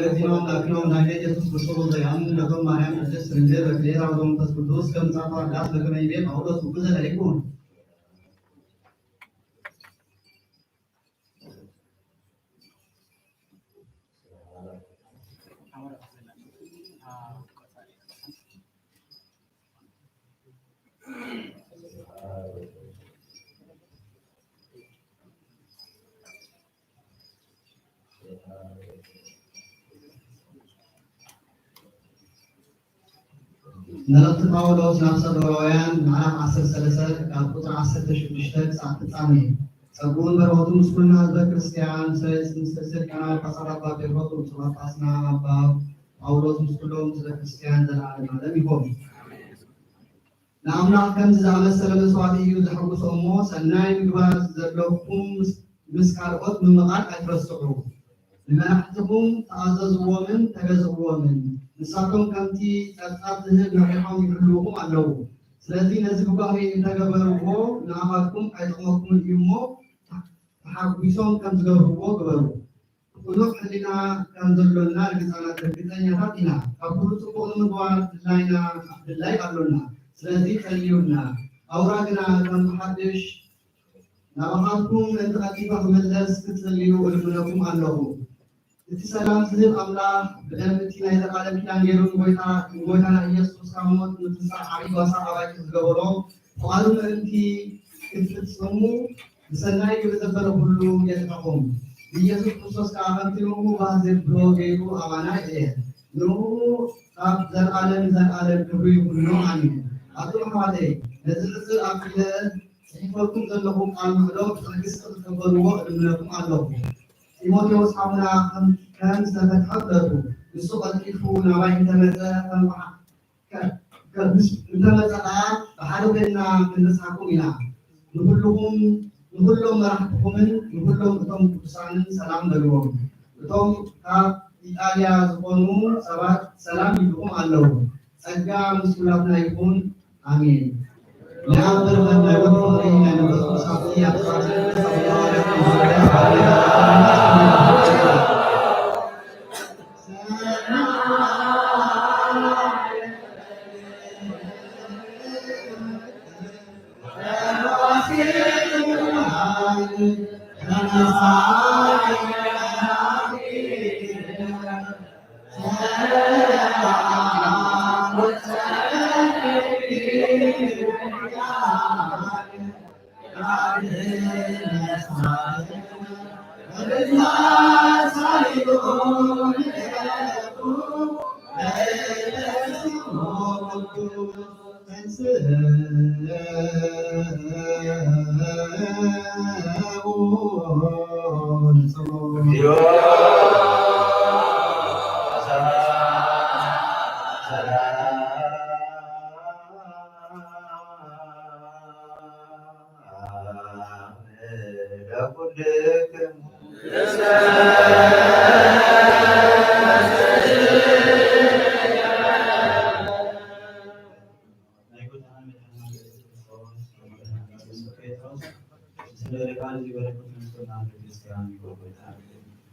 በዚህም አምላክን ወመድኃኒነ ኢየሱስ ክርስቶስ ዘያምን ከቶም ማርያም ቅድስት ድንግል በክልኤ ሀበ መንፈስ ቅዱስ ከምጻ ዳስ በከመ ይቤ ጳውሎስ ውእቱ ዘላይኩ። መልእኽቲ ጳውሎስ ናብ ሰዶራውያን ምዕራፍ ዓሰርተ ሰለስተ ካብ ቁጽሪ ዓሰርተ ሽዱሽተ ክሳዕ ፍጻሜ። ጸግኡን በረኸቱን ምስ ኩልና ህዝበ ክርስቲያን፣ ምስ ርእሰ ሊቃነ ጳጳሳት ኣባ ቴዎድሮስ ወብፁዕ ጳጳስና ኣባ ጳውሎስ ምስ ኩሎም ህዝበ ክርስቲያን ዘለዓለመ ዓለም ይኹን። ንኣምላኽ ከምዚ ዝኣመሰለ መስዋእቲ እዩ ዘሐጉሶ እሞ፣ ሰናይ ምግባር ዘለኩም ምስ፣ ምስ ካልኦት ምምቓል ኣይትረስዑ። ንመራሕትኹም ተኣዘዝዎምን ተገዝእዎምን፣ ንሳቶም ከምቲ ጸብጻብ ዝህብ ነቒሖም ይሕልዉኹም ኣለዉ። ስለዚ ነዚ ብጓሂ እንተገበርዎ ንኣኻትኩም ኣይጠቕመኩምን እዩ እሞ፣ ተሓጒሶም ከም ዝገብርዎ ግበሩ። ቅኑዕ ሕሊና ከም ዘሎና ርግጻና፣ ርግጸኛታት ኢና። ካብ ኩሉ ጽቡቕ ንምግባር ድላይና፣ ድላይ ኣሎና። ስለዚ ጸልዩልና። ኣውራ ግና ከም ብሓድሽ ናባኻትኩም ምእንቲ ቀልጢፈ ክምለስ ክትጽልዩ እልምነኩም ኣለኹ። እቲ ሰላም ዝህብ ኣምላኽ ብደም እቲ ናይ ዘላለም ኪዳን ገይሩ ንጎይታ፣ ንጎይታና ኢየሱስ ካብ ሞት ንትንሳእ ዓቢ ጓሳ ኣባጊዕ ዝገበሮ ፍቓዱ ምእንቲ ክትፍጽሙ ብሰናይ ግብሪ ዘበለ ኩሉ የጽንዕኩም። ንኢየሱስ ክርስቶስ ከኣ ከምቲ ንእኡ ባህ ዘብሎ ገይሩ ኣማና ይእየ። ንእኡ ካብ ዘልኣለም ንዘልኣለም ክብሪ ይኹኖ፣ ኣሜን። ኣቱም ኣሕዋተይ፣ ነዚ ሕጽር ኣቢለ ጽሒፈልኩም ዘለኹ ቃል ምዕዶ ብትዕግስቲ ክትቅበልዎ እልምነኩም ኣለኹ። ጢሞቴዎስ ሓውና ከም፣ ከም ዝተፈትሐ ፍለጡ። ንሱ ቀልጢፉ ናባይ እንተመጸ ከም በዓ-፣ ከ-፣ ከ-፣ ምስ እንተመጸ ኸኣ ብሓደ ኮይንና ክንበጽሓኩም ኢና። ንኹልኹም፣ ንኹሎም መራሕትኹምን ንኹሎም እቶም ቅዱሳንን ሰላም በልዎም። እቶም ካብ ኢጣልያ ዝኾኑ ሰባት ሰላም ይብሉኹም ኣለዉ። ጸጋ ምስ ኩላትና ይኹን። ኣሜን። ናይ ኣብ በረኸት ናይ ወልድ ፍቕሪ ናይ መንፈስ ቅዱስ ሃብቲ ኣብ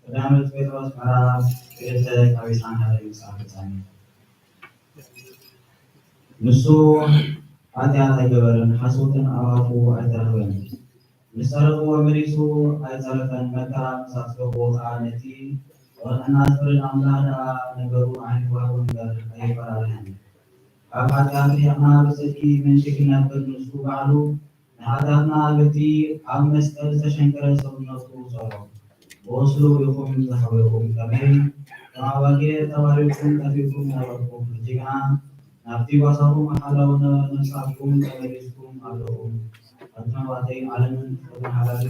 ቀዳመ ጴጥሮስ ምዕራፍ ክልተ ካብ ዒስራን ሓደ ክሳብ ፍጻሜ። ንሱ ሓጢኣት ኣይገበረን፣ ሓሶትን ኣብ ኣፉ ኣይተረኽበን። ምስ ጸረፍዎ መሊሱ ኣይጸረፈን፣ መከራ ምስ ኣጽገቦ ከኣ ነቲ ብቕንዕና ዝፈርድ ኣምላኽ ደኣ ነገሩ ኣዕኒዋ እምበር ኣየፈራርሐን። ካብ ሓጢኣት ርሒቕና ብጽድቂ ምእንቲ ክንነብር ንሱ ባዕሉ ንሓጢኣትና በቲ ኣብ መስቀል ዝተሸንከረ ሰውነቱ ጾሮ። ብቑስሉ ኢኹም ዝሓወየኹም፣ ከመይ ከም ኣባጊዕ ተባሪርኩም ጠፊእኩም ነበርኩም፣ ሕጂ ግና ናብቲ ጓሳኹም ሓላው ነፍሳትኩም ተመሊስኩም ኣለኹም። ኣቱም ኣሕዋተይ፣ ዓለምን ፍጥረታን ሓላፊ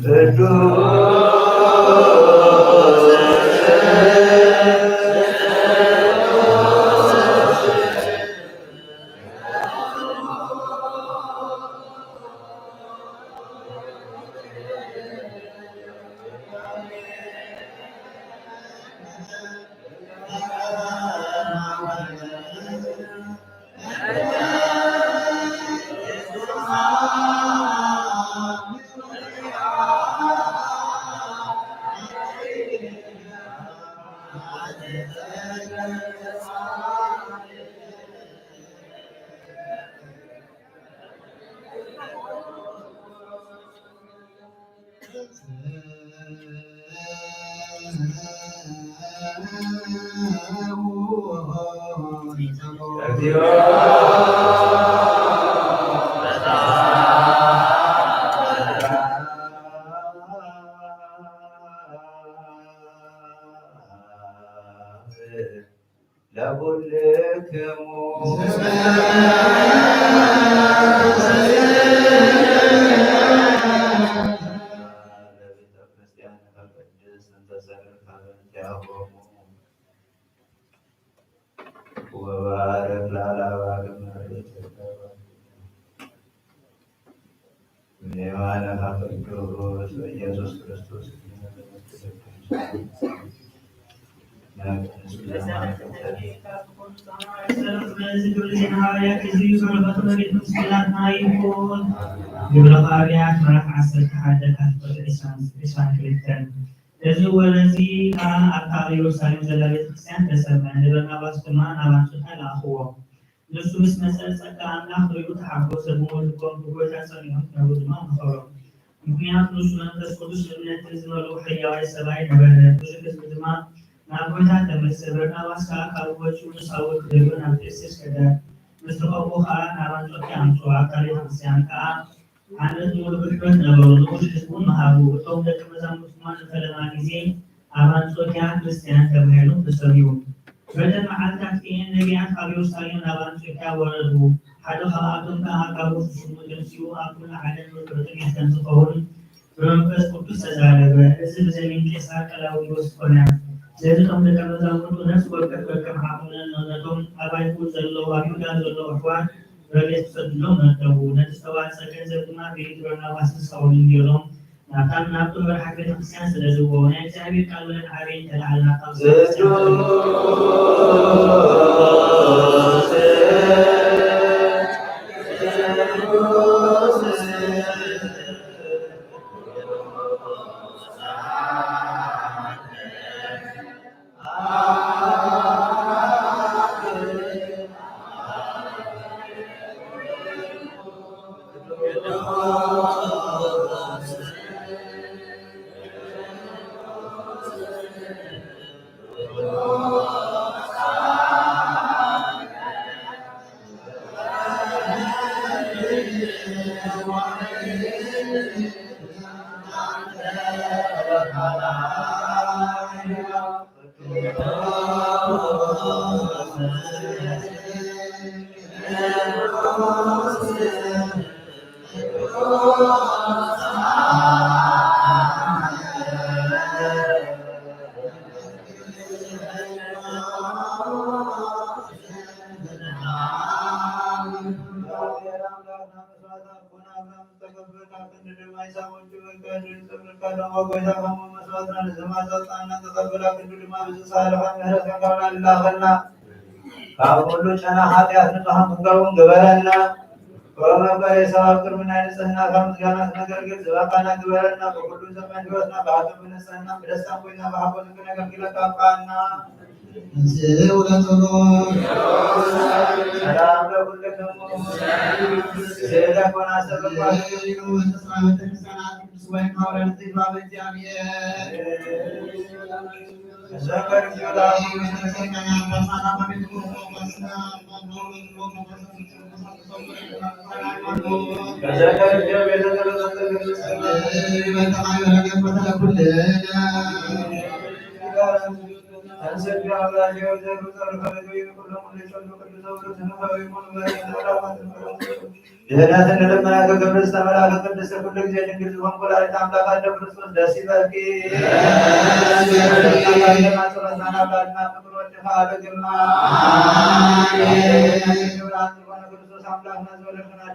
ለኩልክሙ። ለቤተ ክርስቲያን ቅድስት እንተ ሰልፍ ሀበ እንቲአሆሙ ወባርክ ላዕለ አባግዕ መርዕድ እለ በኩሉ። በየማነ ቅዱስ በኢየሱስ ክርስቶስ ግብረ ሐዋርያት ምዕራፍ ዐሰርተ ሐደ ከቁጽር ዒስራን ክልተን። እዚ ወረዚ ከኣ ኣብ ካልእ ኢየሩሳሌም ዘላ ቤተክርስቲያን ተሰምዐ። ንበርናባስ ድማ ናብ ኣንጾክያ ለኣኽዎ። ንሱ ምስ መጸ ጸጋ ኣምላኽ ርእዩ ተሓጎሰ። ብመልኮም ብጎይታ ጸኒዖም ክነብሩ ድማ መኸሮም። ምኽንያቱ ንሱ መንፈስ ቅዱስ እምነትን ዝመልኡ ሕያዋይ ሰብኣይ ነበረ። ብዙሕ ህዝቢ ድማ ናብ ጎይታ ተመልሰ። በርናባስ ከኣ ካብኡ ወጺኡ ንሳውል ክደልዮ ናብ ጥርሴስ ከደ። ምስ ረኸብዎ ከኣ ናብ ኣንጾክያ ኣምጽኦ። ኣብታ ቤተክርስቲያን ከኣ ዓመት ሙሉእ ብሕብረት ነበሩ። ንኡሽ ህዝቢ እውን መሃሩ። እቶም ደቀ መዛሙርት ድማ ንፈለማ ግዜ ኣብ ኣንጾክያ ክርስትያን ተባሂሎም ተሰምዩ። በተን መዓልታት ክእን ነቢያት ካብ ኢየሩሳሌም ናብ ኣንጾክያ ወረዱ። ሓደ ካብኣቶም ከኣ ካብ ርኹስ ስሙ ተንሲኡ ኣብ ኩሉ ዓለም ርቱዕ ጥሜት ከም ዝኸውን ብመንፈስ ቅዱስ ተዛረበ። እዚ ብዘሚን ቄሳር ቀላውዲዎስ ኮነ። ስለዚ እቶም ደቀ መዛሙርቱ ነፍሲ ወከፍ ከከም ዓቕሙ ነነቶም ኣብ ኣይሁድ ዘለዉ፣ ኣብ ይሁዳ ዘለዉ ኣሕዋት ረድኤት ክሰዱሎም መደቡ። ነቲ ዝተዋጸ ገንዘብ ድማ ብኢድ በርናባስን ሳውልን ገይሮም ናብታ ናብቶም መራሕቲ ቤተክርስቲያን ሰደድዎ። ናይ እግዚኣብሔር ቃል ወለድ ዓብይ እንተለዓልና ካብ ካብ ኩሉ ጨና ኃጢአት ንጹሐን ክንከውን ግበረና። ወመንበረ ሰብእ ቅድሚ ናይ ንጽሕና ካብ ምስጋና ክነገልግል ዝበቃና ግበረና። በኩሉ ዘመን ሕይወትና በሀብትን ብንጽሕና ብደስታን ኮይና በሐቆ ክንገልግለካ አብቃና። እንስኡ ለጸሎት። ሰላም ለኩልክሙ። ስእለ ኮና ሰበኳ። ወንስራ ቤተክርስቲያናት ቅዱስ ወይን ሐዋርያ ንጽሕት ባበ እግዚአብሔር። ድህነትን ልመና ከገብር ዝተመላ ከቅድስት ኩሉ ጊዜ ድንግል ዝኾንክ ወላዲተ አምላክ አደም ክርስቶስ ደስ ይበልኪ።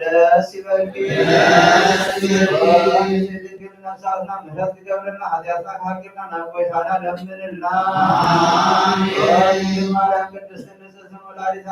ደስ ይበልኪ። ድንግል ነፍሳትና ምህረት ትገብርልና ኃጢአትና ከሐግርና ናብ ጎይታና ለምንልና። አሜን። ማርያም ቅድስት ንጽሕት Amen.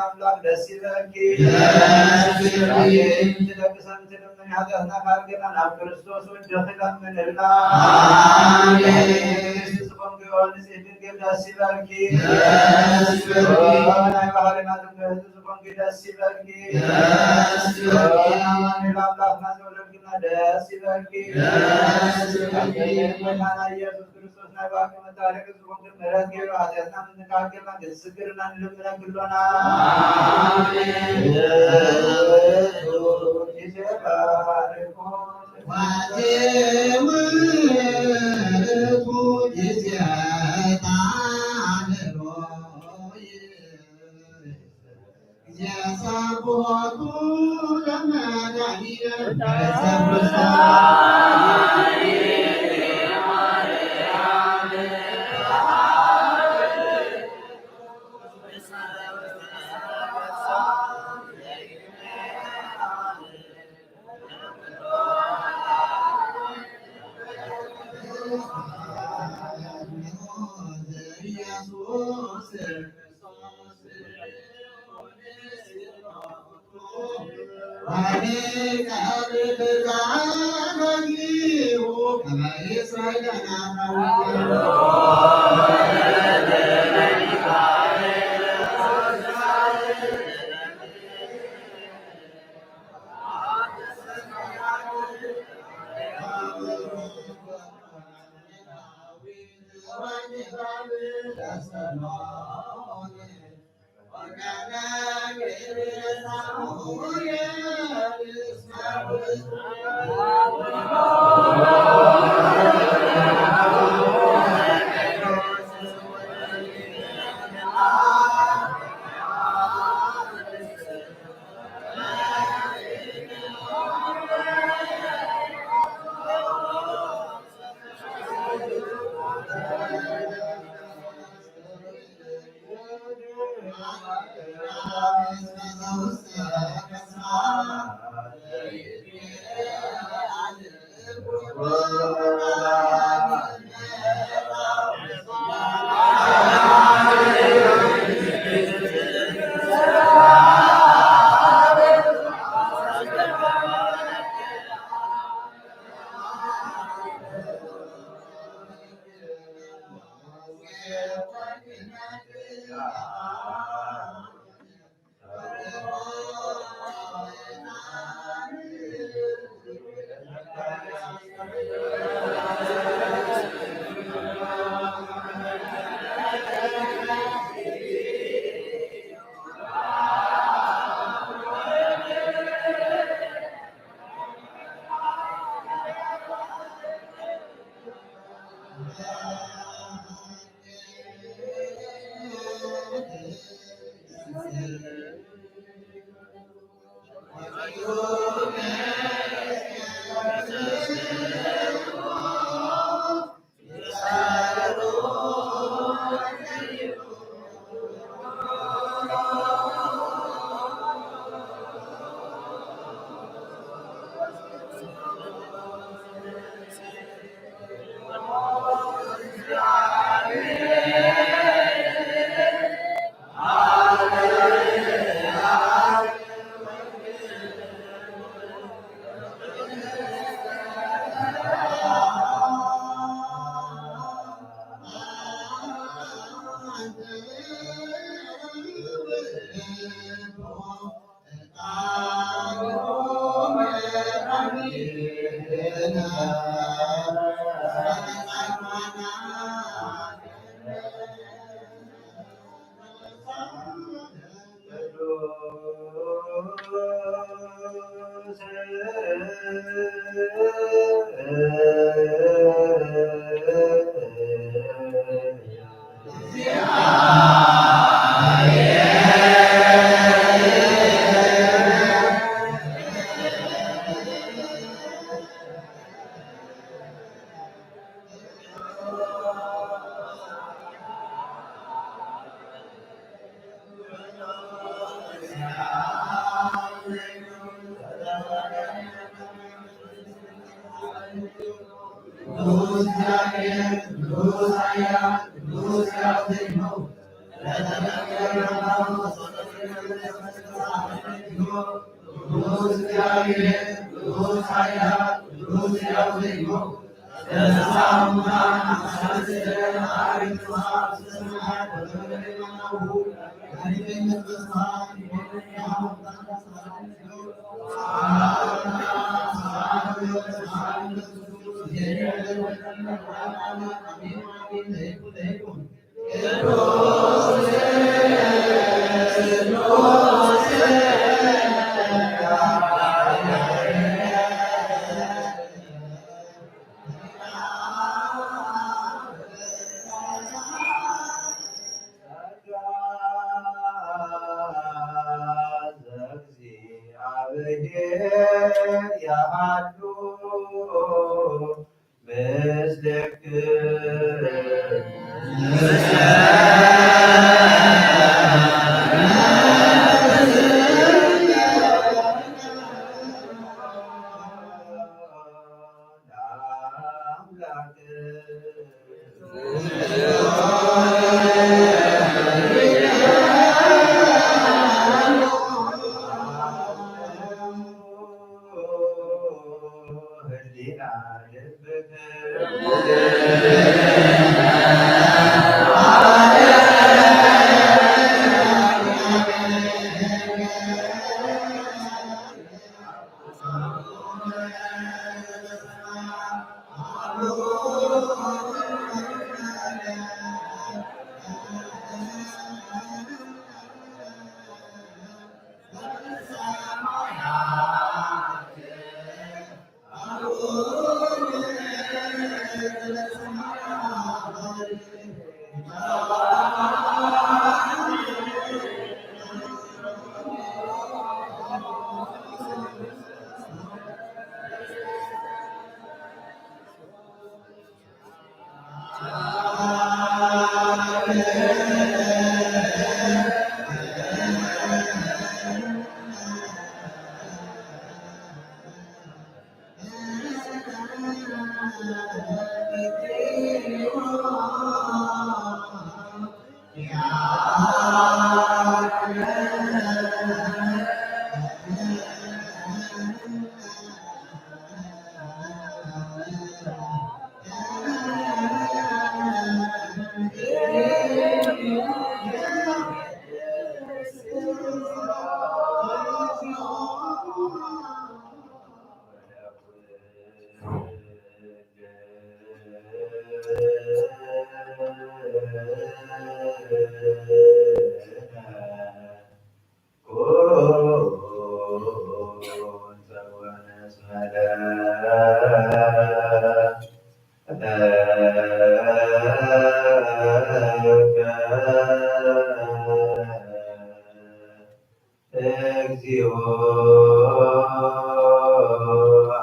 እግዚኦ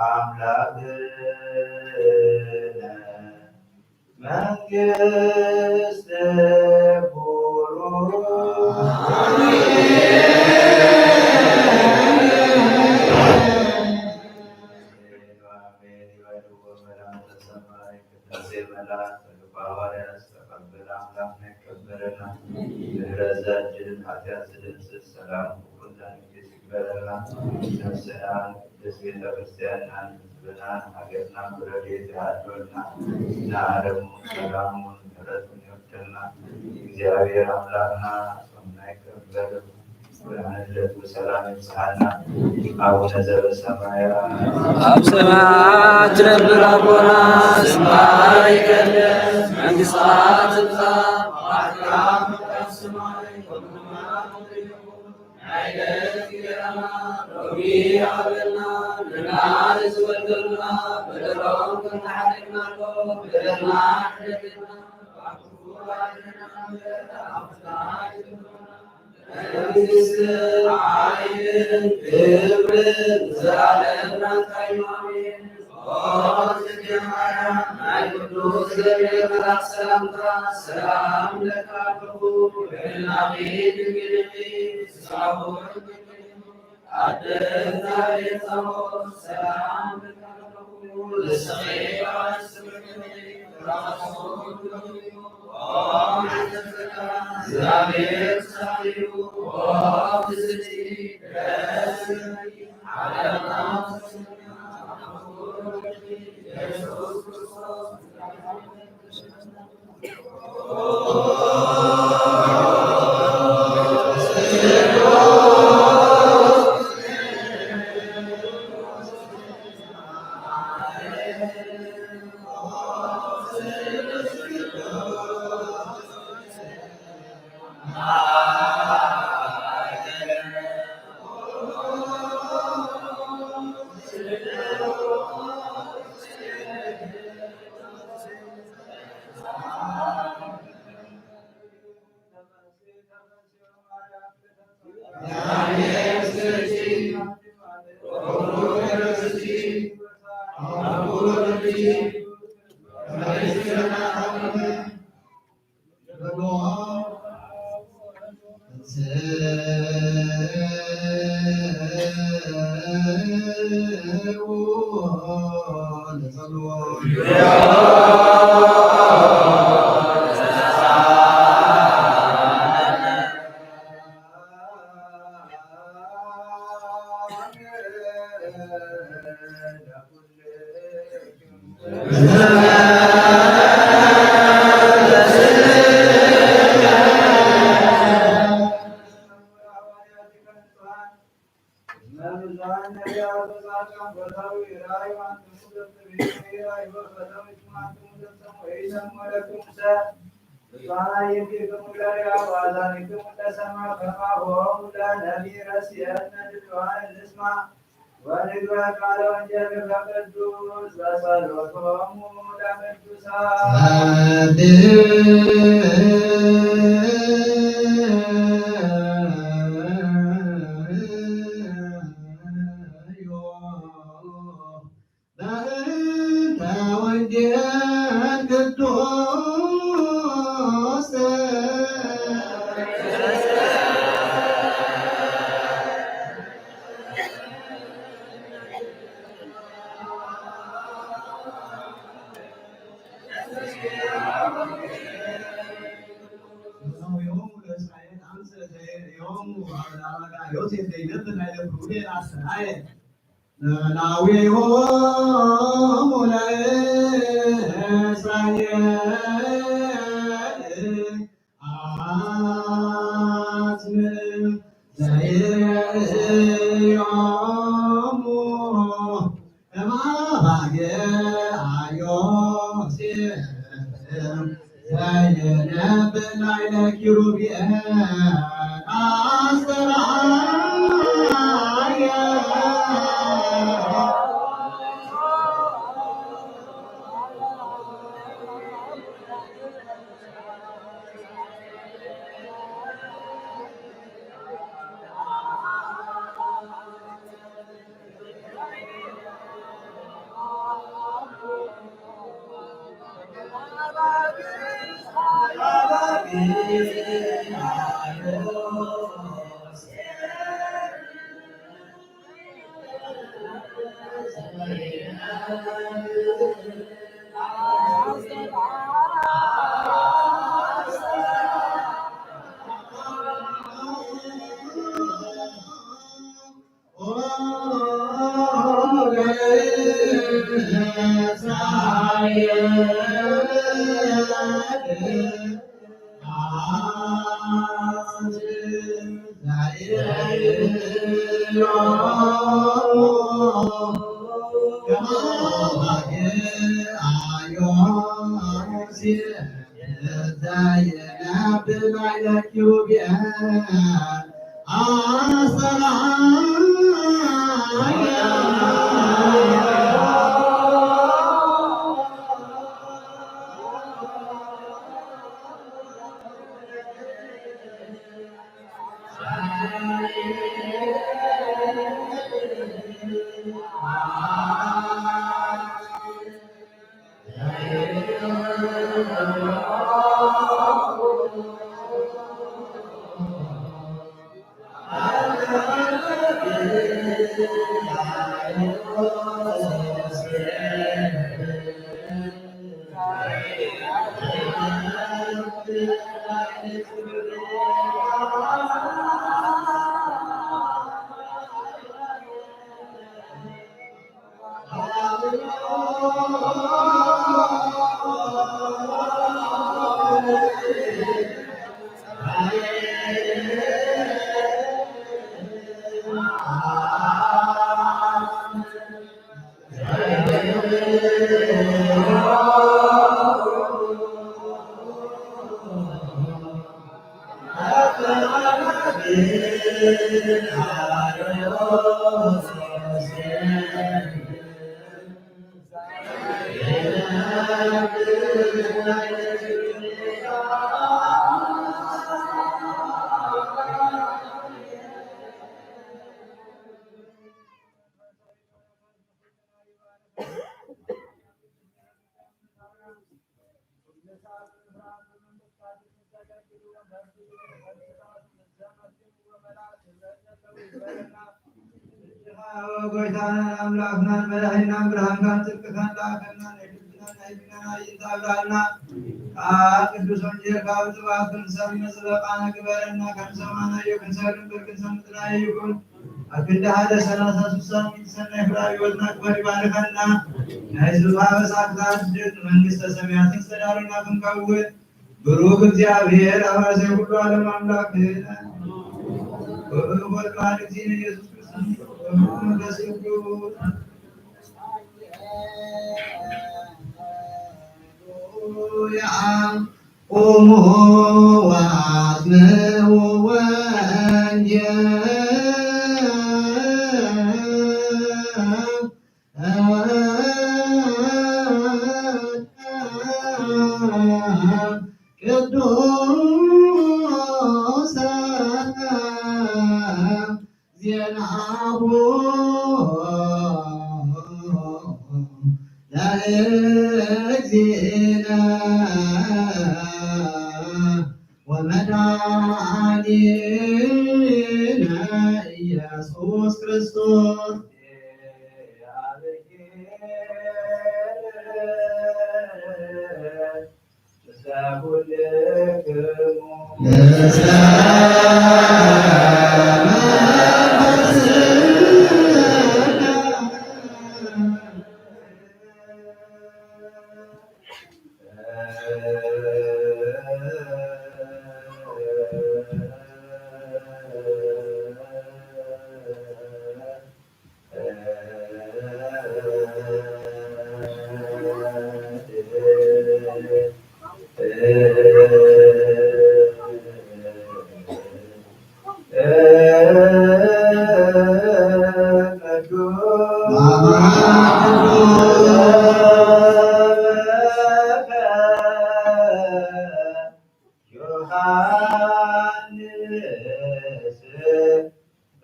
አምላክነ መንግስት ቡሩክ። አሜን። ይበልዎ መላእክተ ሰማይ፣ ቅዳሴ መላእክት፣ ጸሎተ ሐዋርያት ተቀበለ አምላክነ ይቀበለና። ምህረት ዘያድን ኃጢአት ዝደምስስ ሰላም ሁሉ ዘንድ ይግበረና። ነፍስናን ቅድስት ቤተ ክርስቲያንናን ህዝብናን ሀገርናን በረድኤት ያድርግልና። ለዓለሙ ሰላሙን ምህረቱን ይወርድልና። እግዚአብሔር አምላክና ጾምና ይቀበል። ብርሃነ ልደቱ በሰላም ይብጽሐና። አቡነ ዘበሰማያት። አብ ሰማያት ትነብር አቦና ስምካ ይትቀደስ፣ መንግስትካ ትምጻእ፣ ፈቃድካ በከመ በሰማይ ከማሁ በምድር ትኩን። ሀበነ ዮም ሀበነ ሎሚ ሀበነ፣ ለነ አበሳነ በደለነ፣ በደለነ ከመ ንሕነኒ ንበድል ለበደሉነ፣ ወአድነነ እምነ አበሳነ። መንግስት ኃይልን ክብርን ዘለዓለም ናትካ እዩ፣ አሜን። ኦ እግዝእትየ ማርያም፣ ናይ ቅዱስ ገብርኤል መልአክ ሰላምታ ሰላም እብለኪ ኣለኹ፣ ብሕልናኺ ድንግል ኢኺ፣ ስጋኺ እውን ድንግል እዩ። ኣደ እግዚኣብሔር ጸባኦት ሰላም እብለኪ ኣለኹ፣ ንስኺ ኣብ ኣንስቲ ብሩኽቲ ኢኺ፣ ፍሬ ከርሥኺ እውን ብሩኽ እዩ። ኦ መዓንተ ጸጋ፣ እግዚኣብሔር ምሳኺ እዩ። ኦ ፍስሕቲ፣ ደስ ይበልኪ፣ ጎይታናን አምላክናን መድኃኒናን ብርሃንካን ጽድቅካን ለአከናን የልብናን የህሊናን አይንት አብራልና። ቃል ቅዱስ ወንጌልካ በጥበብ ክንሰምዕ ጽበቃነ ግበረና። ከንሰማናዮ ክንሰግድ ክንሰምጥና ይኩን። አክንደ ሀደ ሠላሳ ሱሳ ሚእት ሰናይ ፍሬ ሕይወትና ክበር ይባርከና። ናይ ዝባበ ሳክታት ድል መንግስተ ሰማያትን ጸዳሉና ክንከውን ብሩክ እግዚአብሔር አባዜ ኩሉ ዓለም አምላክ ወወልድ ዋሕድ እግዚእነ ኢየሱስ ክርስቶስ ወመንፈስ ቅዱስ። ሃሌሉያ። ቁሙ ወአስምዑ ወንጌል ቅዱሰ ዜናሁ ለእግዚእነ ወመድኃኒነ ኢየሱስ ክርስቶስ። ዮሐንስ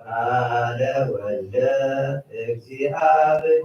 ቃለ ወልደ እግዚአብሔር።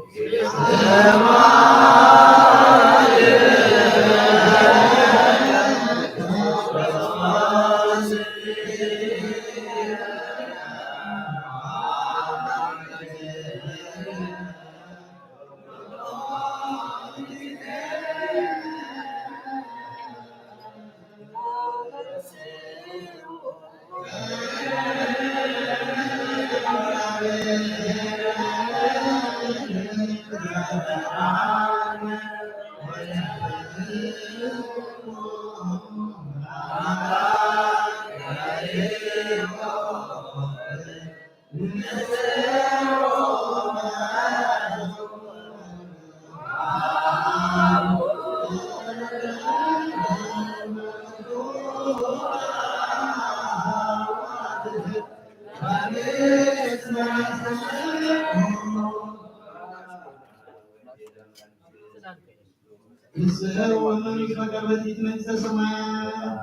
ንስሐ ወመንግስት መቃብር መንግስተ ሰማያት።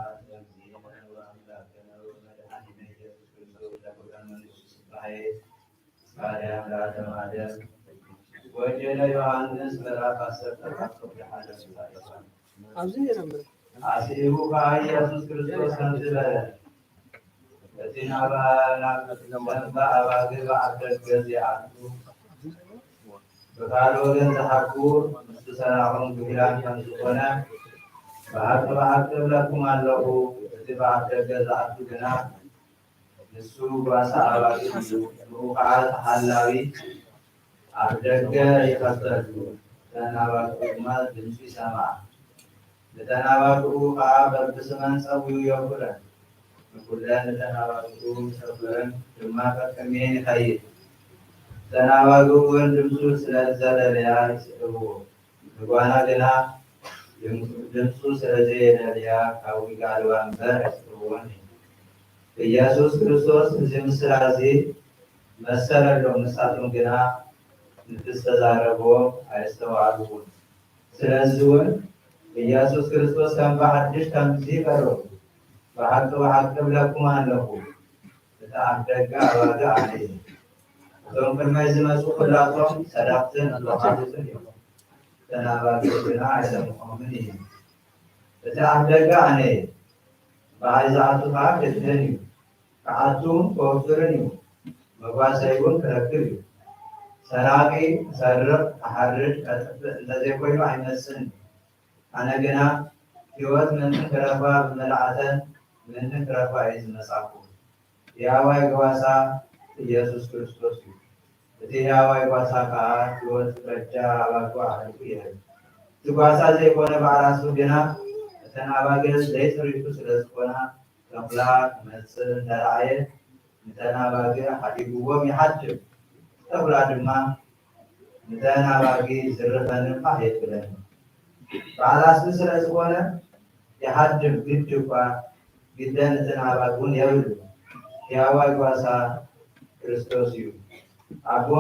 ወንጌለ ዮሐንስ ምዕራፍ ዐሰርተ አርባዕተ ቁጥር ሓደ። አስኢሉ ከኣ ኢየሱስ ክርስቶስ ከምዚ በለ፣ እቲ ናብ፣ ናብ ለምባ ኣባግዕ በዓል ደገ ዚኣቱ፣ ብኻልእ ወገን ዝሓኩ ምስቲ ሰራቑን ግሂላን ከም ዝኾነ፣ ብሓቂ ብሓቂ እብለኩም ኣለኹ፣ እቲ ብኣፍ ደገ ዝኣቱ ግና፣ ንሱ ጓሳ ኣባጊዕ እዩ። ንኡ ኸዓ ተሓላዊ ኣፍ ደገ ይኸፍተሉ። ለተናባግኡ ድማ ድምጹ ይሰምዓ። ለተናባግኡ ከኣ በብስመን ጸውዩ የእኩለን። ንኩለን ለተናባግኡ ሰፈረን ድማ ቀቅሜን ይኸይድ። ለተናባግኡ እውን ድምጹ ስለ ዘለለያ ይስዕብዎ። ንጓና ግና ድም-፣ ድምጹ ስለ ዘየለለያ ካብ ዊጋድዋ እምበር ኣይስዕብዎን። ኢየሱስ ክርስቶስ እዚ ምስላ እዚ መሰለሎም፣ ንሳቶም ግና ንትዝተዛረቦ ኣየስተውዓልዎን። ስለዚ እውን ኢየሱስ ክርስቶስ ከም ብሓድሽ ከምዚ በሎም፣ ብሓቂ ብሓቂ እብለኩም ኣለኹ፣ እቲ ኣፍደገ ኣባግዕ ኣነ እየ። እቶም ቅድመይ ዝመጹ ኩላቶም ሰረቕትን ሎኻልትን እዮም፣ እተን ኣባግዕ ግና ኣይሰምዖምን እየን። እቲ ኣፍደገ ኣነ እየ፣ ብኣይ ዝኣቱ ከኣ ክድሕን እዩ፣ ክኣቱን ክወፍርን እዩ፣ መጓሰይ እውን ክረክብ እዩ። ሰራቂ ክሰርቕ፣ ክሓርድ፣ ከጥፍእ እንተዘይኮይኑ ኣይመጽእን እዩ። ኣነ ግና ህይወት ምእንትን ክረኽባ ብመልኣተን ምእንትን ክረኽባ እየ ዝመጻእኩ። ህያዋይ ጓሳ ኢየሱስ ክርስቶስ እዩ። እቲ ህያዋይ ጓሳ ከኣ ህይወት በጃ ኣባግዕ ኣሕሊፉ ይህብ። እቲ ጓሳ ዘይኮነ ባዕራሱ ግና እተን ኣባግዕ ዘይጽርይቱ ስለ ዝኾና፣ ተኹላ ክመጽእ እንተረኣየ፣ ንተን ኣባግዕ ሓዲግዎም ይሓድም። ተኹላ ድማ ንተን ኣባጊዕ ዝርፈንን ፋሕ የብለንን። ባዕራሱ ስለ ዝኾነ ይሃድም፣ ግድ እኳ ግደን እተን ኣባጊዕ እውን የብሉን። ህያዋይ ጓሳ ክርስቶስ እዩ። ኣቦ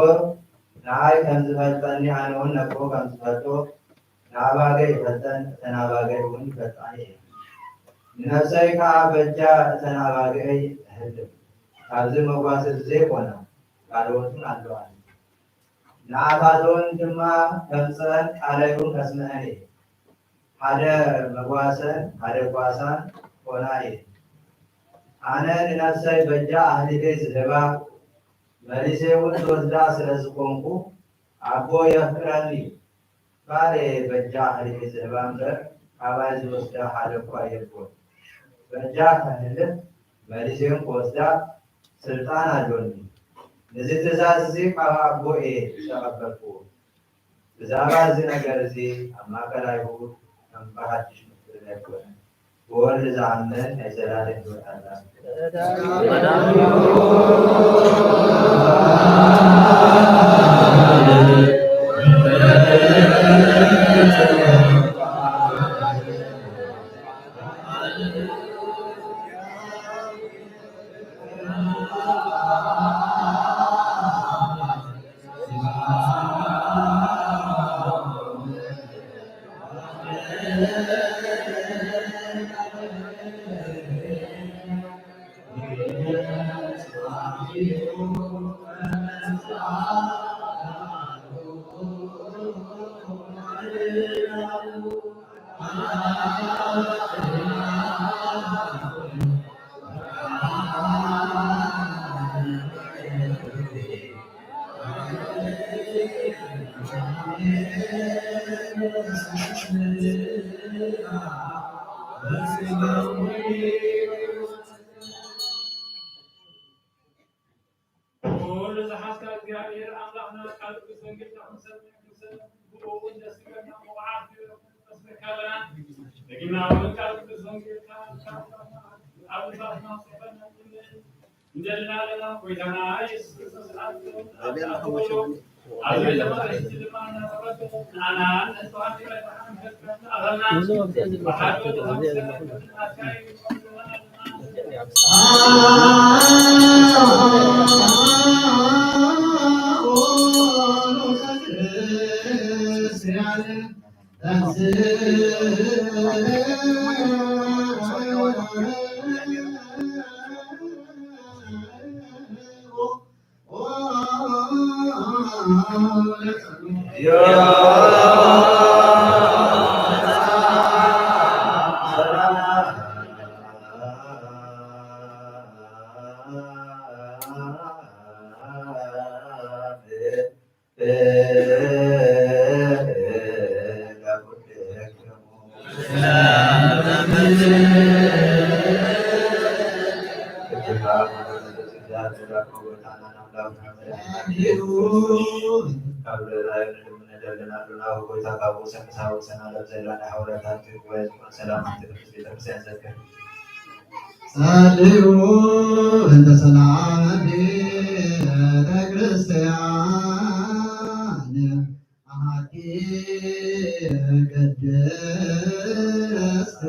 ንኣይ ከም ዝፈልጠኒ ኣነ እውን ነቦ ከም ዝፈልጦ ንኣባገይ ይፈልጠን፣ እተን ኣባገይ እውን ይፈልጣኒ እየን። ንነፍሰይ ከኣ በጃ እተን ኣባገይ እህልም። ካብዚ መጓሰ ዘይኮና ካልኦት እውን ኣለዋኒ። ንኣታቶን ድማ ከምጽአን ቃለይ እውን ከስምዐን እየ። ሓደ መጓሰን ሓደ ጓሳን ኮና እየን። ኣነ ንነፍሰይ በጃ ኣህሊፈ ዝህባ፣ መሊሰ እውን ዝወስዳ ስለ ዝኾንኩ፣ ኣቦ የፍቅረኒ። ባርየ በጃ ኣህሊፈ ዝህባ እምበር፣ ካባይ ዝወስዳ ሓደ እኳ የልቦን። በጃ ከህልፍ መሊሰ እውን ክወስዳ ስልጣን ኣሎኒ። ነዚ ትእዛዝ እዚ ካብ ኣቦ እየ ዝተቐበልኩዎ። ብዛዕባ እዚ ነገር እዚ ኣብ ማእከል ኣይሁድ ከም ብሓድሽ ምፍልላይ ኮነ። ብወልድ ዝኣምን ናይ ዘላለም ህይወት ኣላ። ኩሉ ዝሓዝካ እግዚኣብሔር ኣምላኽና፣ ቃል ቅዱስ ወንጌልካ ክንሰምዕ ክንሰምዕ ብእኡ እውን ደስ ይብለና። መውዓል ክብሪ መስክርካልና። ደጊምና እውን ቃል ቅዱስ ወንጌልካ ኣብ ልባትና ጽሕፈና እንድንል እንደልና ኣለና። ጎይታና ኢየሱስ ክርስቶስ ኣብ ኣብዚ ቤተ መቕደስ ድማ እናተቐደሰ ንዓና ንንጹሃን ይቅረታ መንፈስካ ንኣኸልና። ብሓቂ ወድኻ ምስጋና ክብሪ ናትካ እዩ። ካብ ልዕላይ ምድር ምነደልን ኣሉና ወጎይታ ካብ ወሰን ምሳብ ወሰን ዓለም ዘላ ናይ ሐዋርያት ሃብቲ ጉባኤ ዝኾነ ሰላም ሃብቲ ቅድስት ቤተክርስቲያን ዘክር። ጸልዩ እንተ ሰላም ቤተክርስቲያን አሐቲ ቅድስት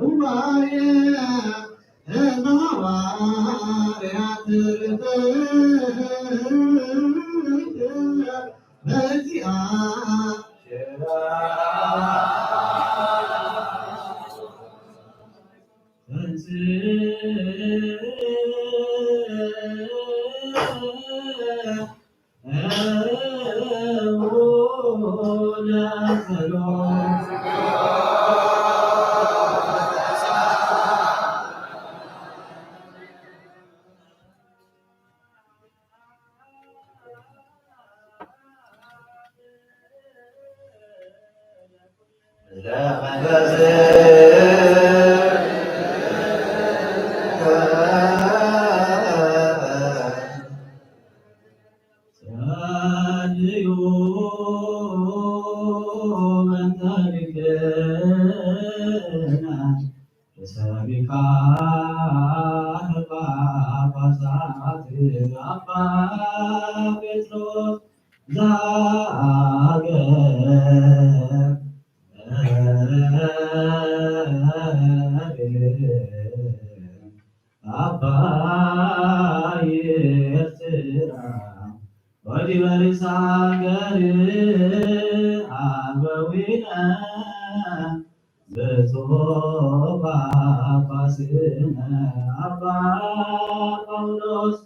ጉባኤ እምሐዋርያት ርትዕት በዚአ ርእሰ ሊቃነ ጳጳሳት አባ ጴጥሮስ ዘሀገረ አባይ ኤርትራ ወዲበ ርእሰ ሀገር አበዊነ ብፁዕ ጳጳስነ አባ ጳውሎስ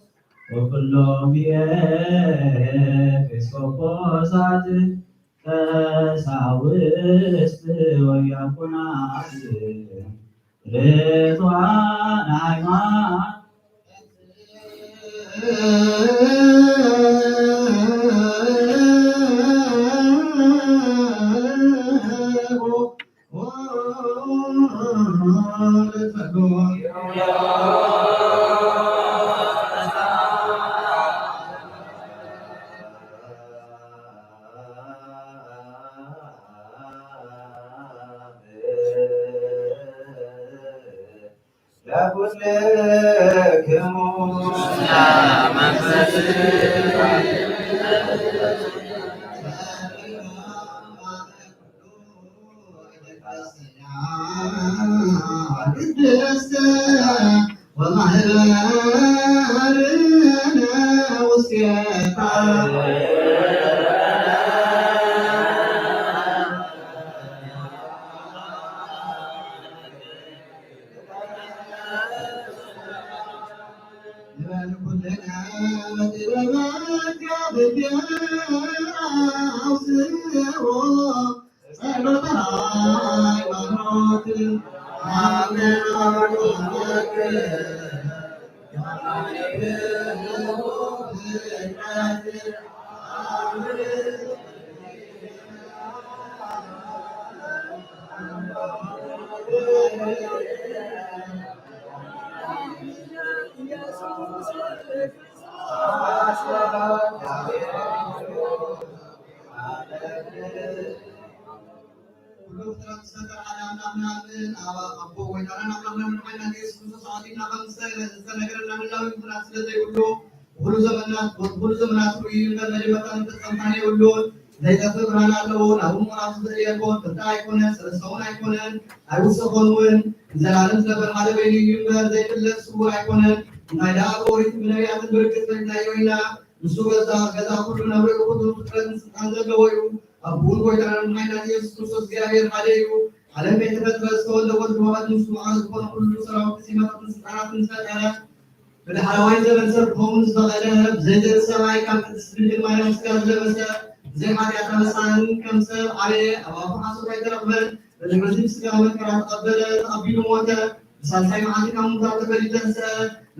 ወኩሎም ኤጲስቆጶሳት ቀሳውስት ወዲያቆናት ርቱዓን ሃይማኖት ቅድስት ወማህበርነ ውስቴታ። ንበል ኩልነ በጥበበ እግዚአብሔር አውስኦ ጸሎተ ሃይማኖት አሜን። ኩሉ ፍጥረት ዝፈጠረ ሓደ ኣምላኽ ንኣምን። ኣብ ኣቦ ጎይታናን ኣምላኽናን መድሓኒናን ኢየሱስ ክርስቶስ ኣቐዲምና ከም ዝተነገረና፣ መላው ምኽንያት ስለ ዘይብሉ፣ ብኹሉ ዘመናት፣ ብኹሉ ዘመናት ርእዩ እምበር፣ መጀመርታን መፈጸምታን የብሉን። ዘይጠፍእ ብርሃን ኣለዎ። ናብኡ ምቕራብ ዝኽእል የልቦን። ፍልጠት ኣይኮነን፣ ሰለስተ እውን ኣይኮነን፣ ኣይውሰኾን እውን። ንዘለኣለም ዝነብር ሓደ በይኑ እዩ እምበር፣ ዘይፍለጥ ስውር ኣይኮነን። እንታይ ደኣ ብኦሪትን ብነቢያትን ብርግጽ ፈሊጥናዮ ኢና። ንሱ ገዛ፣ ገዛ ኩሉ፣ ናብ ርእዩ ኩሉ ፍጥረትን ስልጣን ዘለዎ እዩ። ኣቦን ጎይታናን መድሓኒናን ኢየሱስ ክርስቶስ እግዚኣብሔር ሓደ እዩ። ዓለም ከይተፈጥረ ዝተወልደ ወልድ ዋሕድ ንሱ መዓር ዝኾነ ኩሉ ሰራዊትን ዜማታትን ስልጣናትን ዝፈጠረ፣ ብዳሕረዋይ ዘበን ሰብ ክኸውን ዝፈቐደ፣ ብዘይ ዘርኢ ሰማይ ካብ ቅድስት ድንግል ማርያም ስጋ ዝለበሰ፣ ብዘይ ሓጢኣት ኣበሳን ከም ሰብ ዓበየ፣ ኣብ ኣፉ ሓሶት ኣይተረኽበን፣ በዚ በዚ ብስጋ መከራ ተቐበለ፣ ተቐቢሉ ሞተ፣ ብሳልሳይ መዓልቲ ካብ ሙታን ተፈልዩ ተንስአ፣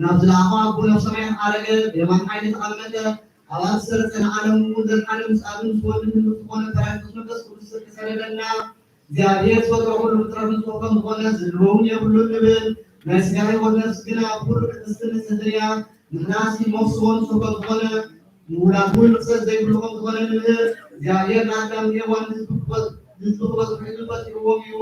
ናብ ዝለኣኾ ኣቦ ናብ ሰማያት ዓረገ፣ ብየማን ሓይሊ ተቐመጠ፣ ኣብ ዝተሰርጸ ንዓለም እውን ዘድሓነ ምስ ኣብን ምስ ወልድን ህሉው ዝኾነ ፓራክሊጦስ መንፈስ ቅዱስ ስርቂ ሰደደልና። እግዚኣብሔር ዝፈጠሮ ኩሉ ፍጥረት ንጹህ ከም ዝኾነ ዝድልዎ እውን የብሉን ንብል። ናይ ስጋ ህይወት ነፍስ ግና ብኹሉ ቅድስትን ንጽህትን እያ። ንሕናሲ ንመፍስዎ ንጹህ ከም ዝኾነ ሙላቱ ልብሰት ዘይብሉ ከም ዝኾነ ንምህር፣ እግዚኣብሔር ንአዳም ሔዋን ልዝቡ ክበ-፣ ልዝቡ ክበጽሑ ዕድል ፈጢርዎም እዩ።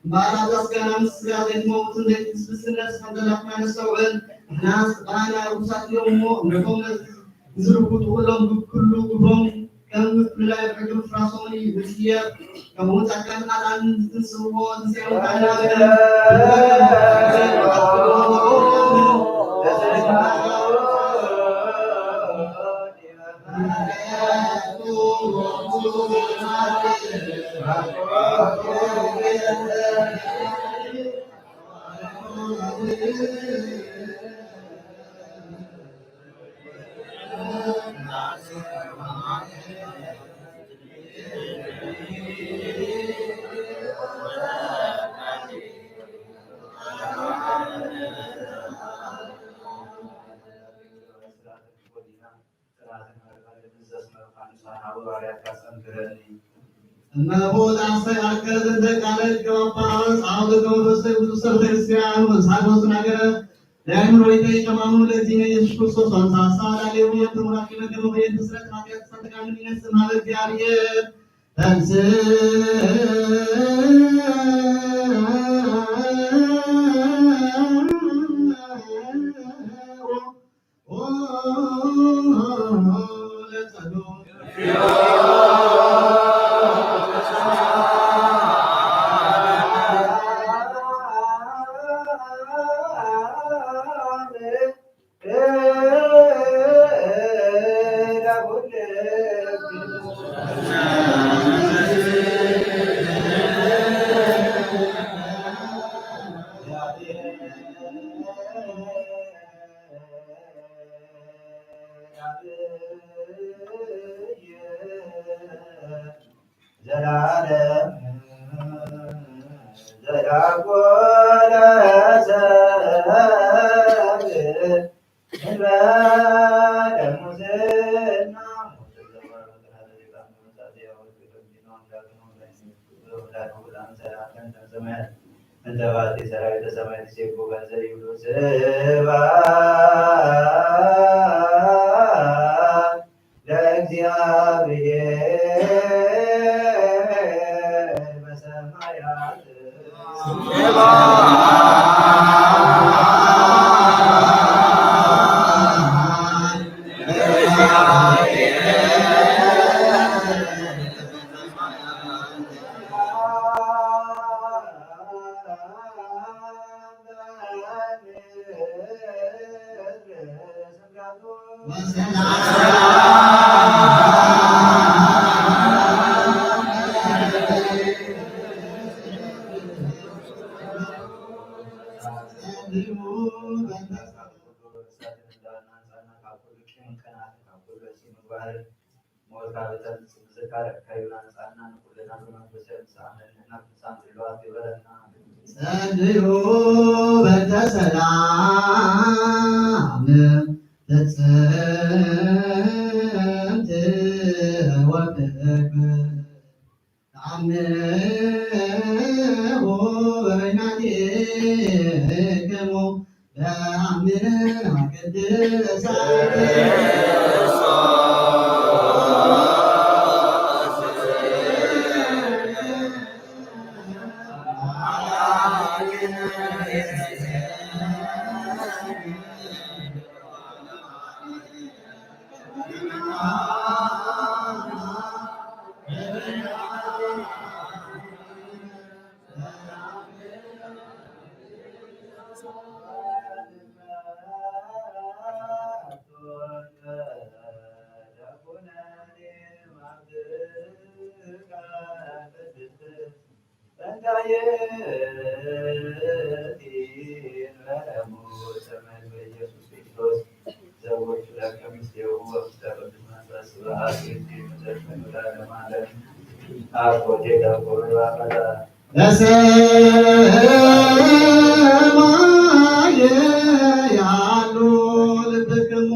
እምበኣር አዛስ ጋና ምስ ስጋ ዘይትመውትን ዘይትብስብስን ነፍስ ከም ዘላትና ነስተውዕል። ንሕናስ ጥቓና ርኹሳት እዮም እሞ፣ እምነቶም ነዚ ዝርግጡ ኩሎም ብኩሉ ግብሮም ከም ምፍልላይ ብሕጊ ምፍራሶምን እዩ ዝጽየፍ። ከምኡ ጻድቃን ጻድቃን ዝትንስእዎ ትንሳኤ ሙታን እመቦ ዳሰ አርከ ዘንደ ቃለ ሊቀ ጳጳስ አቡነ ቴዎድሮስ ቅዱስ ቤተክርስቲያን ወንሳጎስ ናገረ ለአእምሮ ይጠይቅ አማኑ ለእግዚእነ ኢየሱስ ክርስቶስ ወንሳሳ ላሌው የምትምራቂ ነገር ወየት ስረት ኃጢአት ሳትቃን የሚነስ ማለት እግዚአብሔር ተንስ ዘላለም ዘያጎለ ሰብ እንበለ ሙስና። እንተ ባቲ ሰራዊተ ሰማይ ትሴብሖ በእንተ ይብሉ ስብሐት ለእግዚአብሔር በሰማያት። ጸልዩ በእንተ ሰላም ፍጽምት ወፍቅር ተአምሩ በይናቲክሙ በአምና ቅድሳት። በሰማይ ያሉ ልብክሙ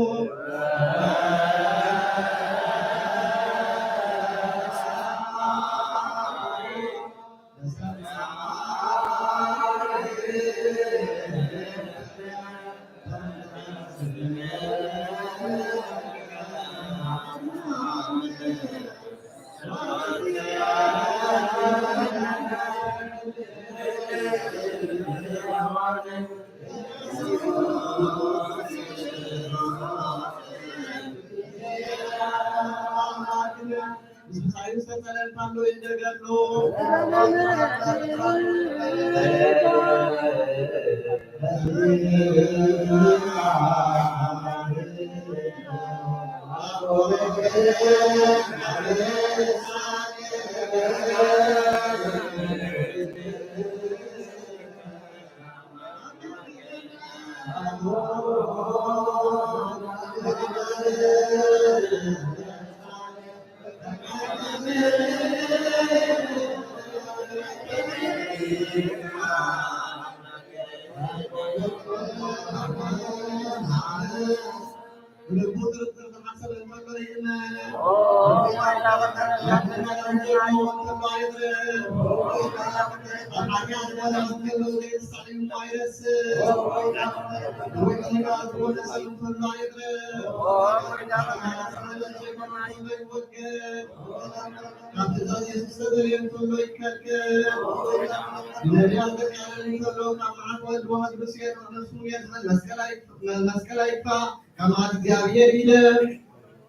ከማት እግዚአብሔር ይለ፣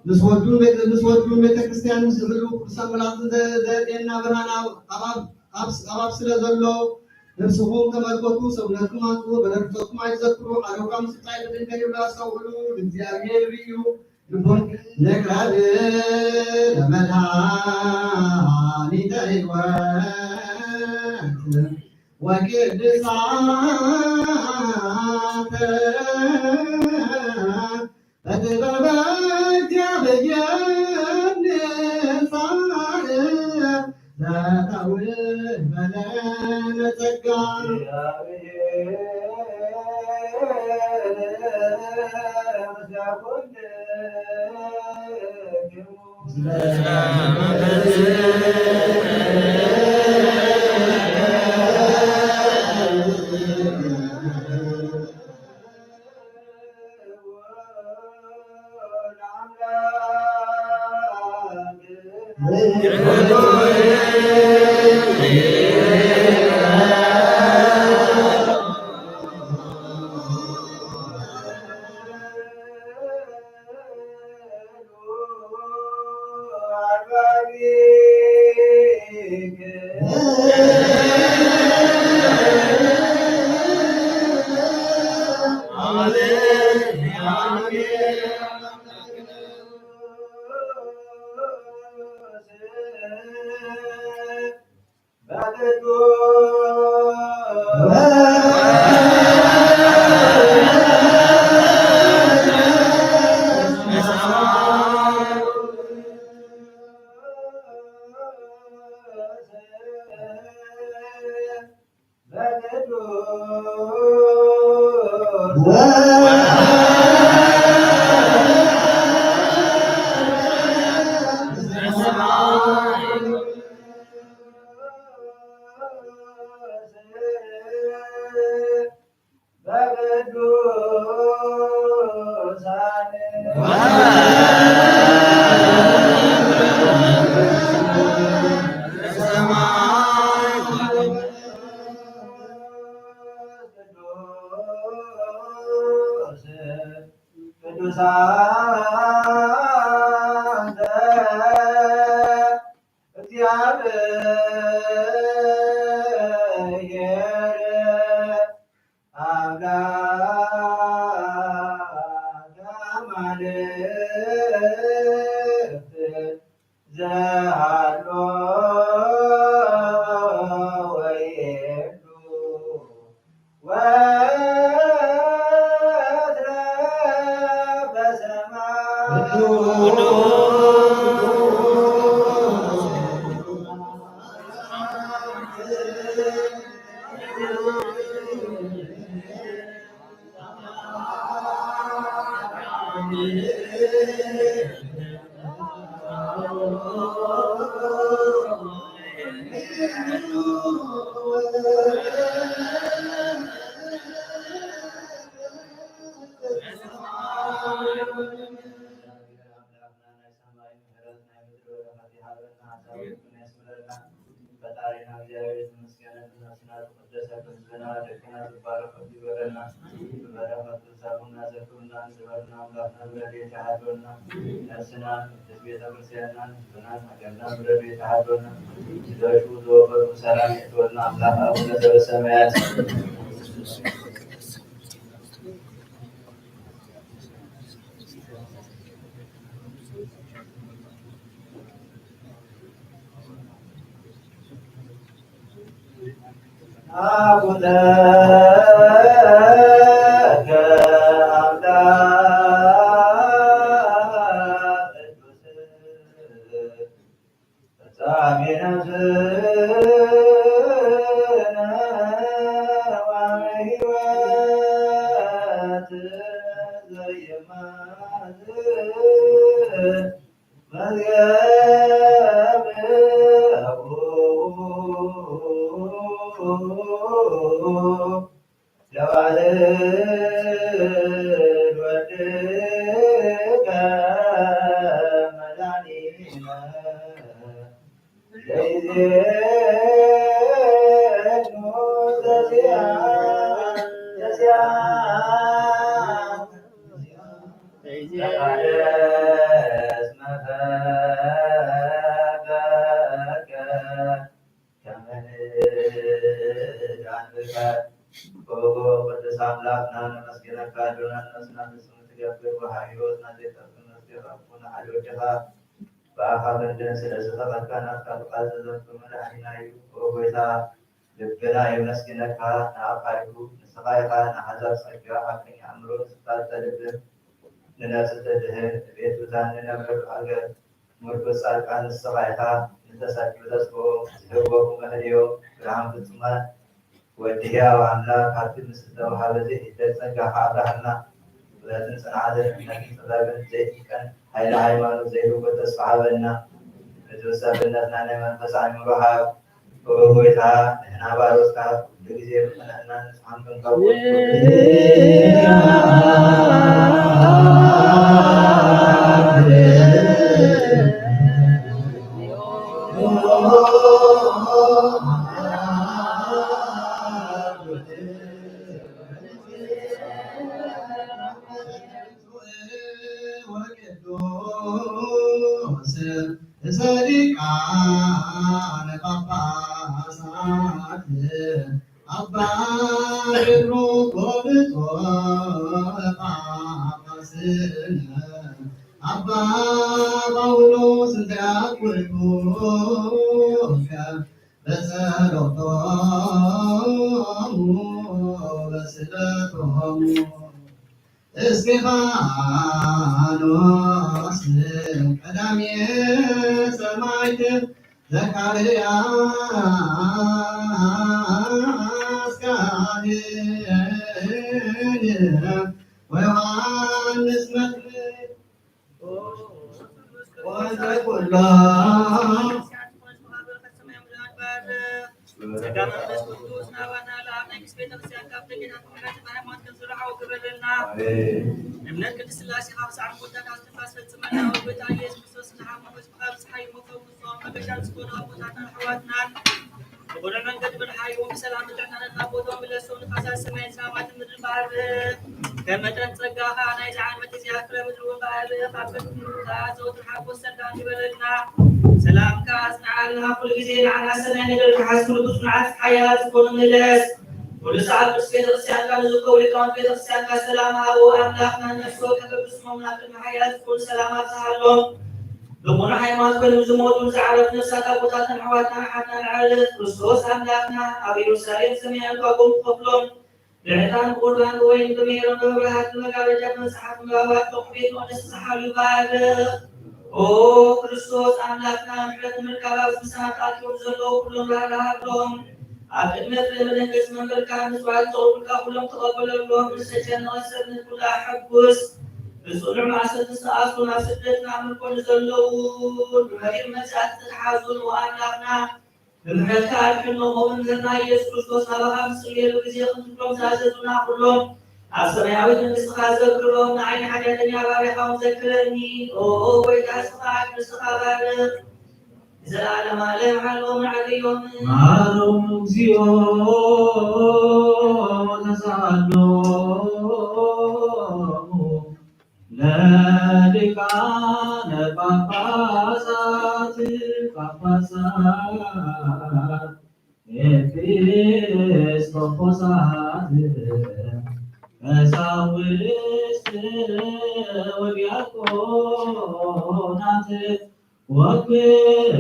ምስ ወዱን ቤተ፣ ምስ ወዱን ቤተክርስቲያን፣ ምስ ህሉው ቅዱሳን መላእክት ዘ-፣ ዘ-፣ ጤና ብርሃን አብ-፣ አባብ-፣ አብ-፣ አባብ ስለ ዘሎ፣ ነፍስኹም ተመልከቱ፣ ሰውነትኩም አንጽሁ፣ በነፍስኹም አይትዘክሩ፣ አዶካም ስቃይ በደንከ ይብላ፣ ሰው ሁሉ እግዚአብሔር ብዩ ልቡን ነቅረብ ለመድኃኒተ ሕይወት ወቅድሳተ በጥበበ እግዚአብሔር ንጻር ዘተውህበ ለነ ጸጋ። ቅዱሳን እግዚአብሔር አምላከ አማልክት ዘሃሎ ወይሄሉ ወትረ በሰማይ። ፈጣሪና እግዚአብሔር የተመስገነ። ነፍስና ተቀደሰ፣ ህዝብና ደቅና ትባረክ ይበለና። በረከቱ ዛቡና ዘክሩና ንስበርና አምላክና ብረድ የተሃዶና ነፍስና ቅድስት ቤተክርስቲያንና ህዝብና ሀገርና ብረድ የተሃዶና ስጋሹ ዘወፈሩ ሰላም የትወልና አምላክ አቡነ ዘበሰማያት አቡነ ቅዱስ አምላክና ነመስግነካ፣ ዶናን ነፍስና ፍጹም ትገብር፣ ወሃይሮ ናዘ ጠፍን መስገን ረብኩና ሐጆ ጀኻ በአኻ ክንድን ስለዚ ተቀድካና አትካል ቃል ዘዘንቱ መድኃኒናዩ። ኦ ጎይታ፣ ልብና የመስግነካ፣ ነአካይኩ ንስኻ ኢኻ፣ ነሐዛብ ጸጋ ሐቀኛ አእምሮ ንስታተ ልብን ንነፍስ ተድህን፣ ቤቱታን ንነብር አገር ምርኩስ ጻድቃን ንስኻ ኢኻ፣ ንተሰዱ ተስፎ ዝህወኩ መህልዮ ብርሃን ፍጹማን ወዲ ሕያው አምላክ ሀብትን ምስ እተውሃበ ዘይሕደር ጸጋኻ አብርሃልና። ጥበብን ጽንዓትን እምነትን ጥበብን ዘይትንቀን ኃይለ ሃይማኖት ዘይልወጥ ተስፋ ሀበና። ምድር ሰብነትና ናይ መንፈስ አእምሮ ሀብ። ኦ ጎይታ፣ ንሕና ባሮትካ ኩሉ ጊዜ ብቅንዕና ንጹሓን ክንከውን ወቅዱስ ርእሰ ሊቃነ ጳጳሳት አባ ጴጥሮስ ጳጳስነ አባ ጳውሎስ ዘያቁርቡከ በጸሎቶሙ ወበስእለቶሙ። እስጢፋኖስ ቀዳሜ ሰማዕት፣ ዘካርያስ ካህን፣ ወዮሐንስ መጥምቅ ወዘኩሎ ጸጋ መንፈስ ቅዱስ ናባና ለአብ ናይ ቅድስት ቤተክርስቲያን ካብ ደገና ትውሐድ በሃይማኖት ከም ዝረዓው ግበረልና። አሜን። እምነት ቅድስት ሥላሴ ካብ ሰዓት ሞታ ካብ ትንፋስ ፈጽመና። ወጌታ ኢየሱስ ክርስቶስ ንሃይማኖት ካብ ፀሓይ ሞቶ ውፅኦም መገሻ ዝኾኑ ኣቦታትና ኣሕዋትናን ብቁኑዕ መንገዲ ብርሃዮም ብሰላም ብጥዕና ናብ ቦታኦም ምለሶም። ንፋሳት ሰማይን ዝናማት ምድርን ባሕርን ከም መጠን ጸጋኻ ናይዚ ዓመት እዚኣ ፍረ ምድሪ እውን ባሕርን ካብ ከብትካ ዘወትር ሓጎስ ሰላም ይበለልና። ሰላምካ ኣጽንዓልና። ኩሉ ግዜ ንዓና ሰናይ ነገር ክሓስቡ ብጽኑዓት ሓያላት ዝኾኑ ምለስ። ኩሉ ሰዓት ቅድስት ቤተክርስቲያንካ ንዝርከቡ ሊቃውንት ቤተክርስቲያንካ ሰላም ሃቦ። ኣምላኽና ነፍሲ ወከፍ ብስሞም ናብ ቅድሚ ሓያል ዝኾኑ ሰላም ኣብዝሃሎም። ብቁኑዕ ሃይማኖት ኮይኖም ዝሞቱ ዝዓረፉ ነፍሳት ኣቦታትና ኣሕዋትና ኣሓትና ነዕርፍ። ክርስቶስ ኣምላኽና ኣብ ኢየሩሳሌም ሰማያዊ ዋጋኦም ክኸፍሎም ብዕጣን ብቁርባን ብወይን ብሜሮን ብመብርሃት ብመጋረጃ ብመጽሓፍ ንባባት ብቑሕ ቤት መቕደስ ዝሓሉ ይባርኽ። ኦ ክርስቶስ ኣምላኽና ምሕረት ንምርካብ ኣብ ዝምሳና ተኣኪቦም ዘለዉ ኩሎም ራህራህ ሃብሎም። ኣብ ቅድሚ ፍረ መደንገጽ መንበርካ ምጽዋት ዘቕርቡልካ ኩሎም ተቐበለሎም። ንዝተጨነቐ ሰብ ንኩሉ ኣሐጉስ። ብጽኑዕ ማእሰርቲ ዝተኣስሩ፣ ኣብ ስደትን ኣብ ምርኮ ንዘለዉ፣ ብመሪር መግዛእቲ ዝተተሓዙ ንኣምላኽና ብምሕረትካ ኣድሕኖም። ኦ መምህርና ኢየሱስ ክርስቶስ፣ ናባኻ ኣብ ንጽልየሉ ግዜ ክንትክሎም ዝኣዘዙና ኩሎም ኣብ ሰማያዊት መንግስትኻ ዘክሮም። ንዓይ ንሓጢኣተኛ ባርያኻ እውን ዘክረኒ። ኦ ጎይታ፣ ስምካ ንስኻ ባርኽ። ዘላለም ዓለም ዓለም። አሜን። መሐረነ እግዚኦ ወተሳሃለነ ለሊቃነ ጳጳሳት ጳጳሳት ኤጲስቆጶሳት ቀሳውስት ወዲያቆናት ወኩሉ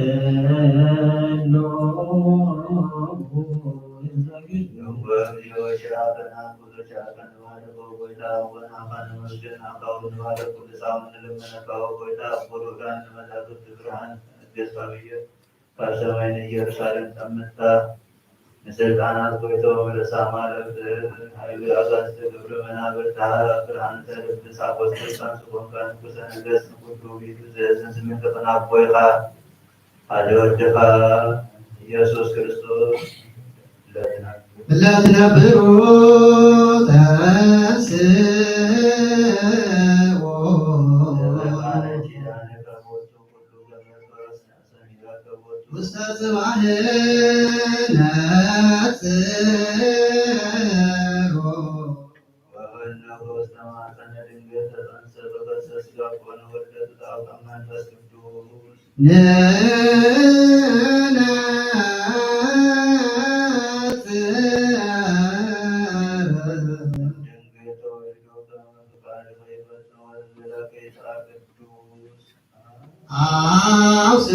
ህዝበ ክርስቲያን። ካብ ሰማይ ንኢየሩሳሌም ተምጣ ንስልጣናት ጎይቶ ወለሳማ ለብዕል ሀይል አጋዕዝተ ገብረ መናብርታ ብርሃን ተልብስ አቆስተ ሳንስ ኮንካ ንጉሰ ነገስት ንኩሉ ቤቱ ዘእዝን ስምከ ተናቦይኻ ሀደ ወድኻ ኢየሱስ ክርስቶስ ለትነብር ለትነብሩ ተንስኡ ዘበቃለ ኪዳነ ከቦቱ ኩሉ ገመድ ፈረስ ውስተ ጽባሕ ነጽእ ወበነሁ ውስተ ማሕፀነ ድንግል ተጸንሰ በከርሰ ሥጋ ኮነ ወልደ ጸአተ መንፈስ ቅዱስ። ነጽእ ድንግል ተወልዶ ከመ ፍቃድከ ይፈጸም ወለመላእክትከ ይትአብ ቅዱስ። አውስኦ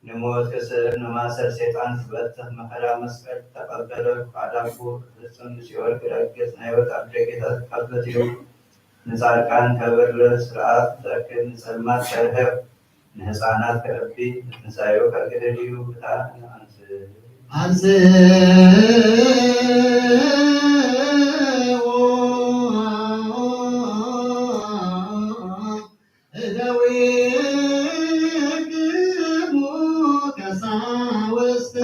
ንሞት ክስእር፣ ንማእሰር ሰይጣን ትበትኽ፣ መከራ መስቀል ተቀበለ፣ ፍቃድ አቦ ትፍጽም፣ ንሲኦል ክረግጽ፣ ናይ ሕይወት አፍ ደቂቅ ትከፈት እዩ። ንጻድቃን ከብርህ፣ ስርዓት ትተክል፣ ንጸልማት ተርህቅ፣ ንሕጻናት ከእቢ፣ ንትንሳኤሁ ከእግድድ እዩ። ብታ አንስ አንስኡ እደዊክሙ ቀሳውስት።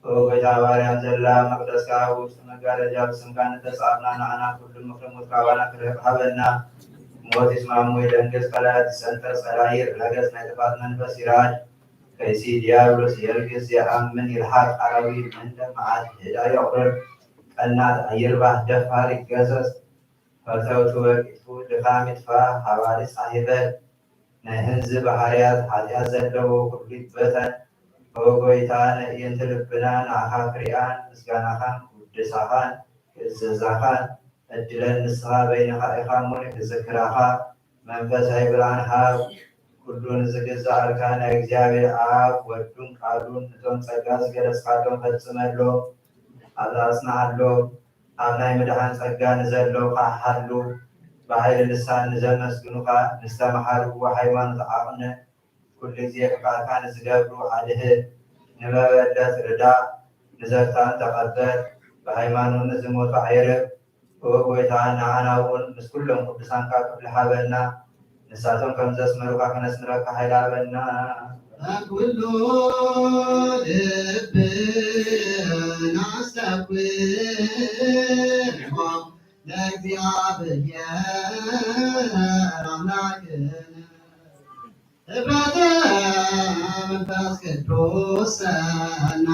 ኦ ጌታ፣ ባርያ ዘላ መቅደስካ ውሽጥ መጋረጃ ብስምካ እንተጻፍና፣ ንዓና ኩሉ ምክሪ ሙትካ ዋና ክርህቅ ሀበና። ሞት ይስማሙ ይደንግጽ፣ ቀላያት ይሰንጠር፣ ጸላኢ ይረገጽ፣ ናይ ጥፋት መንፈስ ይራድ፣ ከይሲ ዲያብሎስ የልግስ፣ የአምን ይልሐቅ፣ አራዊት መንደፍ፣ መዓት ህዳ ይቁርር፣ ቀናት አይርባህ፣ ደፋር ይገሰስ፣ ፈተውት ወርቅ ይጥፉ፣ ድኻም ይጥፋ፣ ሀባሪ ጻሂ በል፣ ናይ ህንዝ ባህርያት ሐጥያት ዘለዎ ኩሉ ይበተን። ኦ ጎይታ፣ ነእይንት ልብና ንዓኻ ክሪኣን፣ ምስጋናኻን፣ ውድሳኻን፣ ክእዘዛኻን፣ እድለን ንስኻ በይንኻ ኢኻ እሞ ንክዝክራኻ፣ መንፈሳዊ ብርሃን ሃብ። ኩሉ ንዝግዛእ ኣርካን ናይ እግዚኣብሔር ኣብ ወዱን ቃሉን ነቶም ጸጋ ዝገለጽካሎም ፈጽመሎም፣ ኣብዛ ኣጽንዓሎም። ኣብ ናይ ምድሓን ጸጋ ንዘለውኻ ሓሉ፣ ብሃይሊ ልሳን ንዘመስግኑኻ፣ ንዝተመሃርዎ ሃይማኖት ዓቕነ፣ ኩሉ ግዜ ፍቃድካ ንዝገብሩ ኣድህብ፣ ንመበለት ርዳእ፣ ንዘፍታን ተቐበል፣ ብሃይማኖት ንዝሞቱ ኣዕርፍ። ኦ ጎይታ፣ ንዓና እውን ምስ ኩሎም ቅዱሳንካ ክፍሊ ሃበና፣ ንሳቶም ከም ዘስመሩኻ ክነስምረካ ሓይሊ ሃበና። በኩሉ ልብና አስተብሕዎ ለእግዚአብሔር አምላክነ። ህብረተ መንፈስ ቅዱስ ሰና።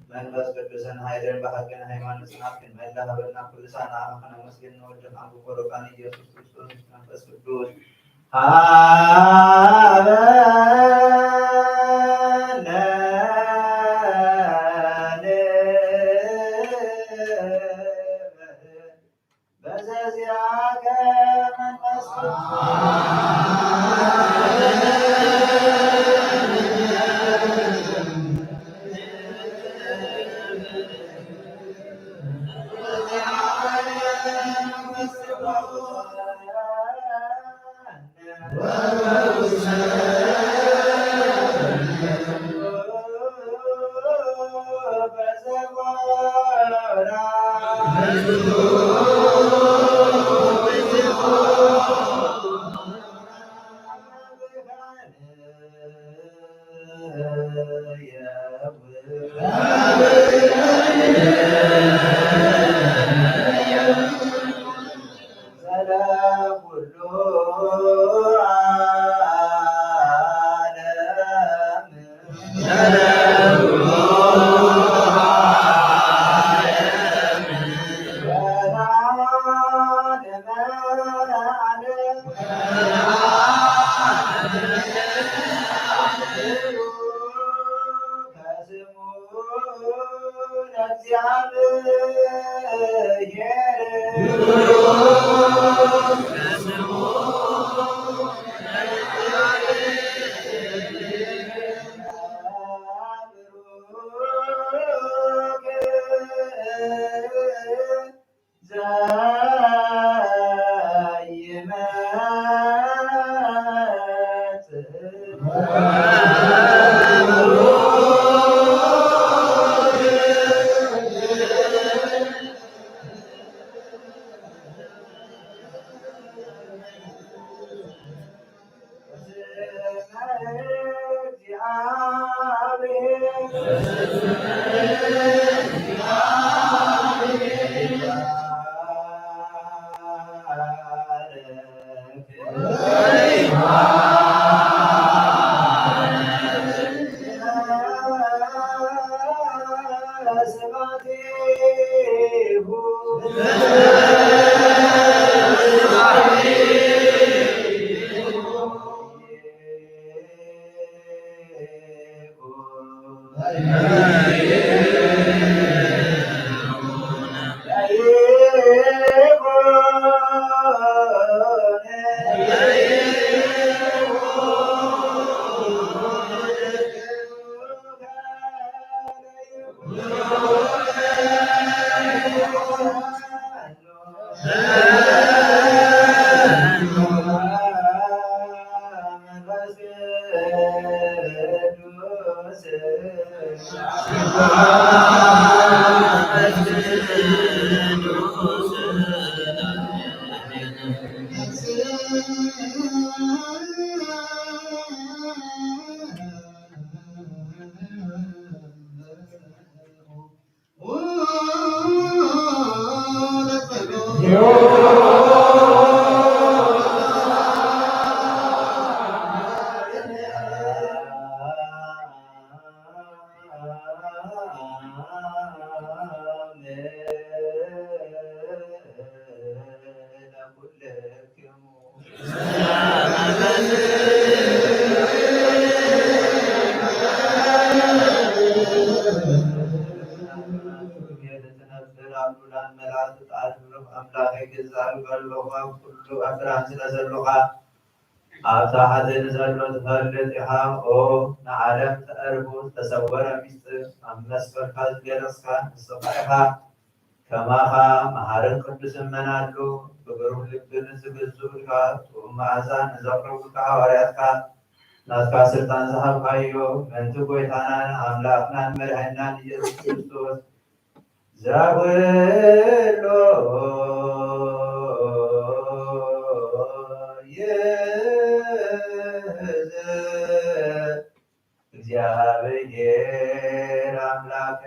መንፈስ ቅዱስን ኃይልን በሐቅን ሃይማኖት ጽናት ክንመላ ሀበና። ኩሉ ሳና አመክነ መስግን ንወድቅ አንጉ ቆሮቃን ኢየሱስ ክርስቶስ መንፈስ ቅዱስ ሀበነ። በዘዚአከ መንፈስ ቅዱስ አምላከ፣ ይገዛሉ በሎኻ፣ ኩሉ አፍራን ስለዘሎኻ፣ አብታ ሐዘን ዘሎ ትፈልጥ ኢኻ። ኦ ንዓለም ተአርቡ ተሰወረ ሚስጥር፣ አብ መስፈርካ ዝገለጽካ ንስኻ ኢኻ። ከማኻ መሃርን ቅዱስን መን አሉ? ብብሩህ ልብን ዝግዙኡልካ፣ ጥኡም መዓዛን ንዘቕርቡልካ ሐዋርያትካ፣ ናትካ ስልጣን ዝሃብካዮ፣ ምእንቲ ጎይታናን አምላኽናን መድኃኒናን ኢየሱስ ክርስቶስ፣ ዛብሎ ይዘ እግዚአብሔር አምላክ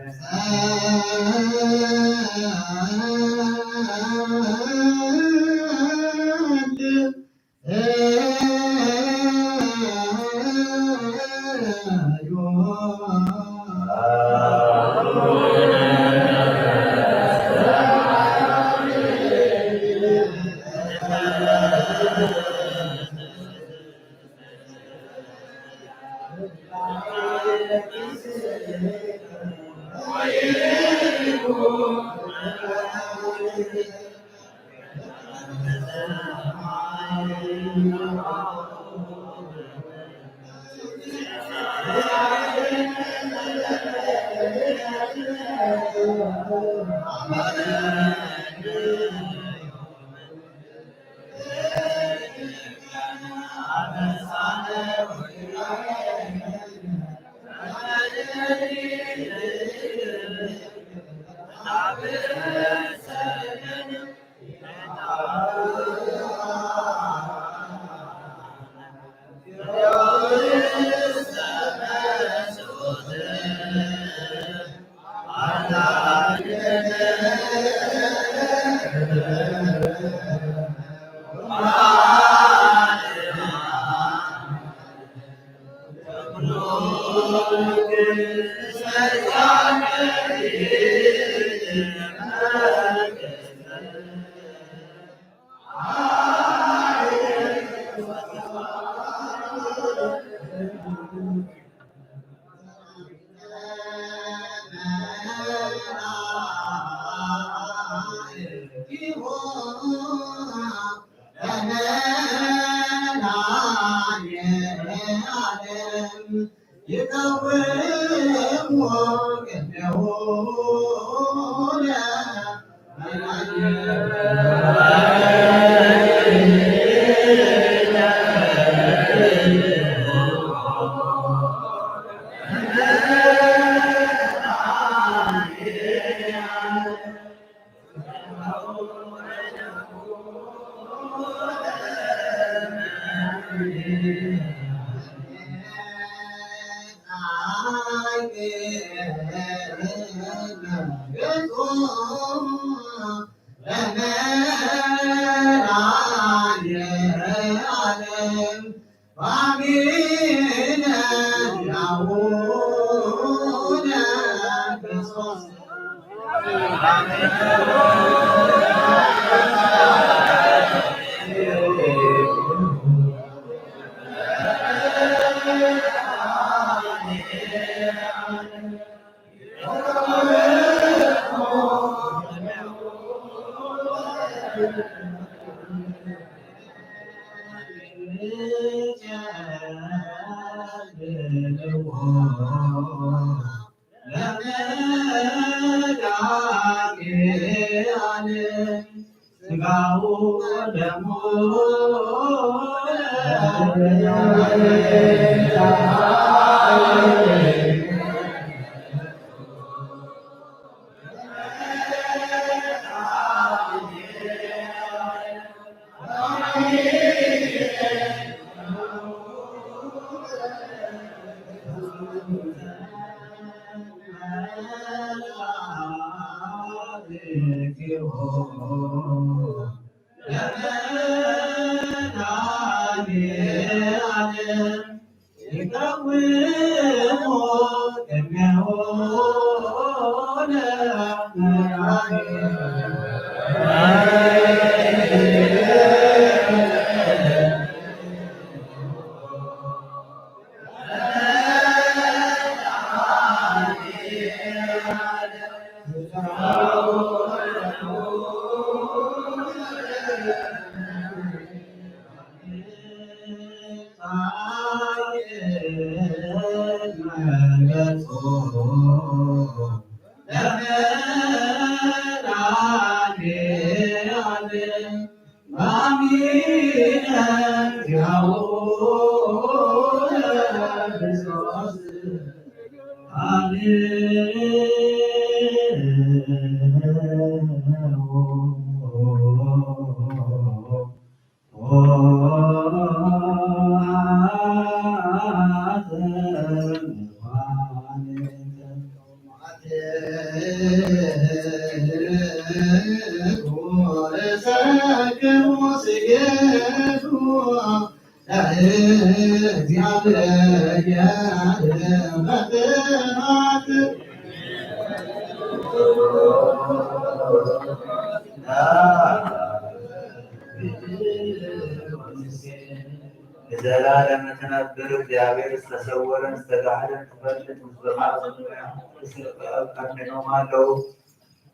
ለዘላለም ትነብር። እግዚአብሔር ዝተሰወረን ዝተጋህደን ትፈልጥ ምስለ ማዕዘኑ ያህል ስርቀ ቀርንኖ ማለው።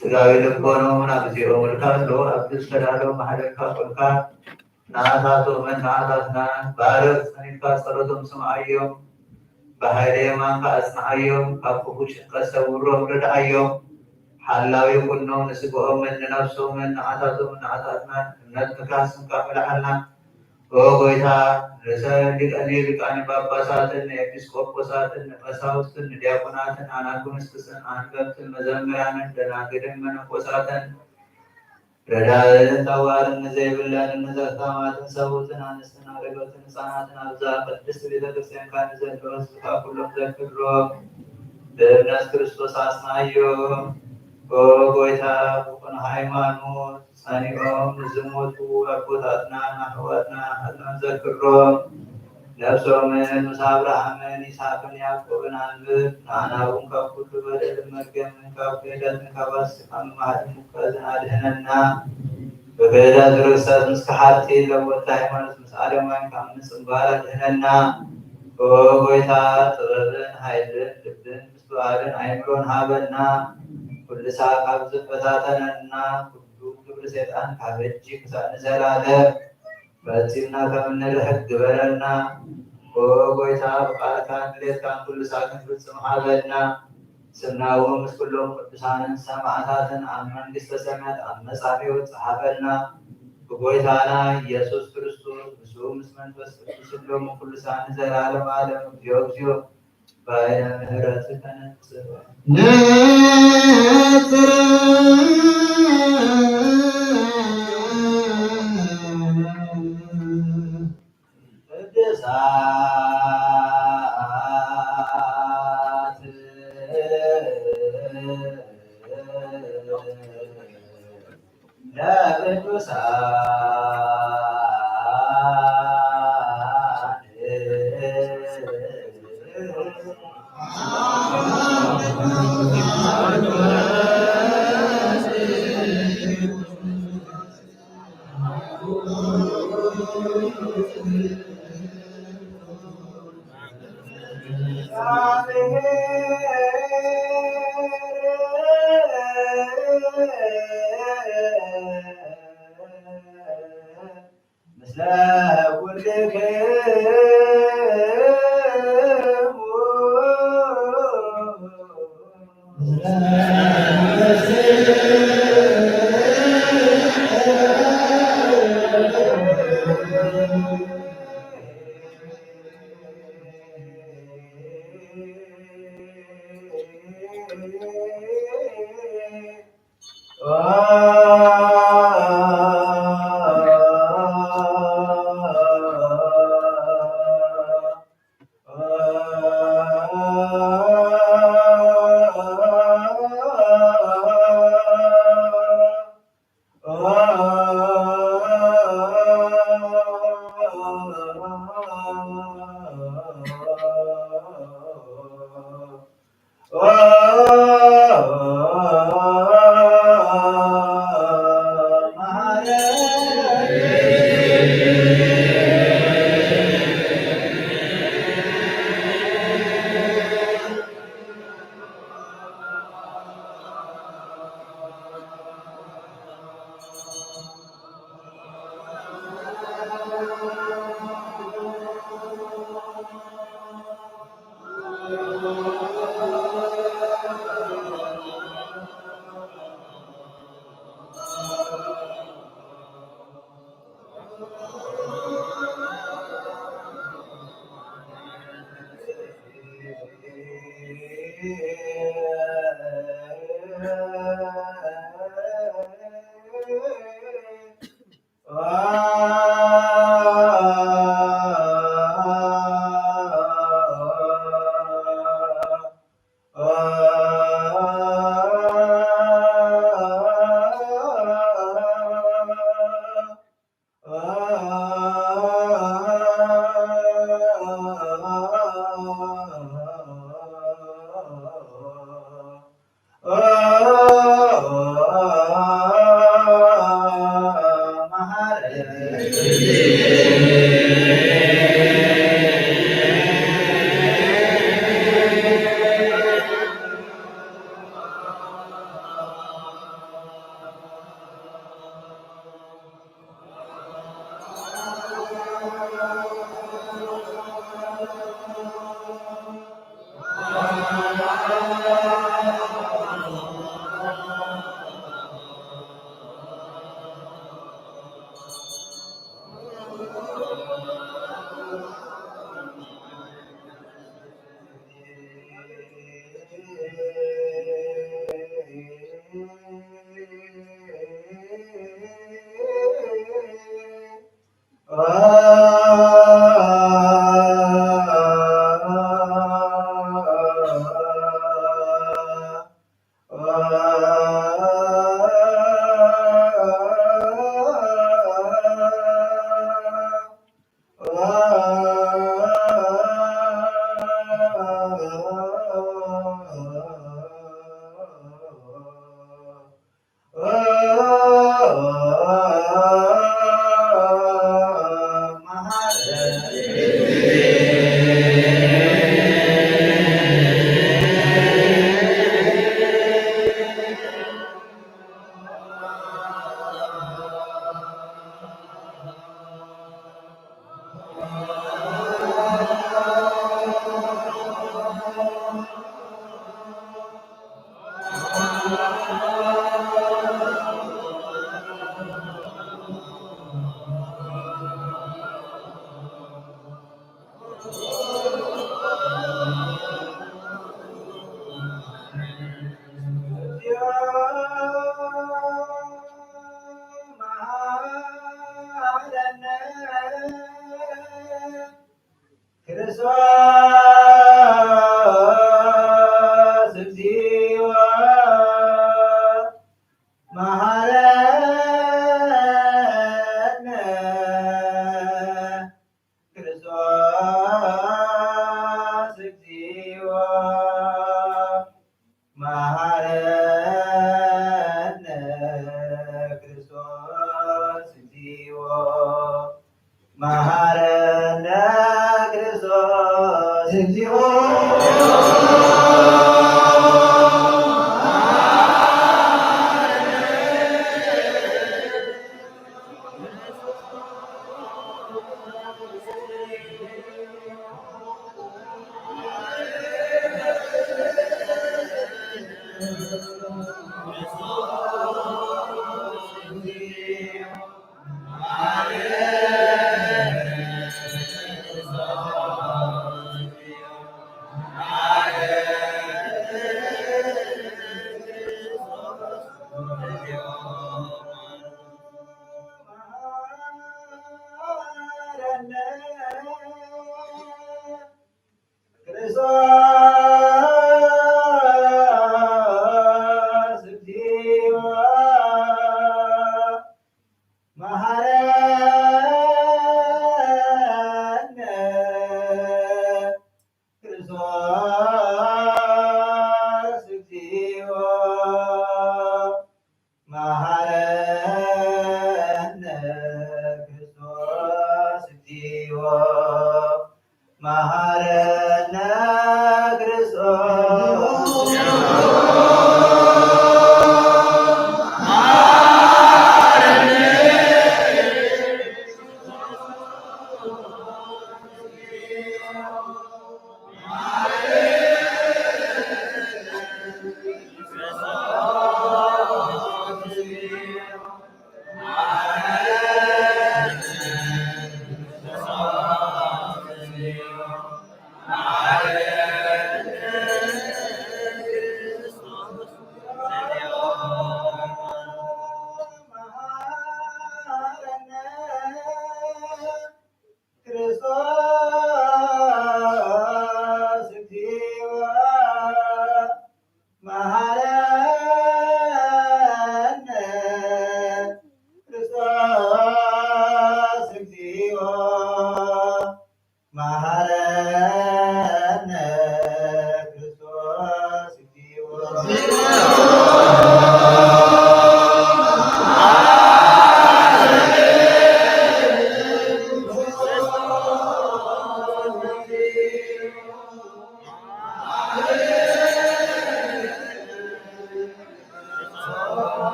ስጋዊ ልቦኖም አብዚኦ ሙልካት ለው። አብ ዝተዳለው ማህደርካ ቁልካ ናታቶም መናታትና ባርክ፣ ጸኒትካ ጸሎቶም ስምዓዮም። በኃይለ የማንካ አጽንዓዮም። ካብ ክፉ ጭንቀት ሰውሮም ርድዓዮም። ሓላዊ ኩኖም ንስግኦምን ንነፍሶምን ንዓታቶምን ንዓታትናን እምነትካ ስምካ ምልዓልና። ኦ ጎይታ፣ ርእሰ ሊቀ ሊቃነ ጳጳሳትን ንኤጲስቆጶሳትን ንቀሳውስትን ንዲያቆናትን ኣናጉንስጢስን ኣንበብትን መዘምራንን ደናግልን መነኮሳትን ረዳእን ጠዋርን ንዘይብለን ንዘክታማትን ሰውትን ኣንስትን ኣረገውትን ህፃናትን ኣብዛ ቅድስት ቤተ ክርስቲያንካ ንዘለው ህዝብካ ኩሎም ዘክሮም። ብእምነት ክርስቶስ ኣጽንዓዮም። ኦ ጎይታ፣ ብቁን ሃይማኖት ጸኒዖም ንዝሞቱ ኣቦታትናን ኣሕዋትናን ሓዘኖም ዘክሮም። ነፍሶምን ምስ ኣብርሃምን ይስሐቅን ያዕቆብን ኣንብር። ንኣና እውን ካብ ኩሉ በደልን መርገምን ካብ ክህደትን ካብ ኣስካሚ ማህደር ምኳዝን ኣድሕነና። ብክህደት ርክሰት ምስ ከሓድቲ ለወጥቲ ሃይማኖት ምስ ኣረማውያን ካብ ምጽንባር ኣድሕነና። ኦ ጎይታ፣ ጥበብን ኃይልን ልብን ምስትውዓልን ኣእምሮን ሃበና። ኩሉ ሳዕ ካብ ዝፈታተነና ኩሉ ግብሪ ሰይጣን ካብ ሕጂ ክሳዕ ንዘላለም ፈጺምና ከም እንርሕቅ ግበረና። ኦ ጎይታ፣ ብቃልካን ድሌትካን ኩሉ ሳዕ ክንፍጽም ሃበና። ስምና እውን ምስ ኩሎም ቅዱሳንን ሰማዕታትን ኣብ መንግስተ ሰማያት ኣብ መጻፍያው ጸሓፈና። ብጎይታና ኢየሱስ ክርስቶስ፣ ምስኡ ምስ መንፈስ ቅዱስ፣ ሎሚ ኩሉ ሳዕ ንዘላለም ዓለም። እግዚኦ፣ እግዚኦ፣ በአይነ ምሕረትከ ነጽር። ነጽር። ቅዱሳት ለቅዱሳን። ምስለ ኩልክሙ።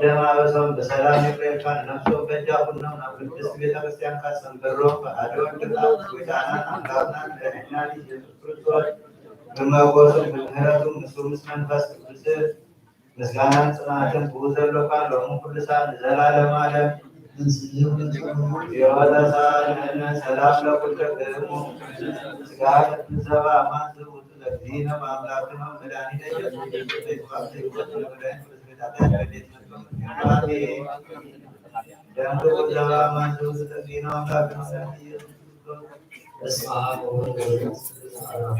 ዘቀደመ አበሶም በሰላም ይቅር ይበለን፣ ነፍሶም በጃ ኩኖም ናብ ቅድስት ቤተክርስቲያን ካሰንብሮም ፈቃዶ ወልድና ወይታናን አምላክናን መድኃኒናን ኢየሱስ ክርስቶስ ብመጎሱም ብምህረቱም እሱ ምስ መንፈስ ቅዱስ ምስጋናን ጽናትን ብኡ ዘሎ ካን ሎሙ ኩሉ ሰዓት ለዘላለም ዓለም። ይወተሳልነ ሰላም ለኩልክሙ። ስጋ ቅዱስ ዘበአማን ዝውቱ ለእግዚእነ አምላክነ መድኃኒነ ኢየሱስ ክርስቶስ ይባርክ ይወት ለመድኃኒት ክርስቶስ አሜን። ደም ቅዱስ ዘበአማን ዝውቱ ለእግዚእነ አምላክነ መድኃኒነ ኢየሱስ ክርስቶስ በስመ አብ ወወልድ ወመንፈስ ቅዱስ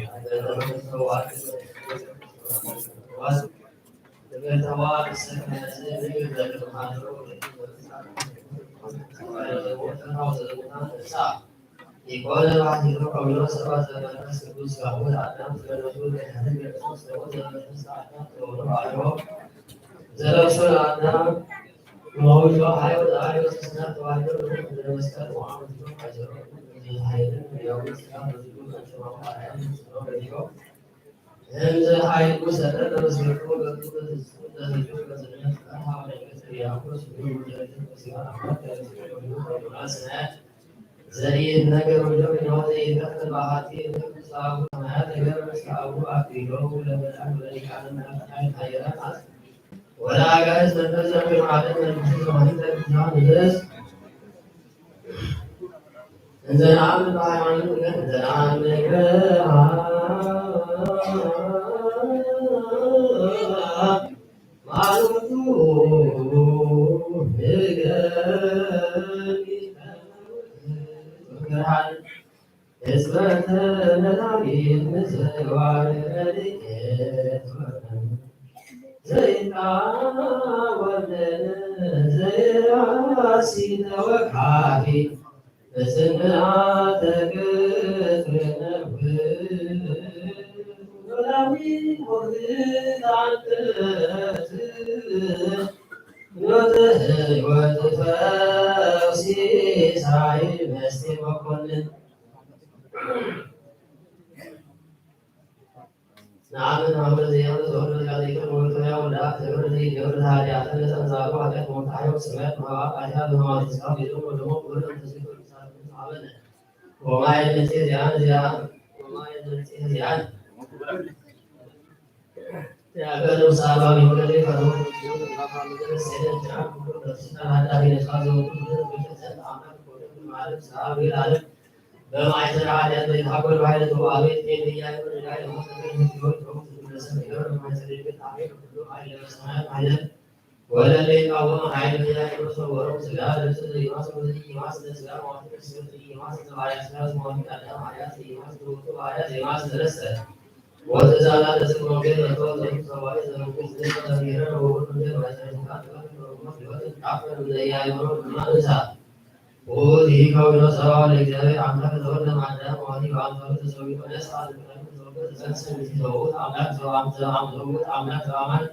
አሐዱ አምላክ።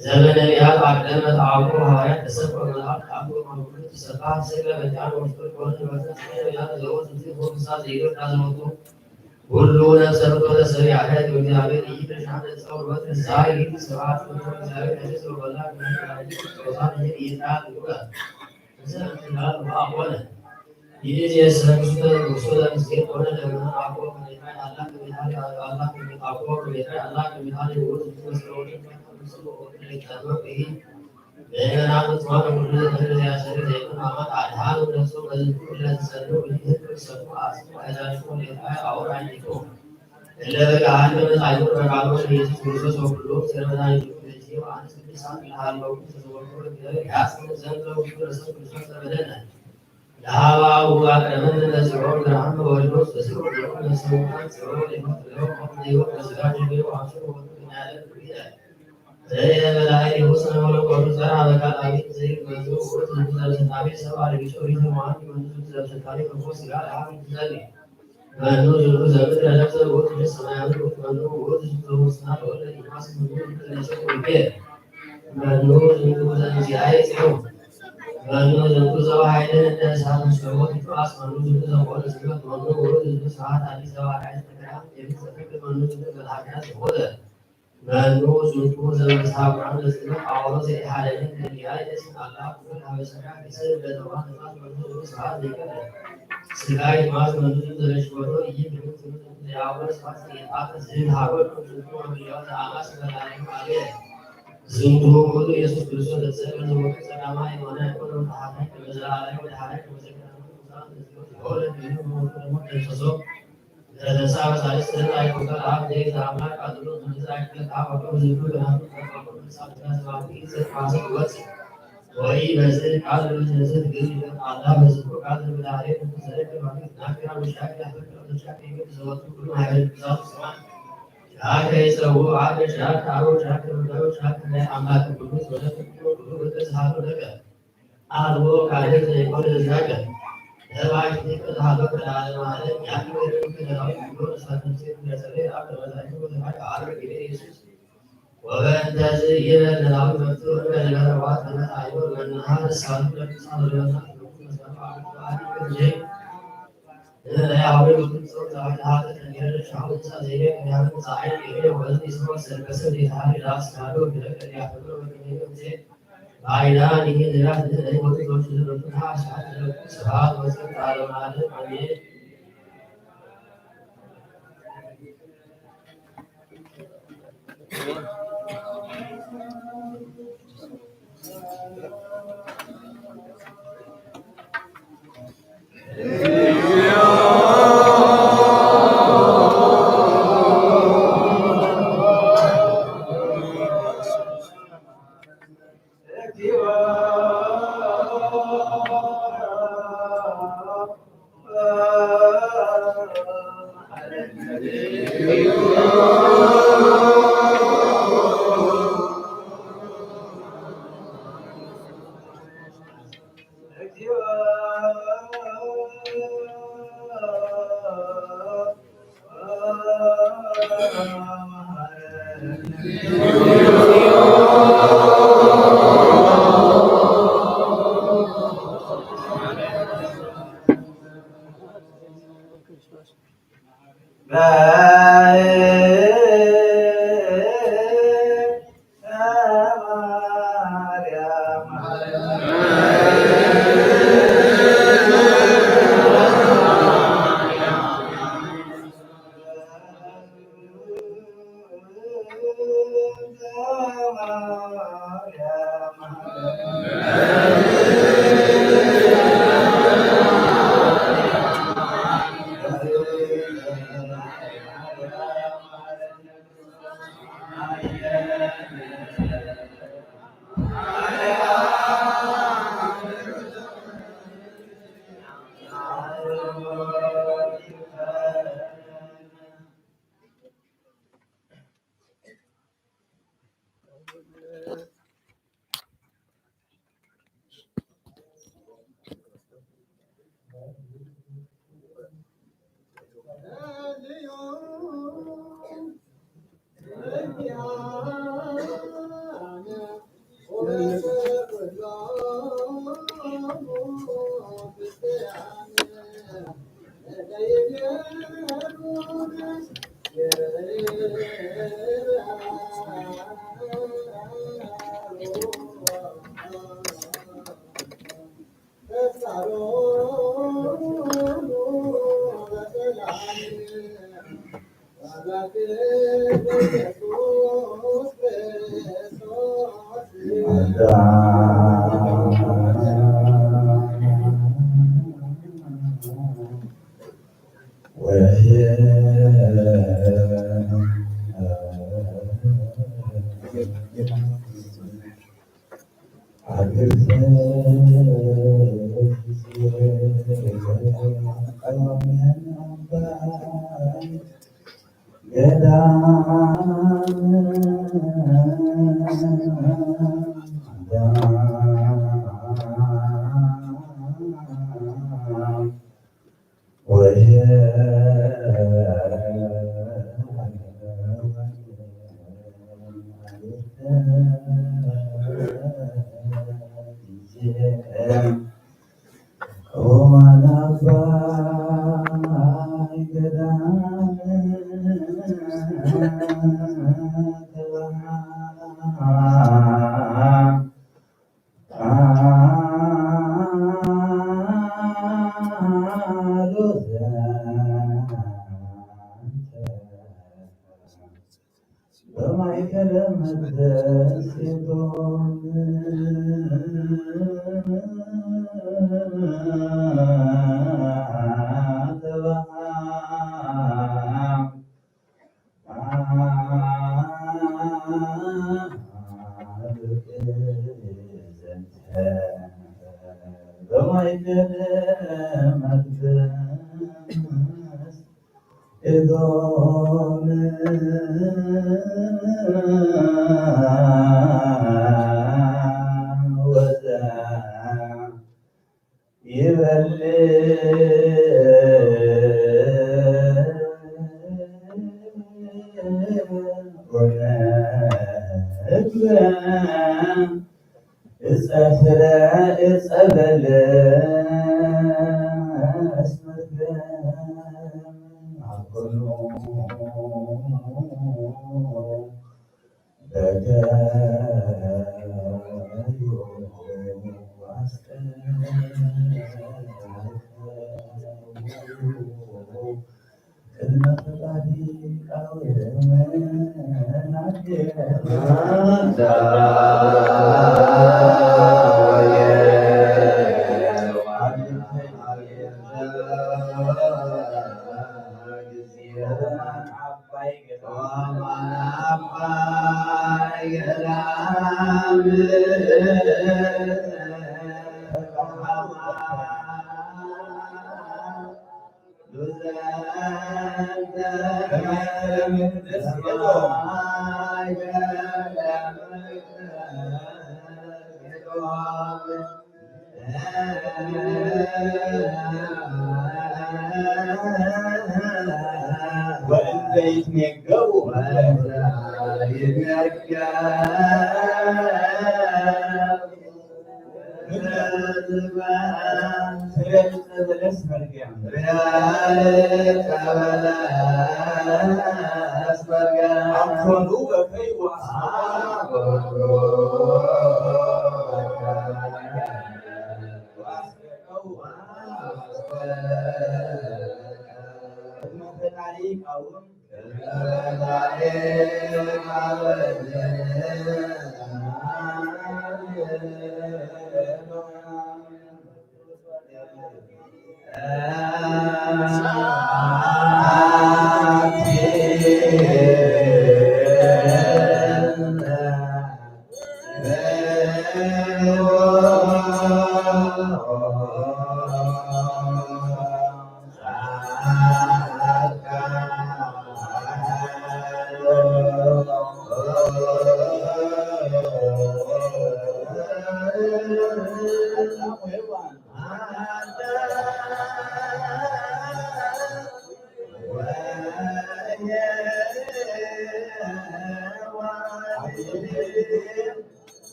ዘመነ ነቢያት አቅደመ ተአምሮ ሐዋርያት ተሰብከ ወመልአክ ተአምሮ መንኩሉ ትሰብሐ ስቅለ በኪያነ ወፍቅር ኮነ ወዘተ ነቢያት ዘወቱ እንዚ ወፍሳ ዘይገዳ ዘወቱ ኩሉ ነፍሰ ፍጥረተ ሰብ ያዳይ እግዚአብሔር ኢይደሻነ ጸውር ወትንሳኤ ይእቲ ስብሐት ለእግዚአብሔር ለዘወላ ጾታ ይእቲ ይጣ ትጉረ።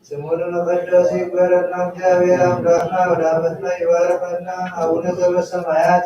ስሙ ለመቀደስ ይክበር እና እግዚአብሔር አምላክና ወደ አመትና ይባርከና አቡነ ዘበሰማያት።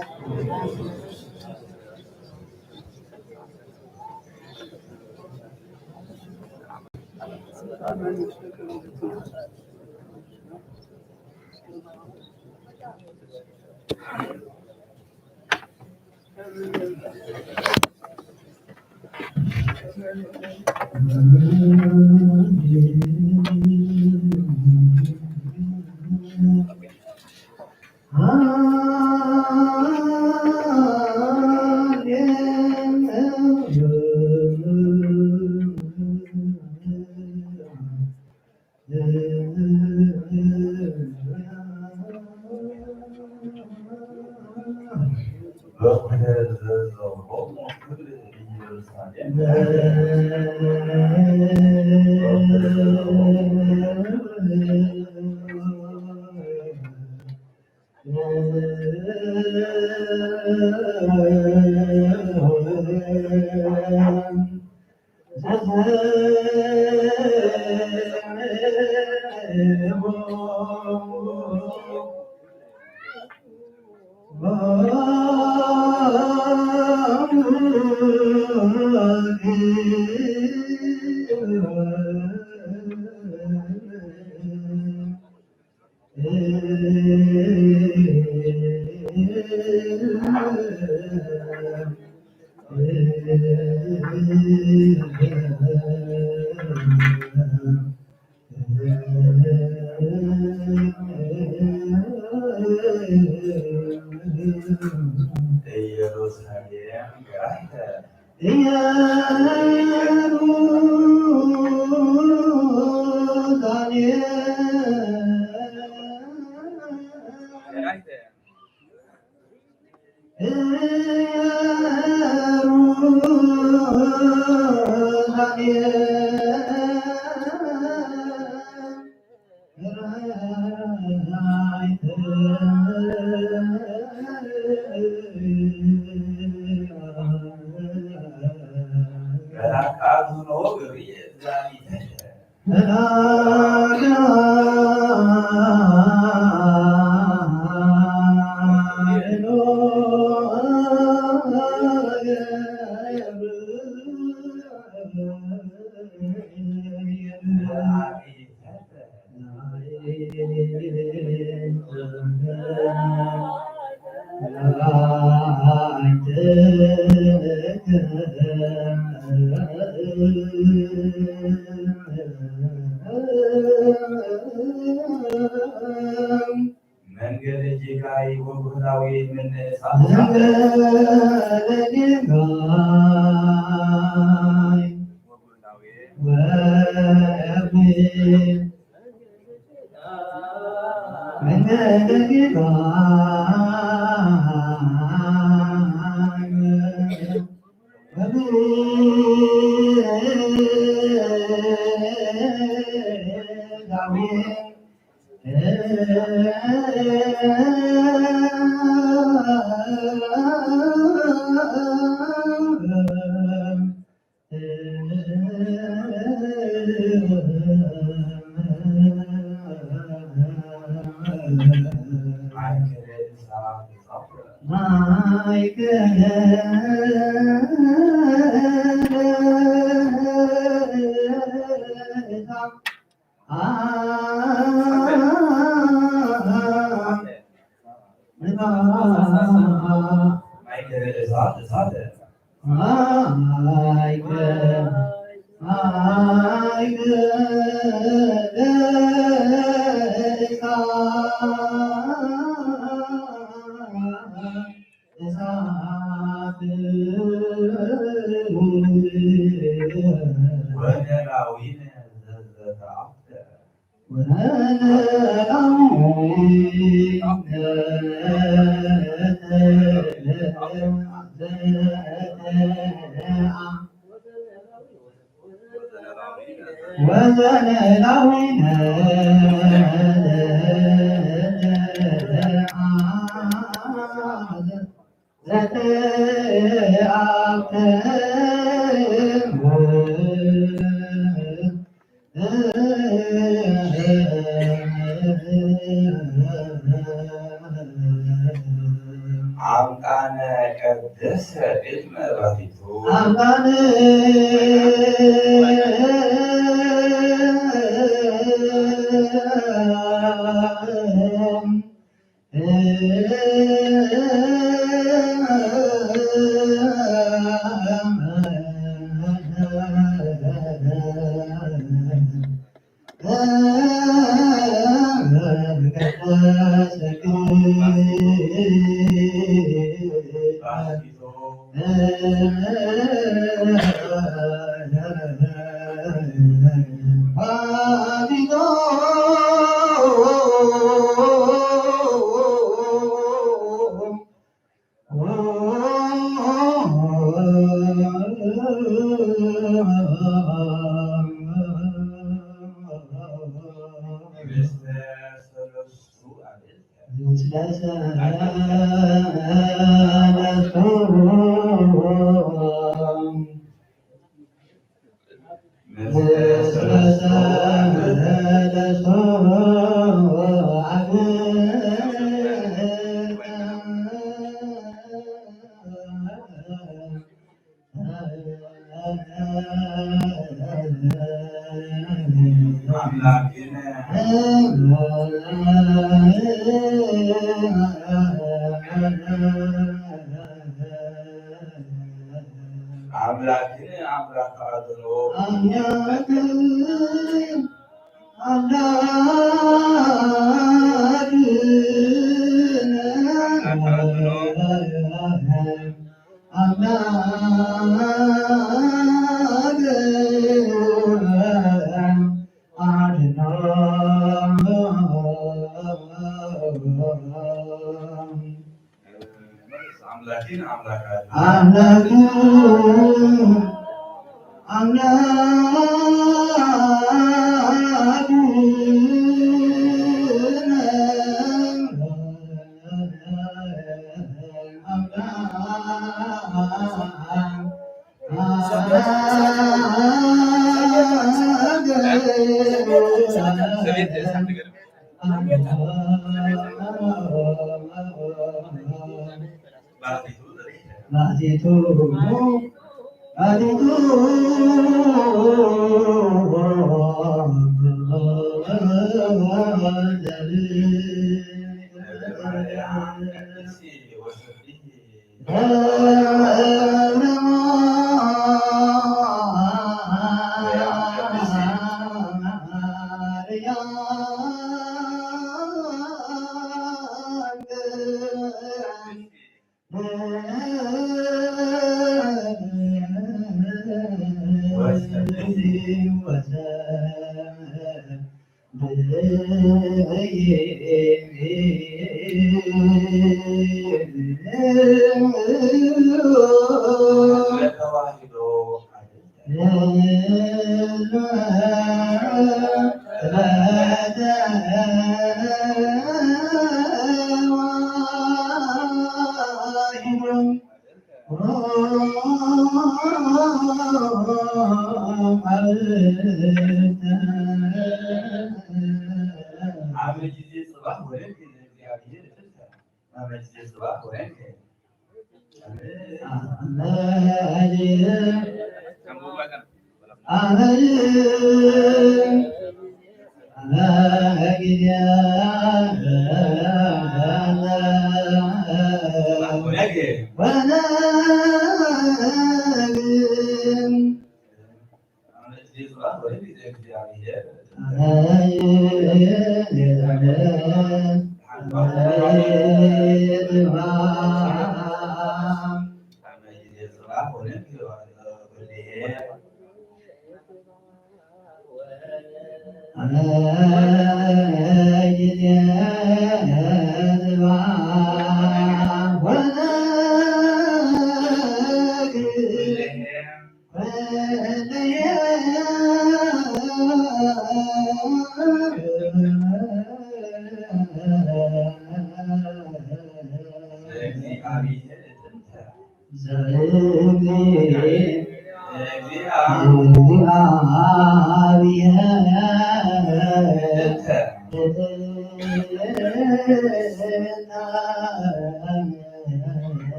መንገደ ጌጋይ ወጉህላዌ መነሳት። መንገደ ጌጋይ ወጉህላዌ ወጉህላዌ መንገደ ጌጋይ አምጣነ ቀደሰ እድመ ባቲቱ። አምጣነ አምላክነ አምላክ አድኖ። አምላክነ አምላክ አድኖ። አምላክነ አምላክ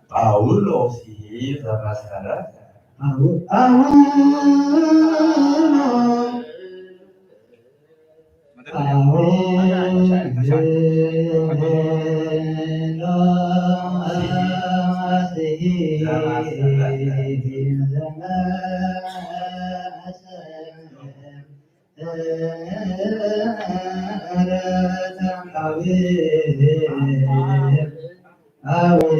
Pavlus iza meselesi. Pavlus, Pavlus.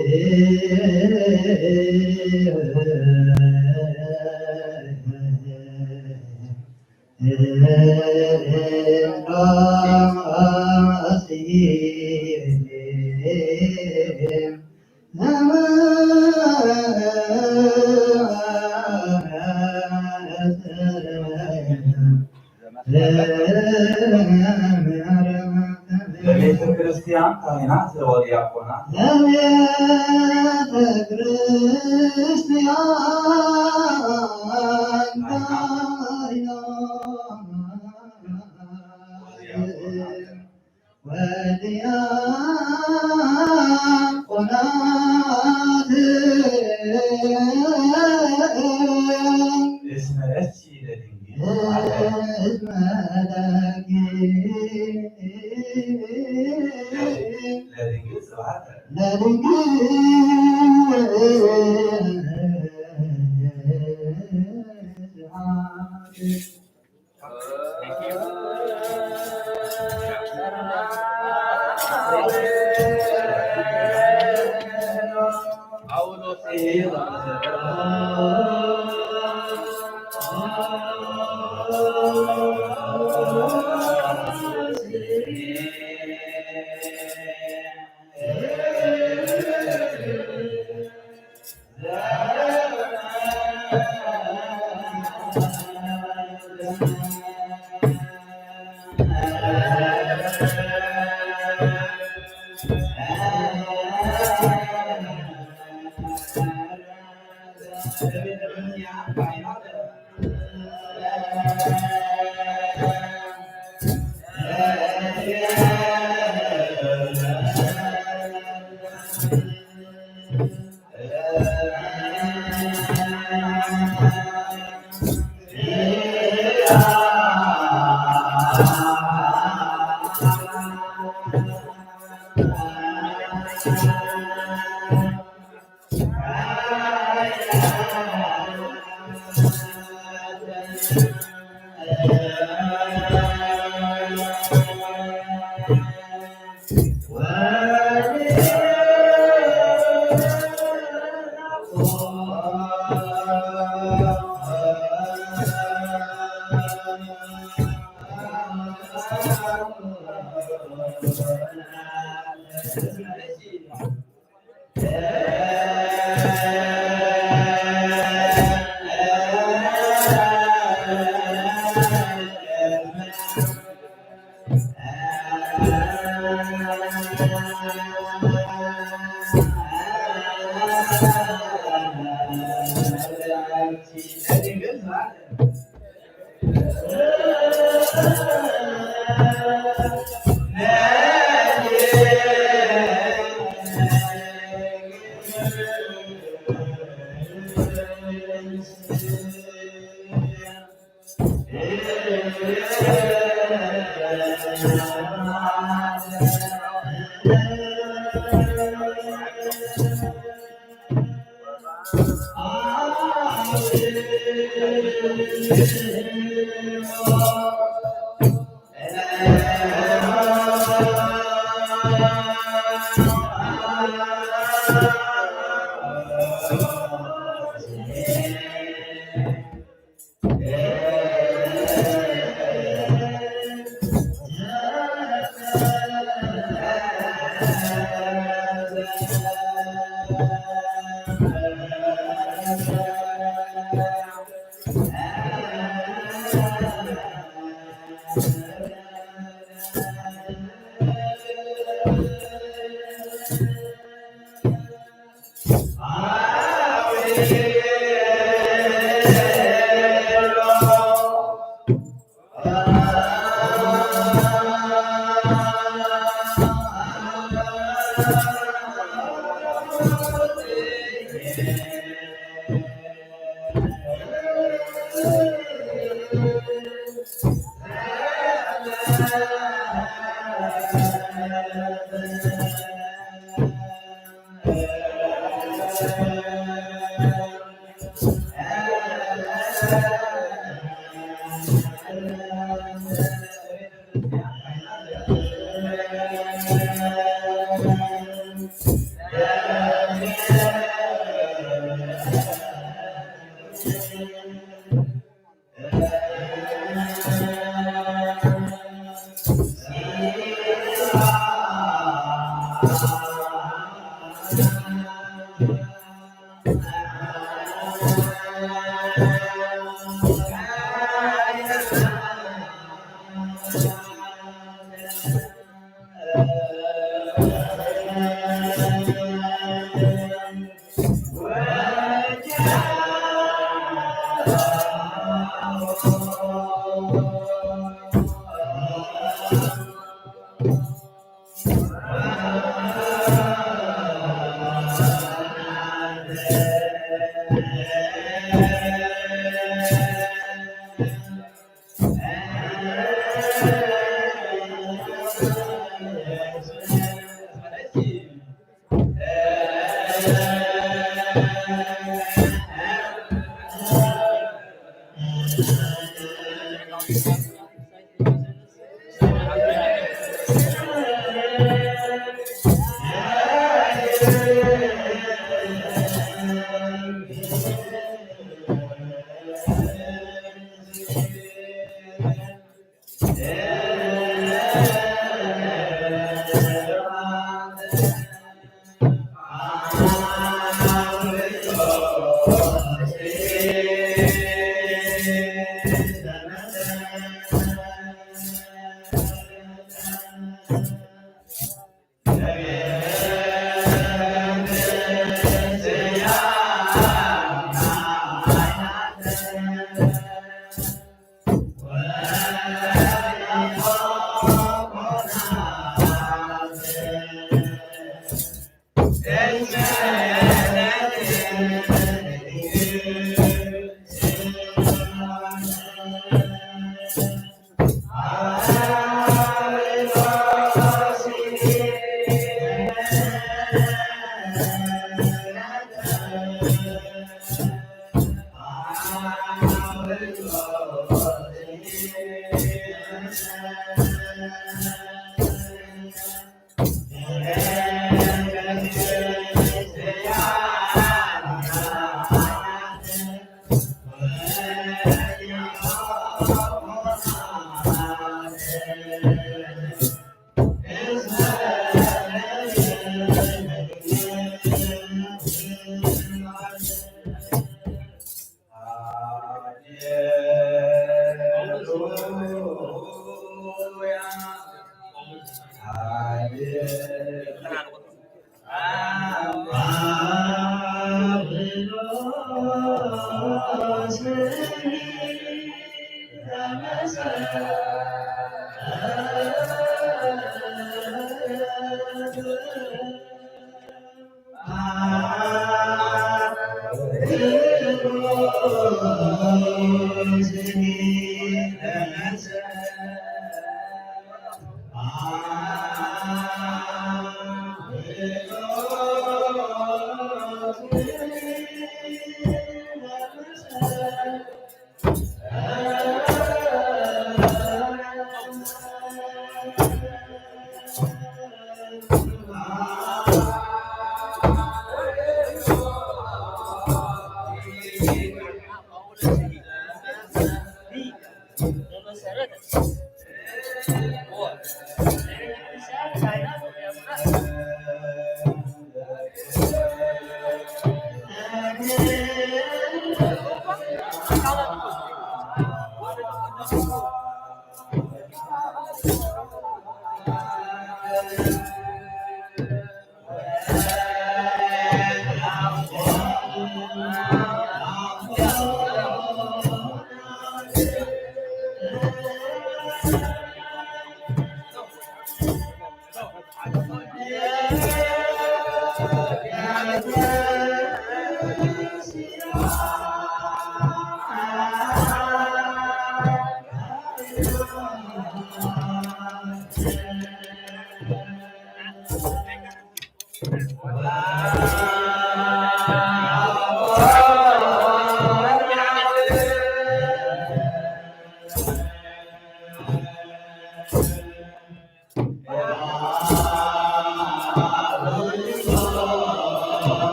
Demek ki Hristiyan kainat ve diyakonat. Demek ki Hristiyan kainat ve diyakonat. Esmer esçi Ledingiz. Esmer Ledingiz. Ledingiz.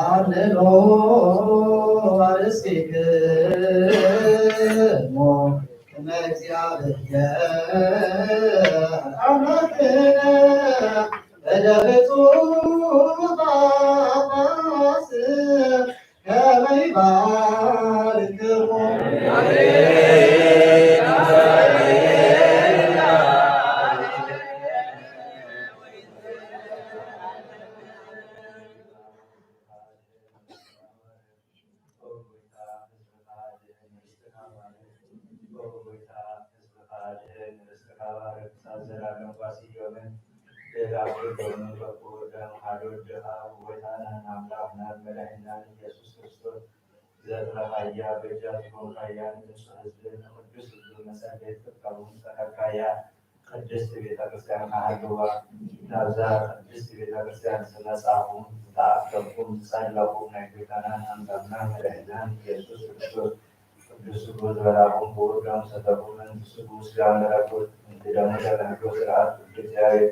አድሎ አርእስቲክሙ ቅድመ እግዚአብሔር አምላክነ እደ ብፁዕ ጳጳስ ከመ ይባርክሙ። ዘእንበለሃያ በጃ ትኩን ሃያ ንጹሕ ህዝብ ቅዱስ ህዝብ መሰል ቤት ትትቀሙ ጸከካያ ቅድስት ቤተክርስቲያን ከሃልዋ ናብዛ ቅድስት ቤተክርስቲያን ዝመጻኩም ዝተኣከብኩም ዝጸለኩም ናይ ጌታናን ኣምላክናን መድኃኒናን ኢየሱስ ክርስቶስ ቅዱስ ስግኡ ዝበላኩም ክቡር ደሙ ሰተኩም እንቲ ስግኡ ስጋ መለኮት እንቲ ደሙ ተጋድሎ ስርዓት ቅዱስ እግዚአብሔር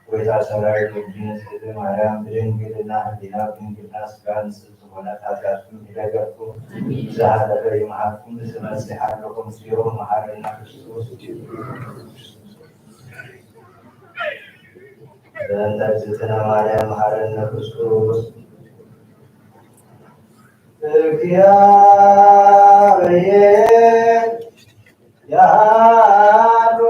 ጎይታ ሰራዊት ወልድነ እግዝእትነ ማርያም ብድንግልና ህሊና ብድንግልና ስጋ ንጽሕት ዝኾነት ኃጢአትኩም ይደገፍኩም። ዝሃለፈ ይምሃርኩም። ዝመጽእ ይሓልኩም። እግዚኦ መሐረነ ክርስቶስ። በእንተ እግዝእትነ ማርያም መሐረነ ክርስቶስ። እግዚአብሔር ያሉ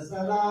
ሰላም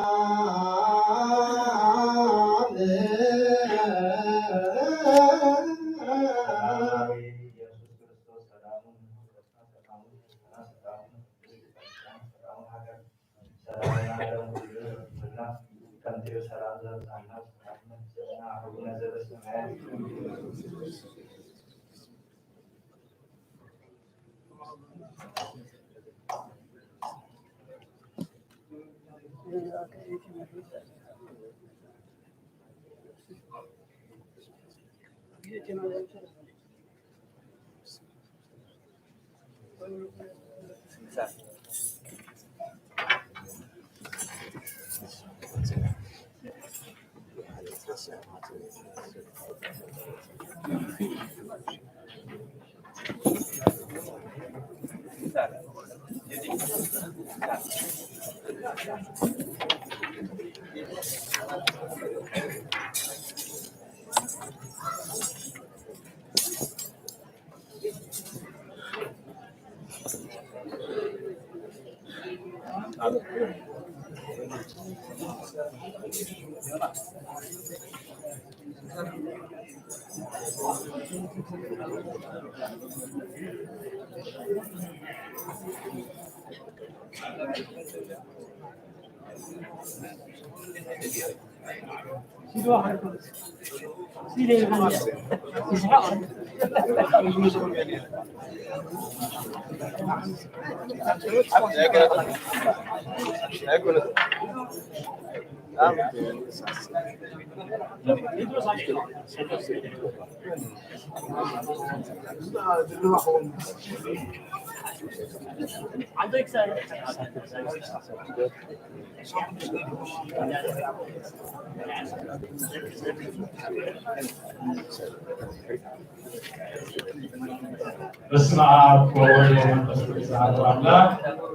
በስመ አብ ወወልድ ወመንፈስ ቅዱስ አሐዱ አምላክ።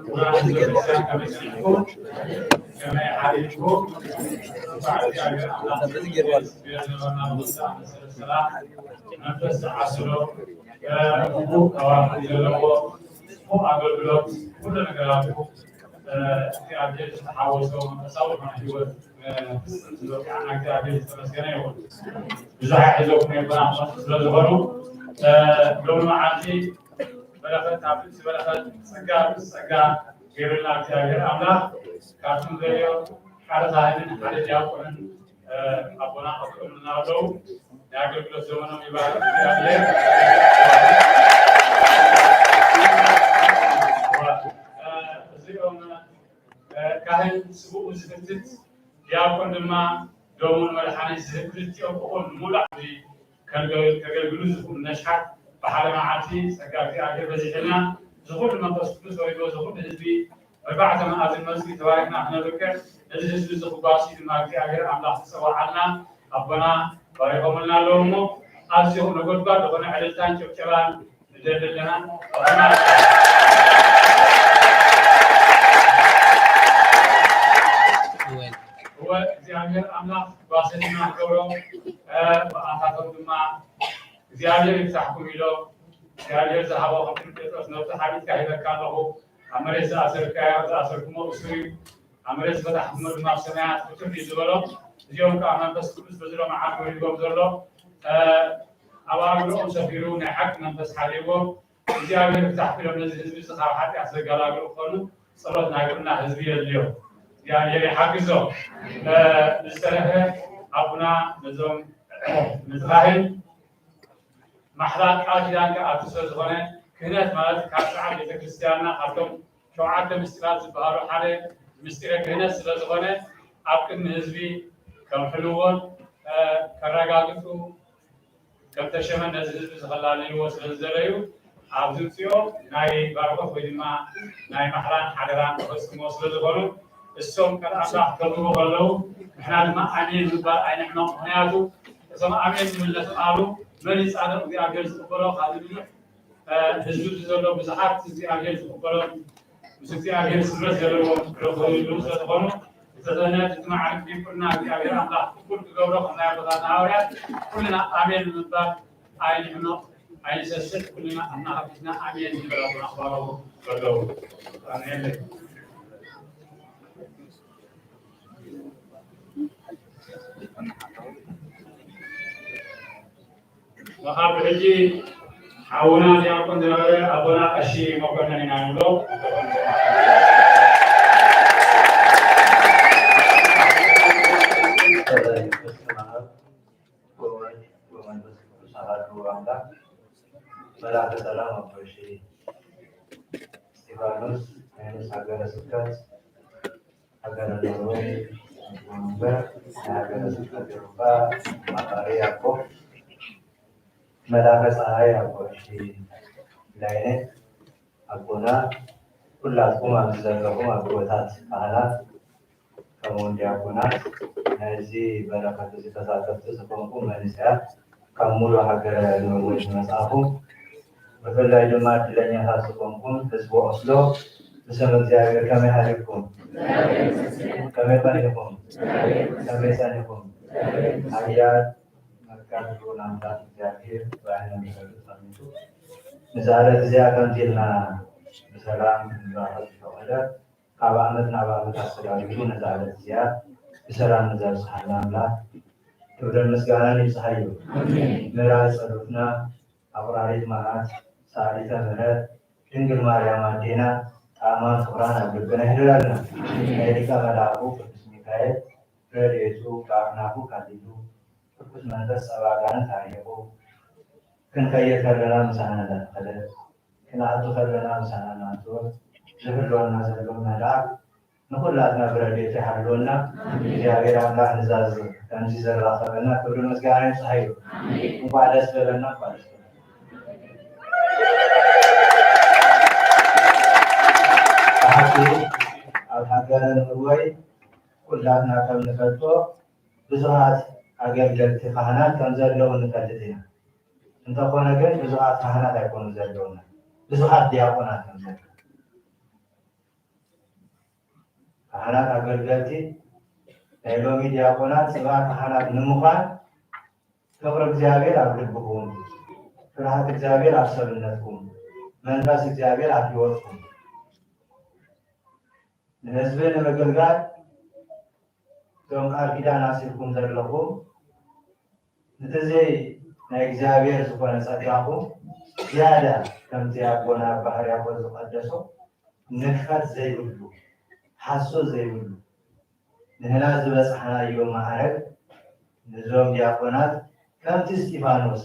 ክቡራን ህዝበ ክርስቲያን፣ ከመይ ጸኒሕኩም? ከመይ ዓሊኩም? እንኳዕ እግዚኣብሔር ኣምላክ ሰላም መንፈስ ዝዓሰሎ፣ እ፣ ክፉእ ኣዋርሕ ዘለዎ፣ ክፉእ ኣገልግሎት፣ ኩሉ ነገራቱ፣ እ፣ እግዚኣብሔር ዝተሓወሶ መንፈሳዊ ዝኾነ ህይወት፣ እ፣ ፍጽም ዝበቅዓና እግዚኣብሔር ዝተመስገነ ይኹን። ብዙሕ ኣይሕዘኩም ነይርና ክመጽእ ስለ ዝኾኑ፣ እ፣ ሎሚ መዓልቲ በረኸት ኣብ ልዕሊ በረኸት፣ ጸጋ ኣብ ልዕሊ ጸጋ ገይሩልና እግዚኣብሔር ኣምላኽ። ካብቲ ንደልዮ ሓደ ካህንን ሓደ ዲያቆንን፣ እ፣ ኣቦና ከብቅዑልና ኣለዉ። ናይ ኣገልግሎት ዘመኖም ይባርክ እግዚኣብሔር። እ፣ እዚኦም፣ እ፣ ካህን ስብኡ ዝፍትት፣ ዲያቆን ድማ ደሙን መድሓኒት ዝህብ፣ ክልቲኦም ብቑም ንሙሉእ ዓዲ ከገልግሉ ዝኽእሉ ነሽሓት ብሓደ መዓልቲ ጸጋ እግዚኣብሔር በዚሕልና፣ ዝኹሉ መንፈስ ቅዱስ ወሪድዎ፣ ዝኹሉ ህዝቢ ኣርባዕተ መኣዝን መጺኡ ተባሪኽና ክነብቅዕ፣ ነዚ ህዝቢ እዚ ክባጽሑ ድማ እግዚኣብሔር ኣምላኽ ዝጸወዓልና ኣቦና ባሪኾምልና ኣለዉ እሞ፣ ኣዝዩ ነጎድጓድ ዝኾነ ዕልልታን ጭብጨባን ንደሊ ኣለና። እወ፣ እግዚኣብሔር ኣምላኽ ጓሰ ድማ ክገብሮ፣ እ፣ ብኣታቶም ድማ እግዚኣብሔር ይፍታሕኩም ኢሎ። እግዚኣብሔር ዝሃቦ፣ ከም ቅዱስ ጴጥሮስ፣ ነብሱ ሓቢእካ ሂበካ ኣለኹ፣ ኣብ መሬት ዝኣሰርካዮ፣ ዝኣሰርኩሞ እሱር እዩ፣ ኣብ መሬት ዝተፈትሐ ሕትመት ድማ ኣብ ሰማያት ክትም እዩ ዝበሎ። እዚኦም ከዓ መንፈስ ቅዱስ በዚ ሎማዓልቲ ወሪድዎም ዘሎ፣ እ፣ ኣብ ኣእምሮኦም ሰፊሩ ናይ ሓቂ መንፈስ ሓዲርዎም፣ እግዚኣብሔር ብዛዕባ ኢሎም ነዚ ህዝቢ እዚ ካብ ሓጢኣት ዘገላግሉ ክኾኑ ጸሎት ናይ ኩልና ህዝቢ የድልዮ። እግዚኣብሔር ይሓግዞ። እ፣ ብዝተረፈ ኣቡና ነዞም ምዝራህን ማሕላ ቃል ኪዳን ከኣ ኣብቲ ስለ ዝኾነ፣ ክህነት ማለት ካብ ስርዓት ቤተክርስትያንና ካብቶም ሸውዓተ ምስጢራት ዝበሃሉ ሓደ ምስጢረ ክህነት ስለ ዝኾነ፣ ኣብ ቅድሚ ህዝቢ ከምሕልዎን፣ እ፣ ከረጋግጹ ከም ተሸመ ነዚ ህዝቢ እዚ ከላልይዎ ስለ ዝደለዩ፣ ኣብዚ ውጽኦ ናይ ባርኾት ወይ ድማ ናይ ማሕላን ሓደራን ክፍጽምዎ ስለ ዝኾኑ፣ እሶም ቃል ኣምላኽ ከብርዎ ከለዉ፣ ንሕና ድማ ኣሜን ምባል ኣይንሕመቕ። ምኽንያቱ፣ እቶም ኣሜን ዝብሉ ነቲ ቃሉ መን ይጻደቕ እግዚኣብሔር ዝቕበሎ ካብ ዝብሉ፣ እ፣ ህዝቢ እዚ ዘሎ ብዙሓት እግዚኣብሔር ዝቕበሎ፣ ምስ እግዚኣብሔር ስምረት ዘለዎም ክረኽቡ ይብሉ ስለ ዝኾኑ፣ እቲ ክህነት፣ እቲ ማዕርግ ዲቁና እግዚኣብሔር ኣምላኽ ቅቡል ክገብሮ ከም ናይ ኣቦታትና ሃዋርያት ኩልና ኣሜን ብምባል ኣይንሕመቕ፣ ኣይንሰስት፣ ኩልና ኣፍና ከፊትና ኣሜን ንበል። ኣቦና ክባረኹ ከለዉ። ኣሜን። ወካብ ሕጂ ሓውና ዲያቆን ዝነበረ ኣቦና ቀሺ መኮነን ኢና ንብሎ። በስመ አብ ወወልድ ወመንፈስ ቅዱስ አሐዱ አምላክ። መልአከ ሰላም አባ ቀሺ እስጢፋኖስ፣ ዮሐንስ ሀገረ ስብከት ሀገረ ኖርዌይ፣ መንበር ሀገረ ስብከት ኤውሮፓ፣ አማካሪ አቦ፣ መልአከ ፀሐይ አባ ቀሺ ላይነ፣ አቦና፣ ኩላትኩም ኣብዚ ዘለኹም ኣቦታት ካህናት፣ ከምኡውን ዲያቆናት፣ ናይዚ በረኸት እዚ ተሳተፍቲ ዝኾንኩም መንእሰያት፣ ካብ ሙሉእ ሃገረ ኖርዌይ ዝመጻኹም፣ ብፍላይ ድማ ዕድለኛታት ዝኾንኩም ህዝቢ ኦስሎ፣ ብስም እግዚኣብሔር ከመይ ሃሊኩም? ከመይ ጸኒኹም? ከመይ ጸኒኹም? ሓያል መካሪ ልዑል ኣምላኽ እግዚኣብሔር ብዓይነ ምሕረቱ ጸኒሑ፣ ነዛ ዕለት እዚኣ ከምዚ ኢልና ብሰላም ክንራኸብ ዝፈቐደ፣ ካብ ዓመት ናብ ዓመት ኣሰጋጊሩ ነዛ ዕለት እዚኣ ብሰላም ንዘብጽሓና ኣምላኽ ክብርን ምስጋናን ይብጽሓዮ። ኣሜን። ምሕረት ጸሎትና ኣቑራሪት መዓት፣ ሰኣሊተ ምሕረት ድንግል ማርያም ኣዴና፣ ጣዕማን ፍቕራን ኣብ ልብና ይሕድረልና። ናይ ሊቀ መላእኩ ቅዱስ ሚካኤል ረድኤቱ ብኣክናፉ ከሊሉ፣ ርኩስ መንፈስ ጸባ ኣጋንንት ኣርሒቑ፣ ክንከይድ ከለና ምሳና እንዳተኸደ፣ ክንኣቱ ከለና ምሳና እናኣተወ ዝሕልወና ዘሎ መልኣክ ንኹላትና ብረድኤቱ ይሓልወና። ኣሜን። እግዚኣብሔር ኣምላኽ ንዛዝ ከምዚ ዘራኸበና ክብሪ ምስጋና ይብጽሓዮ። ኣሜን። እንኳዕ ደስ በለና፣ እንኳዕ ደስ በለና። ብሓቂ ኣብ ሃገረ ኖርወይ ኩላትና ከም ንፈልጦ ብዙሃት ኣገልገልቲ ካህናት ከም ዘለዉ ንፈልጥ ኢና። እንተኾነ ግን ብዙሃት ካህናት ኣይኮኑን ዘለዉና፣ ብዙሃት ዲያቆናት ከም ዘለዉ። ካህናት ኣገልገልቲ፣ ናይ ሎሚ ዲያቆናት ጽባሕ ካህናት ንምዃን ፍቕሪ እግዚኣብሔር ኣብ ልብኹም፣ ፍርሃት እግዚኣብሔር ኣብ ሰብነትኩም፣ መንፈስ እግዚኣብሔር ኣብ ህይወትኩም ንህዝቢ ንምግልጋል እቶም ቃል ኪዳን ኣሲርኩም ዘለኹም፣ ነቲ ናይ እግዚኣብሔር ዝኾነ ጸጋኹም ዝያዳ ከምቲ ኣቦና ኣባ ሕርያቆስ ዝቐደሶ ንቅፈት ዘይብሉ፣ ሓሶት ዘይብሉ፣ ንሕና ዝበጻሕናዮ ማዕረግ ንዞም ዲያቆናት ከምቲ እስጢፋኖስ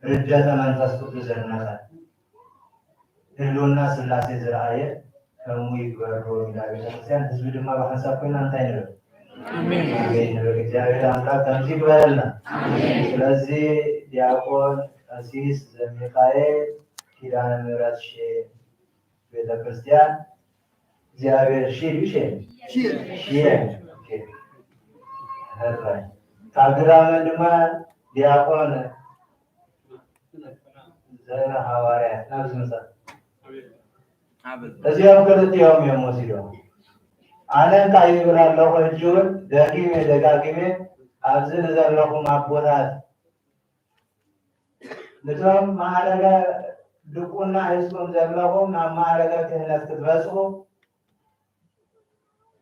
ርደተ መንፈስ ቅዱስ ዘድነቐ፣ ህልውና ስላሴ ዝረኣየ ከምኡ ይግበሮ ኢላ ቤተክርስትያን። ህዝቢ ድማ ብሓንሳብ ኮይና እንታይ ንብል? ኣሜን። ኣሜን ንብል። እግዚኣብሔር ኣምላክ ከምዚ ይግበረልና። ኣሜን። ስለዚ ዲያቆን ቀሲስ ዘሚካኤል ኪዳነ ምሕረት ሼም ቤተክርስትያን እግዚኣብሔር ሺ ድዩ ሼም? ሺ። ሺ። ኦኬ። ሕራይ። ካብ ግዳመን ድማ ዲያቆን ዘመ ሃዋርያት ናብዚ ምጻእ። እዚኦም ክልቲኦም እዮም ወሲዶም። ኣነ እንታይ ይብል ኣለኹ፣ ሕጂ እውን ደጊመ ደጋጊመ ኣብዚ ንዘለኹም ኣቦታት፣ ነቶም ማዕረገ ድቁና ሒዝኩም ዘለኹም ናብ ማዕረገ ክህነት ክትበጽሑ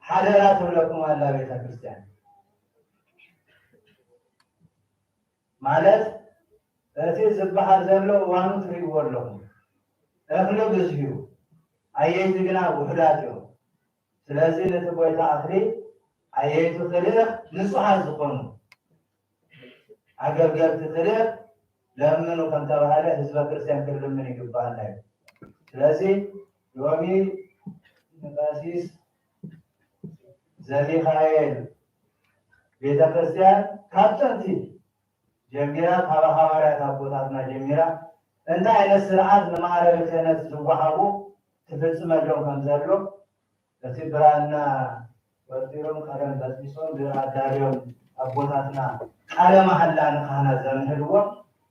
ሓደራ ትብለኩም ኣላ ቤተክርስትያን። ማለት እቲ ዝበሃል ዘሎ እዋኑ ትርእይዎ ኣለኹም። እኽሊ ብዙሕ እዩ፣ ኣየይቲ ግና ውሑዳት እዮም። ስለዚህ ነቲ ጎይታ እኽሊ ኣየይቱ ክልእኽ ንጹሃት ዝኾኑ ኣገልገልቲ ክልእኽ ለምኑ ከምተባህለ ህዝበ ክርስቲያን ክልምን ይግባና እዩ። ስለዚህ ሎሚ ንቀሲስ ዘሚካኤል ቤተክርስቲያን ካብ ጥንቲ ጀሚራ፣ ካብ ሃዋርያት ኣቦታትና ጀሚራ እንታይ ዓይነት ስርዓት ንማዕረገ ክህነት ዝወሃቡ ትፍጽመሎም ከም ዘሎ እቲ ብራና ወጢሮም ቀለም በጢሶም ብኣዳልዮም ኣቦታትና ቃለ መሓላ ንካህናት ዘምህርዎ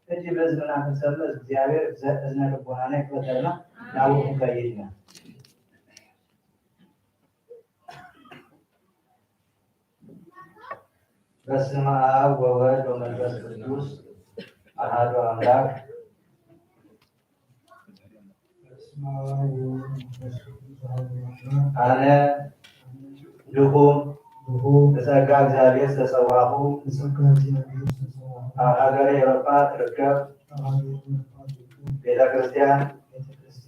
ሕጂ በዝምና ክንሰምዕ እግዚኣብሔር እዝነ ልቦናና ይክፈተልና። ናብኡ ክንከይድ ኢና። በስመ አብ ወወልድ ወመንፈስ ቅዱስ አሐዱ አምላክ። አነ ድኹም ብጸጋ እግዚአብሔር ዝተጸዋዕኩ፣ ኣብ ሃገረ ኤውሮጳ ትርከብ ቤተ ክርስቲያን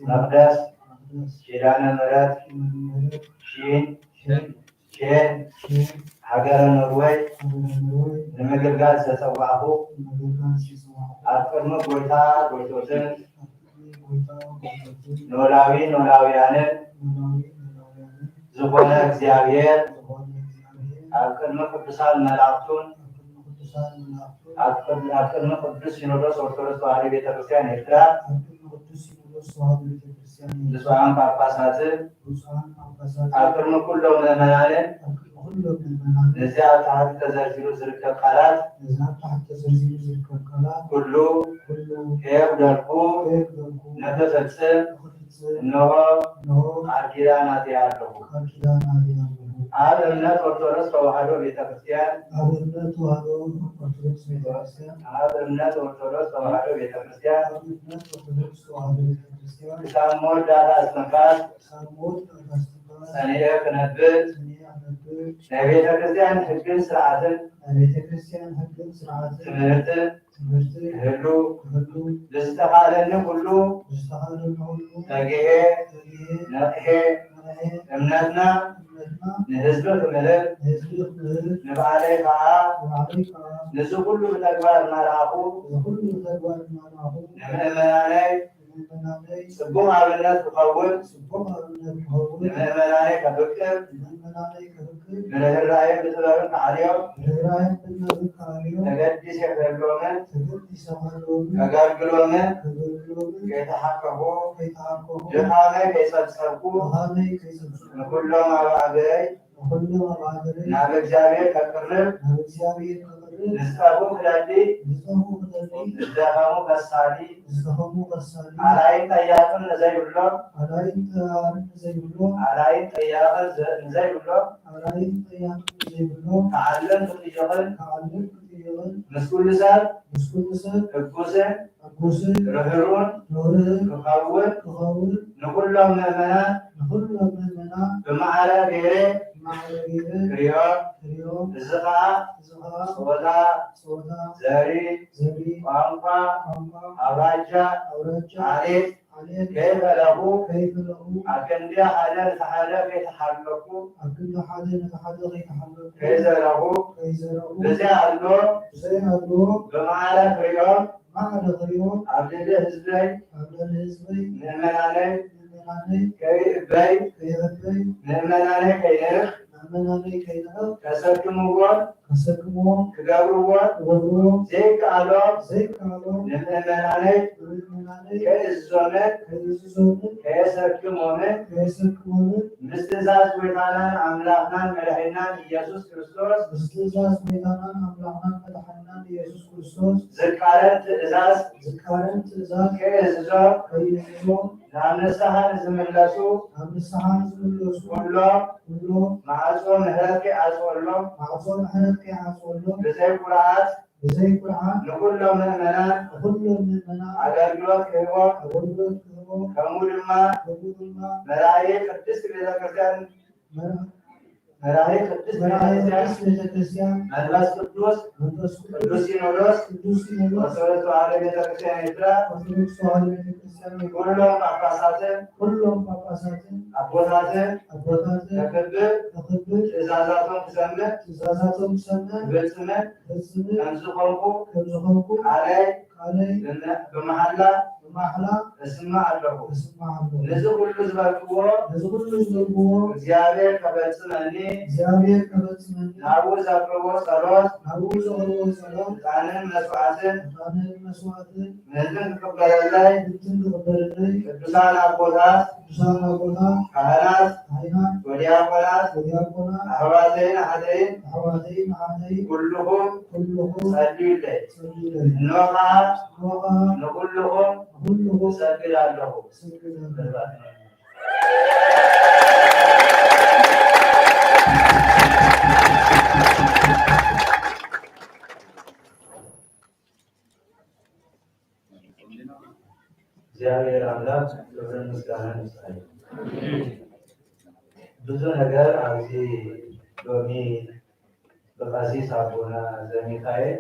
መቅደስ ኪዳነ ምሕረት ሺን ሼን ሃገረ ኖርወይ ንምግልጋል ዝተጸዋዕኩ፣ ኣብ ቅድሚ ጎይታ ጎይቶትን ኖላዊ ኖላውያንን ዝኾነ እግዚኣብሔር ኣብ ቅድሚ ቅዱሳን መላእክቱን ኣብ ቅድ-፣ ኣብ ቅድሚ ቅዱስ ሲኖዶስ ኦርቶዶክስ ተዋሕዶ ቤተክርስትያን ኤርትራ፣ ብፁዓን ጳጳሳትን፣ ኣብ ቅድሚ ኩሎም ምእመናንን፣ ነዚ ኣብ ታሕቲ ተዘርዚሩ ዝርከብ ቃላት ኩሉ ከየጉደልኩ ንክፍጽም እነሆ ቃል ኪዳን ኣትየ ኣለኹ። ኣብ እምነት ኦርቶዶክስ ተዋሕዶ ቤተክርስትያን፣ ኣብ እምነት ተዋሕዶ ኦርቶዶክስ ቤተክርስትያን፣ ኣብ እምነት ኦርቶዶክስ ተዋሕዶ ቤተክርስትያን፣ ኣብ እምነት ኦርቶዶክስ ተዋሕዶ ቤተክርስትያን፣ ክሳብ መወዳእታ እስትንፋስ ክሳብ መወዳእታ እስትንፋስ ጸኒዐ ክነብር፣ ጸኒዐ ክነብር፣ ናይ ቤተክርስትያን ሕግን ስርዓትን፣ ናይ ቤተክርስትያን ሕግን ስርዓትን፣ ትምህርትን ትምህርትን ክህሉ፣ ክህሉ፣ ብዝተኻእለኒ ኩሉ፣ ብዝተኻእለኒ ኩሉ፣ ተጊሄ፣ ተጊሄ፣ ነቕሔ፣ ነቕሔ፣ እምነትና፣ እምነትና፣ ንህዝቢ ክምህር፣ ንህዝቢ ክምህር፣ ንባዕለይ ከኣ፣ ንባዕለይ ከኣ፣ ንዚ ኩሉ ብተግባር እናረኣኹ፣ ንዚ ኩሉ ብተግባር እናረኣኹ፣ ንምእመናነይ፣ ንምእመናነይ፣ ጽቡቕ ኣብነት ክኸውን፣ ጽቡቕ ኣብነት ክኸውን፣ ንምእመናነይ ከፍቅር፣ ንምእመናነይ ከፍቅር፣ ብርህራሄን ብጥበብን ክዓልዮም፣ ብርህራሄን ብጥበብን ክዓልዮም፣ ተገዲሰ ክህልዎምን፣ ተገዲሰ ክህልዎምን፣ ከገልግሎምን፣ ከገልግሎምን፣ ከይተሓከኹ፣ ከይተሓከኹ፣ ድኻመይ ከይጸብጸብኩ፣ ድኻመይ ከይጸብጸብኩ፣ ንኩሎም ኣባግዕይ፣ ንኩሎም ኣባግዕይ፣ ናብ እግዚኣብሔር ከቅርብ፣ ናብ እግዚኣብሔር ከቅርብ፣ ንዝጠፍኡ ክደሊ፣ ንዝጠፍኡ ክደሊ፣ ንዝደኸሙ ከሳሊ፣ ንዝደኸሙ ከሳሊ፣ ኣላይን ጠያቅን ንዘይብሎም፣ ኣላይን ጠያቅን ንዘይብሎም፣ ኣላይን ጠያቅን ዘ-፣ ንዘይብሎም፣ ኣላይን ጠያቅን ንዘይብሎም፣ ክዓልን ክጥይቕን፣ ክዓልን ክጥይቕን፣ ምስ ኩሉ ሰብ፣ ምስ ኩሉ ሰብ፣ ሕጉስን፣ ሕጉስን፣ ርህሩህን፣ ርህሩህን፣ ክኸውን፣ ክኸውን፣ ንኩሎም ምእመናን፣ ንኩሎም ምእመናን፣ ብማዕረ ገይረ፣ ብማዕረ ገይረ፣ ክሪኦም፣ ክሪኦም፣ እዚ ኸኣ፣ እዚ ኸኣ፣ ጾታ፣ ጾታ፣ ዘሪ፣ ዘሪ፣ ቋንቋ፣ ቋንቋ፣ ኣውራጃ፣ ኣውራጃ፣ ዓሌት፣ ዓሌት፣ ከይፈለኹ፣ ከይፈለኹ፣ ኣብ ክንዲ ሓደ ንቲ ሓደ ከይተሓለልኩ፣ ኣብ ክንዲ ሓደ ነቲ ሓደ ከይተሓለልኩ፣ ከይዘረኹ፣ ከይዘረኹ፣ ብዘይ ኣድሎ፣ ብዘይ ኣድሎ፣ ብማዕረ ክሪኦም፣ ብማዕረ ክሪኦም፣ ኣብ ልዕሊ ህዝበይ፣ ኣብ ልዕሊ ህዝበይ፣ ምእመናነይ፣ ምእመናነይ፣ ከይእበይ፣ ከይእበይ፣ ምእመናነይ ከይንእኽ፣ ምእመናነይ ከይንእኽ፣ ከሰክምዎን፣ ከሰክምዎን፣ ክገብርዎን፣ ክገብርዎን፣ ዘይከኣሎም፣ ዘይከኣሎም፣ ንምእመናነይ፣ ንምእመናነይ፣ ከእዝዞምን፣ ከእዝዞምን፣ ከየሰክሞምን፣ ከየሰክሞምን፣ ምስ ትእዛዝ ጎይታናን ኣምላኽናን መድሓኒናን ኢየሱስ ክርስቶስ፣ ምስ ትእዛዝ ጎይታናን ኣምላኽናን መድሓኒናን ኢየሱስ ክርስቶስ፣ ዝቃረን ትእዛዝ፣ ዝቃረን ትእዛዝ፣ ከየእዝዞም፣ ከየእዝዞም፣ ናብ ንስሓ ንዝምለሱ፣ ናብ ንስሓ ንዝምለሱ፣ ኩሎም፣ ኩሎም፣ ማዕጾ ምሕረት ከይዓጽወሎም፣ ማዕጾ ምሕረት ከይዓጽወሎም፣ ብዘይ ኩርዓት፣ ብዘይ ኩርዓት፣ ንኩሎም ምእመናን፣ ንኩሎም ምእመናን፣ ኣገልግሎት ክህቦም፣ ኣገልግሎት ክህቦም፣ ከምኡ ድማ፣ ከምኡ ድማ፣ መርኣዪ ቅድስት ቤተክርስትያን፣ መርኣ-፣ መራሒ ቅድስት መራሒ ቤተክርስቲያን፣ ቅድስት ቤተክርስቲያን፣ መንፈስ ቅዱስ፣ መንፈስ ቅዱስ፣ ቅዱስ ሲኖዶስ፣ ቅዱስ ሲኖዶስ፣ ኦርቶዶክስ ተዋሕዶ ቤተክርስቲያን ኤርትራ፣ ኦርቶዶክስ ተዋሕዶ ቤተክርስቲያን ኤርትራ፣ ኩሎም ጳጳሳትን፣ ኩሎም ጳጳሳትን፣ አቦታትን፣ አቦታትን፣ ተክብር፣ ተክብር፣ ትእዛዛቶም ትሰምዕ፣ ትእዛዛቶም ትሰምዕ፣ ትፈጽምን፣ ትፈጽምን፣ ከምዝኾንኩ፣ ከምዝኾንኩ፣ ቃለይ፣ ቃለይ፣ ብመ-፣ ብመሓላ፣ ብመሓላ፣ እስምዕ ኣለኹ። እስምዕ ኣለኹ። ነዚ ኩሉ ዝበልክዎ፣ ነዚ ኩሉ ዝበልክዎ፣ እግዚኣብሔር ከፈጽመኒ፣ እግዚኣብሔር ከፈጽመኒ፣ ናብኡ ዘቅርቦ ጸሎት፣ ናብኡ ዘቅርቦ ጸሎት፣ ዕጣንን መስዋዕትን፣ ዕጣንን መስዋዕትን፣ ምእንትን ክቅበለለይ፣ ምእንትን ክቅበለለይ፣ ቅዱሳን አቦታት፣ ቅዱሳን አቦታት፣ ካህናት፣ ካህናት፣ ወዲያቆናት፣ ወዲያቆናት፣ አሕዋተይን አሓተይን፣ አሕዋተይን አሓተይን፣ ኩልኹም፣ ኩልኹም፣ ጸልዩለይ፣ ጸልዩለይ። እንሆ ኸዓ፣ እንሆ ኸዓ፣ ንኹልኹም፣ ንኹልኹም፣ እሰግድ ኣለኹ። እሰግድ ኣለኹ። እግዚአብሔር አምላክ ክብርን ምስጋናን ይብጻሕ። ብዙ ነገር ኣብዚ ሎሚ ብቀሲስ አቡነ ዘሚካኤል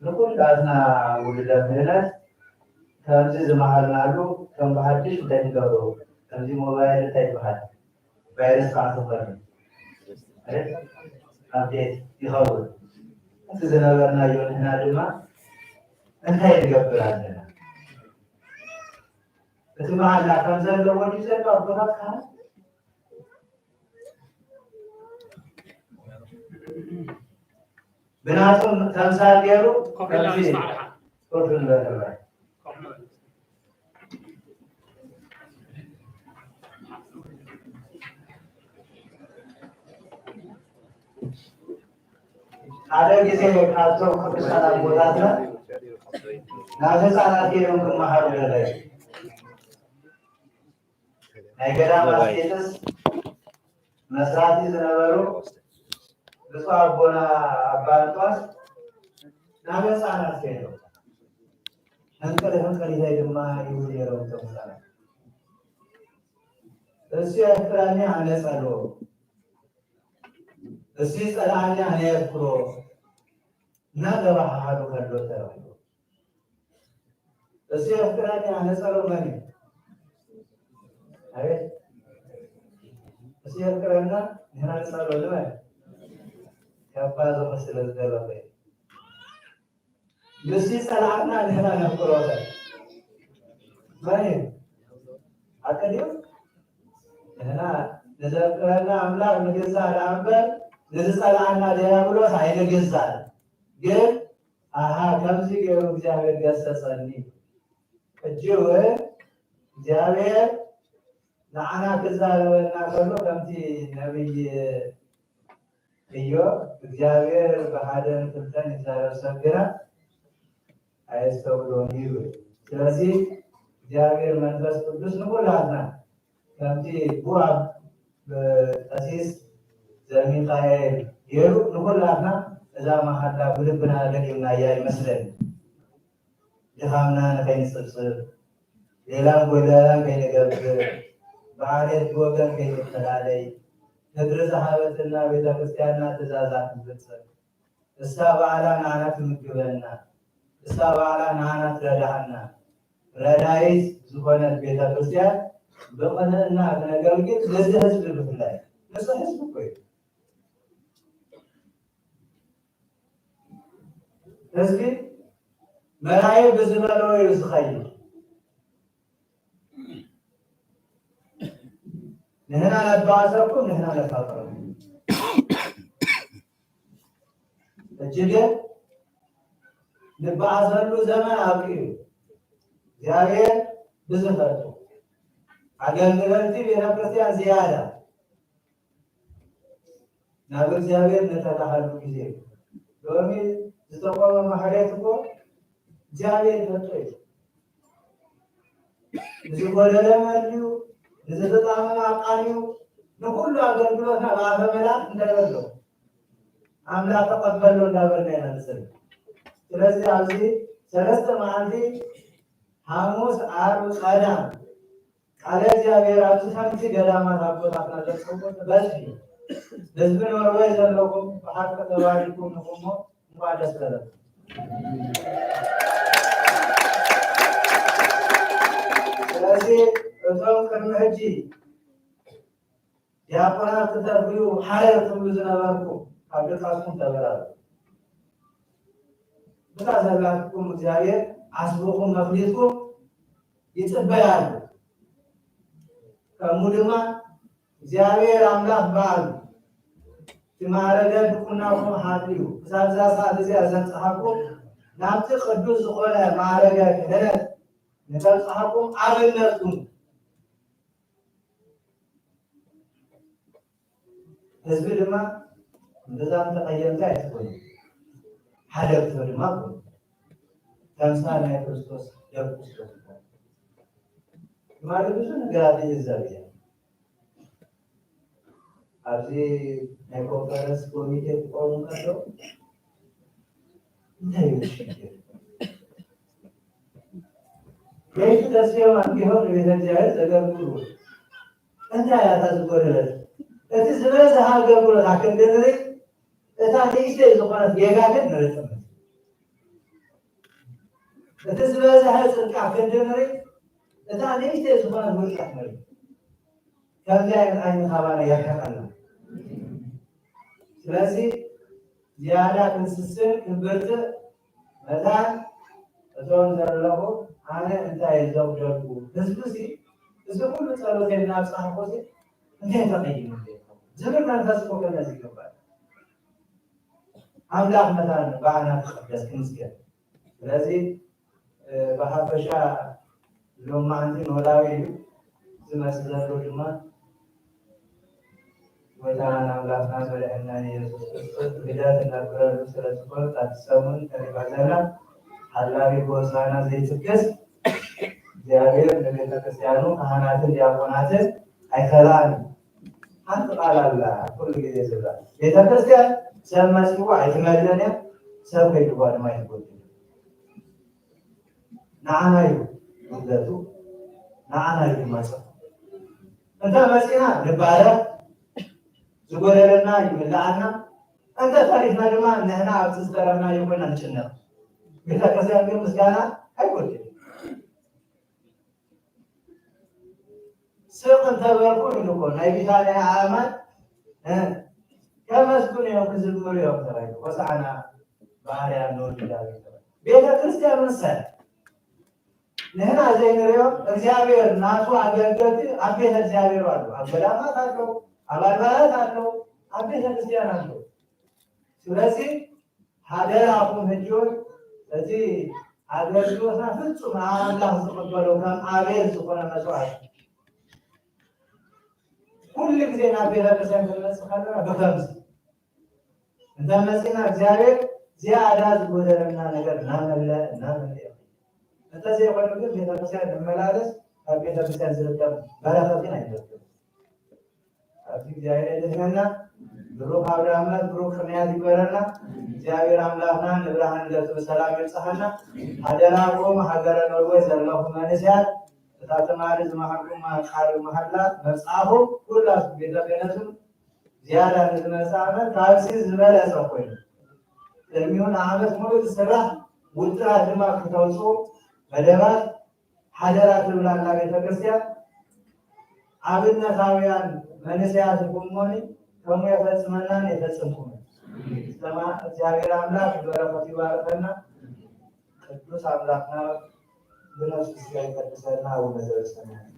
ንኩላትና ውሉደ ክህነት ከምዚ ዝመሃርናሉ ከም ብሓድሽ እንታይ ንገብሮ፣ ከምዚ ሞባይል እንታይ ይበሃል፣ ቫይረስ ካንሰር አይደል? አፕዴት ይኸውን። እቲ ዝነበርናዮ ንሕና ድማ እንታይ ንገብር ኣለና? እቲ መሃላ ከም ዘለዎ ድዩ ዘሎ ኣቦታት ካህናት? ብናቶም ተምሳል ገይሩ ኮፍ ኢልና ከምዚ ንስማዕ ደሓን። ኮፍ ንበል ደሓን። ኮፍ ንበል። ሓደ ግዜ ካብቶም ቅዱሳን ኣቦታትና ናብ ህፃናት ገይሮም ክመሃሩ ደረዩ። ናይ ገዳም ኣስቄጥስ መስራቲ ዝነበሩ ብፁዕ ኣቦና ኣባ እንጦንስ ናብ ህፃናት ከይዶም፣ ህንቅል ህንቅል ኢለይ ድማ ይብሉ ነይሮም እቶም ህፃናት። እሱ የፍቅረኒ፣ ኣነ ጸልኦ። እሱ ይጸልኣኒ፣ ኣነ የፍቅሮ። እናተባሃሃሉ ከሎ ተረኽቡ። እሱ የፍቅረኒ፣ ኣነ ጸልኦ መን እዩ? አቤት። እሱ የፍቅረና፣ ንሕና ንጸልኦ ልበል። ከባድ ዝኾነ ስለ ዝደረሰ። ንሱ ይጸልኣና፣ ንሕና ነፍቅሮ። መን እዩ? ሓቂ ድዩ? ንሕና ንዘፍቅረና ኣምላኽ ንግዛእ ደኣ እምበር፣ ንዝጸልኣና ዲያብሎስ ኣይንግዛእን። ግን፣ ኣሃ፣ ከምዚ ገይሩ እግዚኣብሔር ገሰጸኒ። ሕጂ እውን እግዚኣብሔር ንዓና ክዛረበና ከሎ፣ ከምቲ ነቢይ ኢዮብ፣ እግዚኣብሔር ብሓደን ክልተን ይዛረብ ሰብ ግና ኣየስተውዕሎን እዩ ይብል። ስለዚ እግዚኣብሔር መንፈስ ቅዱስ ንኹላትና ከምቲ ብኡ ኣብ ቀሲስ ዘሚካኤል ገይሩ ንኹላትና እዛ መሃላ ብልብና ገዲምናያ ይመስለኒ። ድኻምና ንኸይንጽብጽብ፣ ሌላን ጎደላን ከይንገብር፣ ብዓሌት ብወገን ከይንፈላለይ፣ ምድሪ ዝሃበትና ቤተክርስቲያንና ትእዛዛ ክንፍጽም፣ እሳ ባዕላ ንዓና ትምግበና፣ እሳ ባዕላ ንዓና ትረድኣና፣ ረዳይት ዝኾነት ቤተክርስቲያን ብቕንእና ክነገልግል፣ ነዚ ህዝቢ ብፍላይ፣ ንጹህ ህዝቢ እኮ እዩ። ህዝቢ መራሒ ብዝበሎ እዩ ዝኸይድ። ንሕና ነባእሰኩም፣ ንሕና ነፋቅረኩም። ሕጂ ግን ንባእሰሉ ዘመን ኣብቂኡ። እግዚኣብሔር ብዝፈቱ ኣገልግሎት ቤተክርስቲያን ዝያዳ ናብ እግዚኣብሔር ንተላሃሉ ግዜ፣ ሎሚ ዝተቆመ ማሕሌት እኮ እግዚኣብሔር ይፈልጦ እዩ። ንዝጎደለ መሊኡ፣ ንዝተጣመመ ኣቃንዩ፣ ንኹሉ ኣገልግሎትና ብኣፈ መላእክት እንዳበሎ፣ ኣምላኽ ተቐበሎ እንዳበልና ኢና ንጽሊ። ስለዚ ኣብዚ ሰለስተ መዓልቲ፣ ሓሙስ፣ ዓርቢ፣ ቀዳም፣ ቃለ እግዚኣብሔር ኣብዚ ከምቲ ገዳማት ኣቦታትና ዘጽሕፉ በዝሒ እዩ። ህዝብ ኖርወይ ዘለኹም ብሓቂ ተባሪኩም ንኹሞ እንኳን ደስ በለኩም። ስለዚህ እቶም ቅድሚ ሕጂ ዲያቆናት ክተርብዩ ሓረር ትብሉ ዝነበርኩም ካብ ድቃስኩም ተበራሩ። ብታ ዘላትኩም እግዚኣብሔር ዓስብኹም መኽሊትኩም ይጽበያሉ። ከምኡ ድማ እግዚኣብሔር ኣምላኽ ባዕሉ እቲ ማዕረገ ድቁናኹም ሓልዩ ክሳብ እዛ ሰዓት እዚኣ ዘብጽሓኩም ናብቲ ቅዱስ ዝኾነ ማዕረገ ክህነት ንከብጽሓኩም ኣብነት ኩኑ። ህዝቢ ድማ እምብዛም ተቐየምቲ ኣይትኹኑ፣ ሓለፍቲ ድማ ኩኑ። ተምሳል ናይ ክርስቶስ ደቁ ስለ ዝኾኑ። ትማሊ ብዙ ነገራት ይዕዘብ እየ። ኣብዚ ናይ ኮንፈረንስ ኮሚቴ ክኾኑ ከለዉ እንታይ እዩ ሽግር? ለይቲ ተሲኦም ኣንጊሆም ንቤተ እግዚኣብሔር ዘገልግሉ እንታይ እያ እታ ዝጎደለት? እቲ ዝበዝሐ ኣገልግሎት ኣክንዲ ንርኢ፣ እታ ንእሽተይ ዝኾነት ጌጋ ግን ንርጥምት። እቲ ዝበዝሐ ጽድቂ ኣክንዲ ንርኢ፣ እታ ንእሽተይ ዝኾነት ውድቀት ንርኢ። ከምዚ ዓይነት ዓይኒ ካባና የርሕቀና። ስለዚ ዝያዳ ክንስስን ክንብርትዕ መታን እቶም ዘለኹ ኣነ እንታይ ዘጉደልኩ? ህዝብሲ እዚ ኩሉ ጸሎተይ እናብጻሕኩሲ እንታይ ተቐይሙ ዝብል መንፈስ እኮ ከነዚ ይገባል። ኣምላኽ መታን ባዕልና ክቕደስ ክምስገን። ስለዚ ብሓፈሻ ሎማዓንቲ ኖላዊ እዩ። ዝመጽእ ዘሎ ድማ ጎይታናን ኣምላኽናን መድሕንናን ኢየሱስ ክርስቶስ ልደት እነኽብረሉ ስለ ዝኾነ፣ ኣብቲ ሰሙን ተሪፋ ዘላ ሓላዊ ሆሳዕና ዘይትክስ እግዚኣብሔር ንቤተ ክርስቲያኑ ካህናትን ዲያቆናትን ኣይከልኣን። ሓንቲ ቃል ኣላ ኩሉ ግዜ ዝብላ፣ ቤተ ክርስቲያን ሰብ መጺእዋ ኣይትመልእን እያ፣ ሰብ ከይድዋ ድማ ኣይትጎድልን። ንዓና እዩ ጉድለቱ፣ ንዓና እዩ ድማ ጽድቁ። እንተ መጺእና ንባረኽ፣ ዝጎደለና ይምላኣና፣ እንተ ተሪፍና ድማ ንሕና ኣብዚ ዝተረፍናዮ ኮይና ንጭነቕ። ቤተክርስትያን ግን ምስጋና ኣይጎድልን። ስቕ እንተበልኩም ኢሉ እኮ ናይ ቢታንያ ኣእማን፣ እ፣ ከመስግኑ እዮም፣ ክዝምሩ እዮም ተባሂሉ። ሆሳዕና በኣርያም ንወልድ ዳዊት ተባሂሉ። ቤተ ክርስቲያን መሰል ንሕና ዘይንሪኦ እግዚኣብሔር ናቱ ኣገልገልቲ ኣብ ቤተ እግዚኣብሔር ኣሉ። ኣብ ገዳማት ኣሉ፣ ኣብ ኣድባራት ኣሉ፣ ኣብ ቤተ ክርስቲያን ኣሉ። ስለዚ ሓደራኹም ሕጂ እውን እቲ ኣገልግሎትና ፍጹም ንኣምላኽ ዝቕበሎ ከም ኣቤል ዝኾነ መስዋዕት ኩሉ ግዜ ናብ ቤተክርስትያን ክንመጽእ ከለና ብኸምዚ እንተ መጺእና እግዚኣብሔር ዝያዳ ዝጎደለና ነገር እናመልአ እናመልአ ይኸይድ። እንተ ዘይኮነ ግን ቤተክርስትያን ንመላለስ ካብ ቤተክርስትያን ዝርከብ በረኸት ግን ኣይንረክብን። ኣብዚ እግዚኣብሔር የድሕነና። ብሩኽ ኣውደ ኣመት፣ ብሩኽ ቅንያት ይግበረና። እግዚኣብሔር ኣምላኽና ንብርሃን ልደቱ ብሰላም የብጽሓና። ሓደራኹም ሃገረ ኖርወይ ዘለኹም መንእሰያት፣ እታ ትማሊ ዝመሃርኩማ ቃል መሃላ መብጽዓኹም ኩላትኩም ቤተ ክህነትን ዝያዳ ንዝመጽእ ዓመት ካብዚ ዝበለጸ ኮይኑ፣ ቅድሚኡ ንዓመት ሙሉእ ዝስራሕ ውጥራት ድማ ክተውጽኡ መደባት ሓደራ ትብል ኣላ ቤተክርስትያን። ኣብነታውያን መንእሰያት ኢኹም እሞኒ፣ ከምኡ የፈጽመናን የፈጽምኩምን። ሰማ-፣ እግዚኣብሔር ኣምላኽ ብበረኸቱ ይባርከና። ቅዱስ ኣምላኽና ብነፍሱ ስጋ ይቀድሰና፣ ኣቡነ ዘበሰማያት።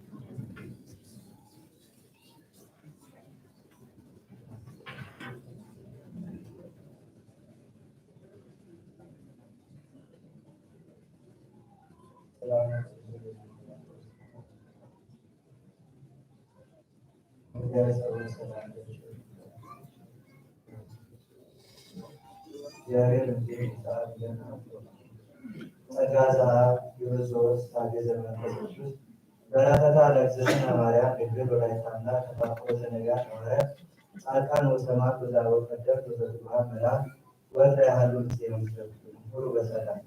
ጸጋ ዘአብ ይብዞ ሳቤ ዘመንፈስ ቅዱስ በረከታ ለእግዝእትነ ማርያም ድንግል ወላዲተ አምላክ ተፋቅሮ ዘነቢያት ሐዋርያት ጻድቃን ወሰማዕት ወዛወ ቀደምት ወዘትጉሃን መላእክት ወትረ ያህሉ ምስሌነ ምስለ ኩልነ ሁሩ በሰላም።